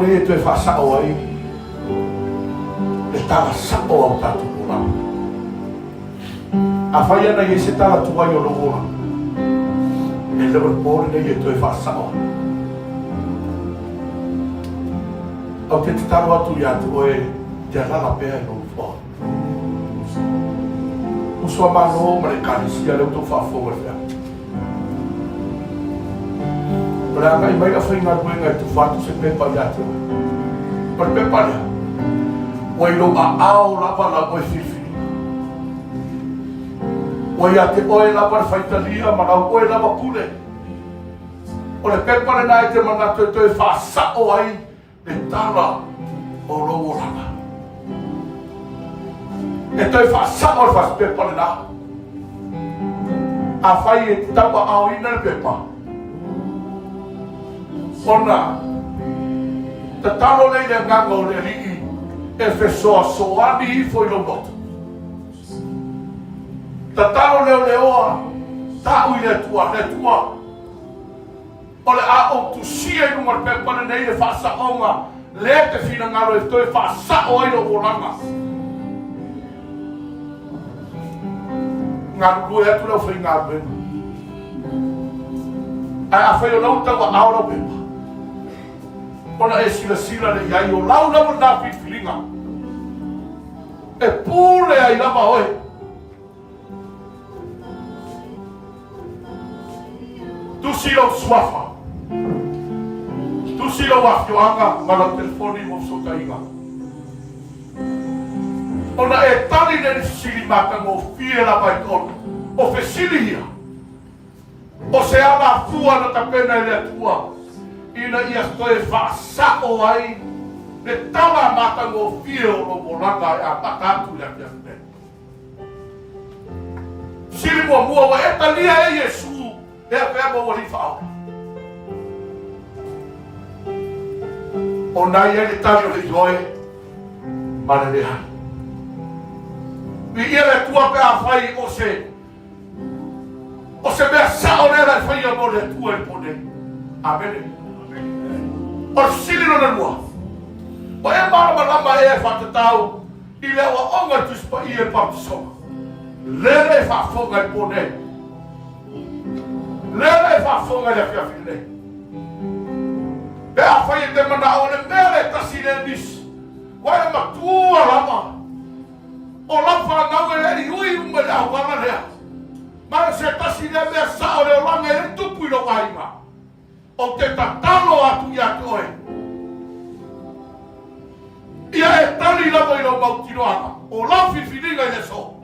Speaker 7: lenei e toe faasao ai le tala sao a o tatou olaga. Afai ana i ai se tala tuai o lou ola, e le o le po lenei e toe faasao ai. Ou te tatalo atu ia te oe, te alala pea i lou nofoa. Uso a Malo ma le Ekalesia lea ua outou faafofoga i le feau. O le agai mai le aufaigaluega e tufa atu se pepa ia te oe. O le pepa lea, ua i lou aao lava lau oe filifiliga. Ua ia te oe lava le faitalia ma lau oe lava pule. O le pepa lena e te manatu e toe faasao ai le tala o lou olaga. E toe faasao le fasipepa lena. Afai e te tauaaoina le pepa, ona tatalo lea i le Agaga o le Alii e fesoasoani ifo i lou loto. Tatalo leoleoa, tau i le Atua, le Atua, O le a ou tusia i luga o le pepa lenei le faasaoga lea e te finagalo e toe faasao ai lou olaga. Galulue atu le aufaigaluega. Ae afai o lau tauaao lau pepa, ona e silasila lea i ai, o lau lava lena filifiliga. E pule ai lava oe. Tusi lou suafa, tusi lou afioaga ma lau telefoni mo fesootaiga. Ona e tali lea i le fesili matagofie lava e tolu. O fesili ia, o se alafua na tapena e le Atua ina ia toe faasao ai le tala matagofie o lou olaga e amata atu i le afiafi nei. Sili muamua ua e talia e Iesu e avea ma ou Alii Faaola. Ona i ai le tali o le ioe ma le leai. Viia le Atua pe afai o se o se mea sao lea na e faia mo le Atua i le po nei. Amene. O le fesili lona lua, ua e malamalama ea e faatatau i le aoaoga a le Tusi Paia i le Papatisoma? Lea na e faafofoga i le po nei. Lea na e faafofoga i le afiafi lenei. Pe afai e te manao o le mea lea e tasi lea misi, ua e matua lava. O lau fanau e le i ui uma i le auala lea. Ma o se tasi lea mea sao le olaga e le tupu i lou aiga. Ou te tatalo atu ia te oe, ia e tali lava i lou mautinoaga o lau filifiliga i le aso,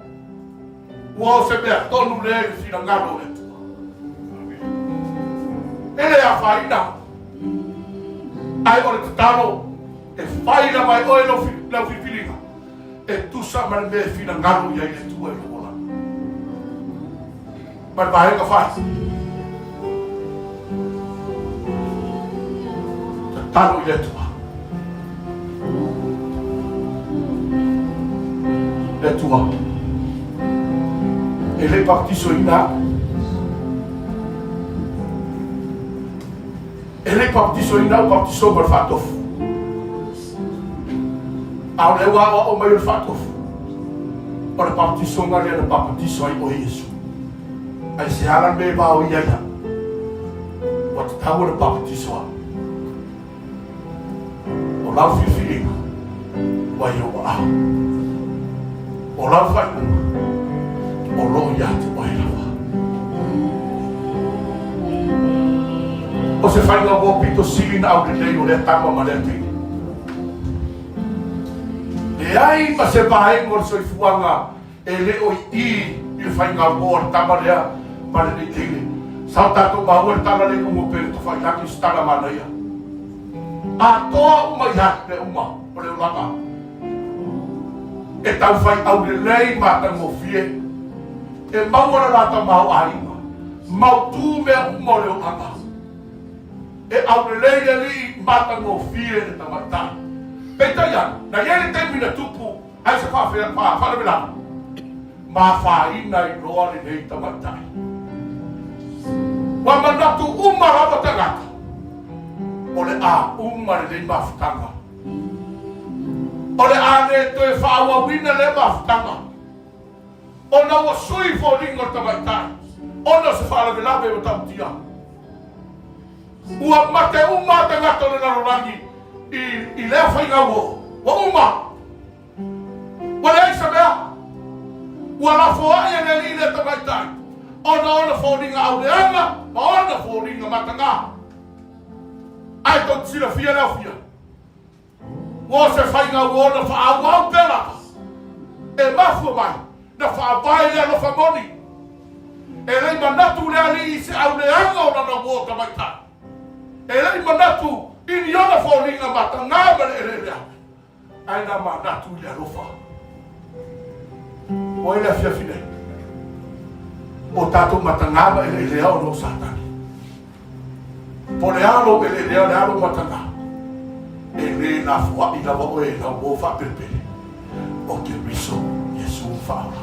Speaker 7: ua o se mea tonu lea i le finagalo o le Atua. E le afaina, ae o le tatalo e fai lava e oe lau filifiliga e tusa ma le mea e finagalo i ai le Atua i lou olaga. Ma le vaega faaiu, tatalo i le Atua. Le Atua, e le baptisoina au. E le baptisoina au baptiso ma le faatofu. A o lea ua aoao mai o le faatofu, o le baptisoga lea na bapatiso ai oe Iesu. Aisea la le mea e vaoia ai au? Ua tatau ona bapatiso au. O lau filifiliga, ua i ou aao. O lau faaiuga, o lo o ia te oe lava. O se faiga ua pito sili na aulelei o lea tama ma lea teine. Leai ma se vaega o le soifuaga e le o i i i le faiga uo a le tama lea ma lenei teine. Sa o tatou maua le tala lea i luga o Pele Tafailagi, o se tala manaia. Atoa uma i ai mea uma o le olaga. E taufai aulelei ma matagofie, e maua le la tamaoaiga, mautu mea uma o le olaga. E aulelei le alii, matagofie le tamaitai. Peitai ane, na i ai le taimi na tupu ai se faalavelave, ma afaina ai loa lenei tamaitai. Ua manatu uma lava tagata, O le a uma lenei mafutaga. O le a le toe faaauauina lea mafutaga, ona ua sui foliga o le tamaitai ona o se faalavelave matautia. Ua mate uma tagata o le lalolagi i, i lea faiga uo. Ua uma. Ua leai se mea. Ua lafoai e le alii lea tamaitai ona ona foliga auleaga ma ona foliga matagā. Ae tou te silafia le aofia. Ua o se faiga ua ona faaauau pea lava. E mafua mai na faavae le alofa moni. E le i manatu le alii i se auleaga o lana uo tamaitai. E le i manatu i ni ona foliga matagā ma le eleeleaga. Ae na manatu i le alofa. Ua i le afiafi nei. O tatou matagā ma eleelea ona o Satani. Po le a lou eleelea o le a lou matagā, e le lafoaʻi lava oe e lau uo faapelepele o Keriso Iesu Faaola.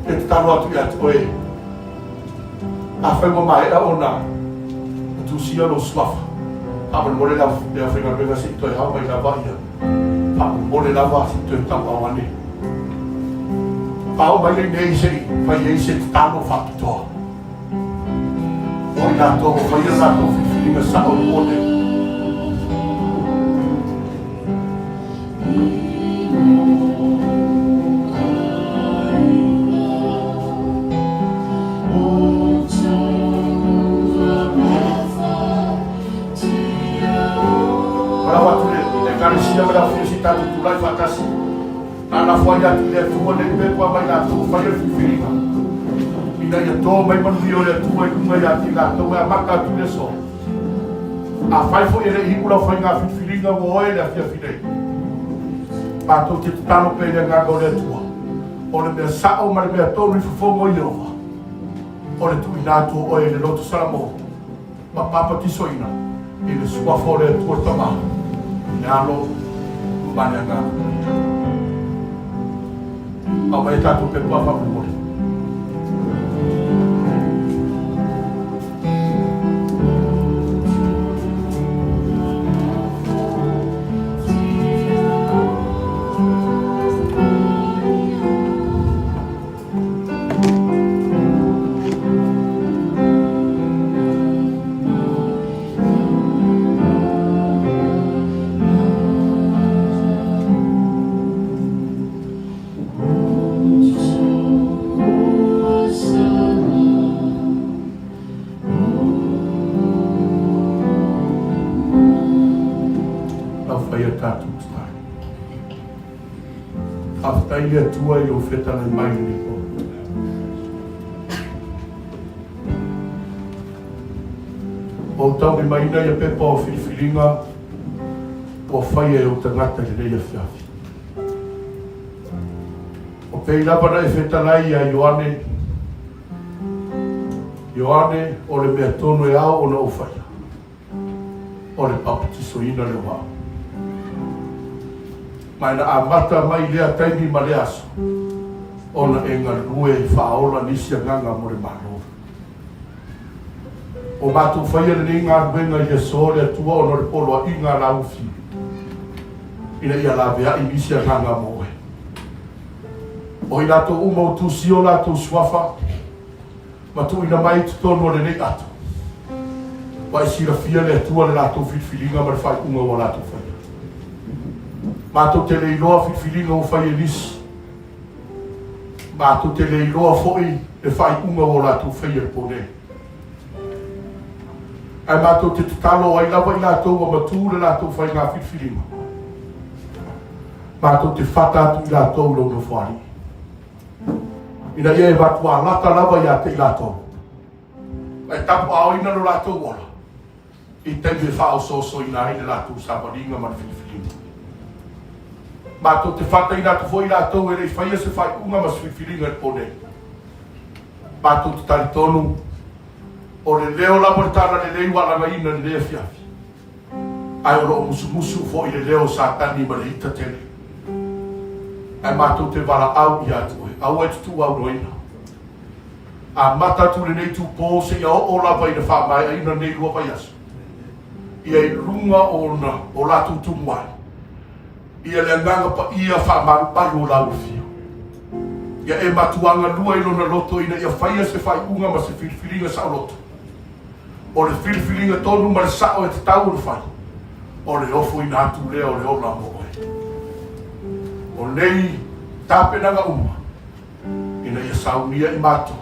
Speaker 7: E tatalo atu ia te oe, afai ua maea ona tusia lou suafa, faamolemole le aufaigaluega se i toe ao mai lava ia, faamolemole lava se i toe tauao ane. Faaoo mai le nei se i fai ai se tatalo faapitoa. Mo i latou ua faia latou filifiliga sao i po nei. Marau atu le Ekalesia ma le Afio se i tatou tulai faatasi. Na lafo ai atu i le Atua nei pepa ma i latou ua faia le filifiliga, ina ia to mai manuia o le Atua i luga ia te i latou e amata atu i le aso. Afai foi e le i iu lau faiga filifiliga ua oe i le afiafi nei, matou te tatalo pea i le Agaga o le Atua, o le mea sao ma le mea tonu i fofoga o Ieova, o le tuuina atu o oe i le loto Salamo ma papatisoina i le Suafa o le Atua Tama, le Alo ma le Agaga Paia. Aumai a tatou pepa faamolemole. Lau whai a tātou tatalo. Faafetai i le Atua i lou fetalai mai i lenei po. Ua ou taulimaina ia pepa o filifiliga ua faia e ou tagata i lenei afiafi. O pei lava na e fetalai ia Ioane, Ioane o le mea tonu e ao ona ou faia. o le papatisoina lea o au. Ma e na amata mai lea taimi ma lea aso, ona e galue e faaola nisi agaga mo le Malo. Ua matou faia lenei galuega i le aso le Atua ona o le poloaiga a Laufi, ina ia laveai nisi agaga mo oe. O i latou uma ua tusia o latou suafa, ma tuuina mai i totonu o lenei ato, ua e silafia le Atua le latou filifiliga ma le faaiuga ua latou faia. Matou te le iloa filifiliga ua fai e nisi, matou te le iloa foi le faaiuga ua latou faia i le po nei. Ae matou te tatalo ai lava i latou ua matū le latou faiga filifiliga, matou te fata atu i latou i lou nofoalii. Ina ia e matua lata lava ia te i latou, ma e tapuaaoina lo latou ola i taimi e faaosoosoina ai le latou savaliga ma le filifiliga. Matou te fataina atu foi i latou e le i faia se faaiuga ma se filifiliga i le po nei. Matou te talitonu, o le leo lava o le Talalelei ua alagaina i lenei afiafi. Ae o lo o musumusu foi le leo o Satani ma le ita tele. Ae matou te valaau ia te oe, aua e te tuuaunoaina. Amata atu i lenei itupō seia oo lava i le faamaeaina o lenei lua vaiaso, ia i luga o o latou tumuai, ia le Agaga Paia faamalumalu o lau afio. Ia e matuaga lua i lona loto ina ia faia se faaiuga ma se filifiliga saoloto. O le filifiliga tonu ma le sao e tatau ona fai, o le ofoina atu lea o le ola mo oe. O nei tapenaga uma, ina ia saunia i matou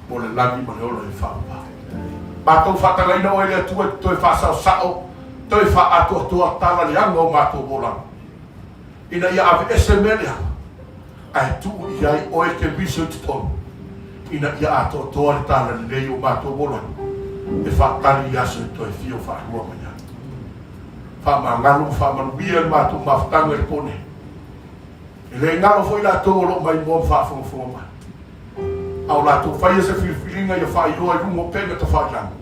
Speaker 7: mo le lagi ma le ola e faavavau. Matou faatagaina oe le Atua e te toe faasaosao, toe faaatoatoa tala leaga o matou olaga, ina ia aveese mea leaga, ae tuu i ai oe Keriso i totonu, ina ia atoatoa le tala lelei o matou olaga e faatali i aso e toe fia faalua mai ai. Faamagalo ma faamanuia le matou mafutaga i le po nei. E le galo foi latou o lo o maimoa ma faafogafoga mai. A o latou faia se filifiliga ia faailoa i luga o upega tafailagi,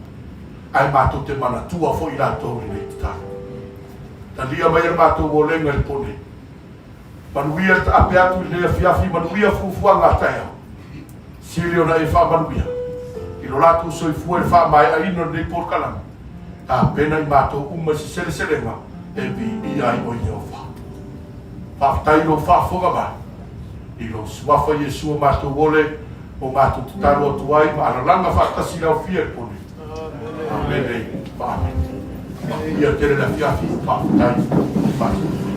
Speaker 7: ae matou te manatua foi latou i lenei tatalo. Talia maia le matou olega i le po nei. Manuia le taape atu i lenei afiafi, manuia fuafuaga a taeao. Sili ona e faamanuia i lo latou soifua i le faamaeaina o lenei polokalame. Tapena i matou uma i se seleselega e viia ai oe Ieova. Faafetai i lou faafofoga mai i lou Suafa Iesu o matou ole o matou tatalo atu ai ma alalaga faatasi i le aofia i le po nei. Amene ma amene. Ia tele le afiafi, faafetai. Faafetai.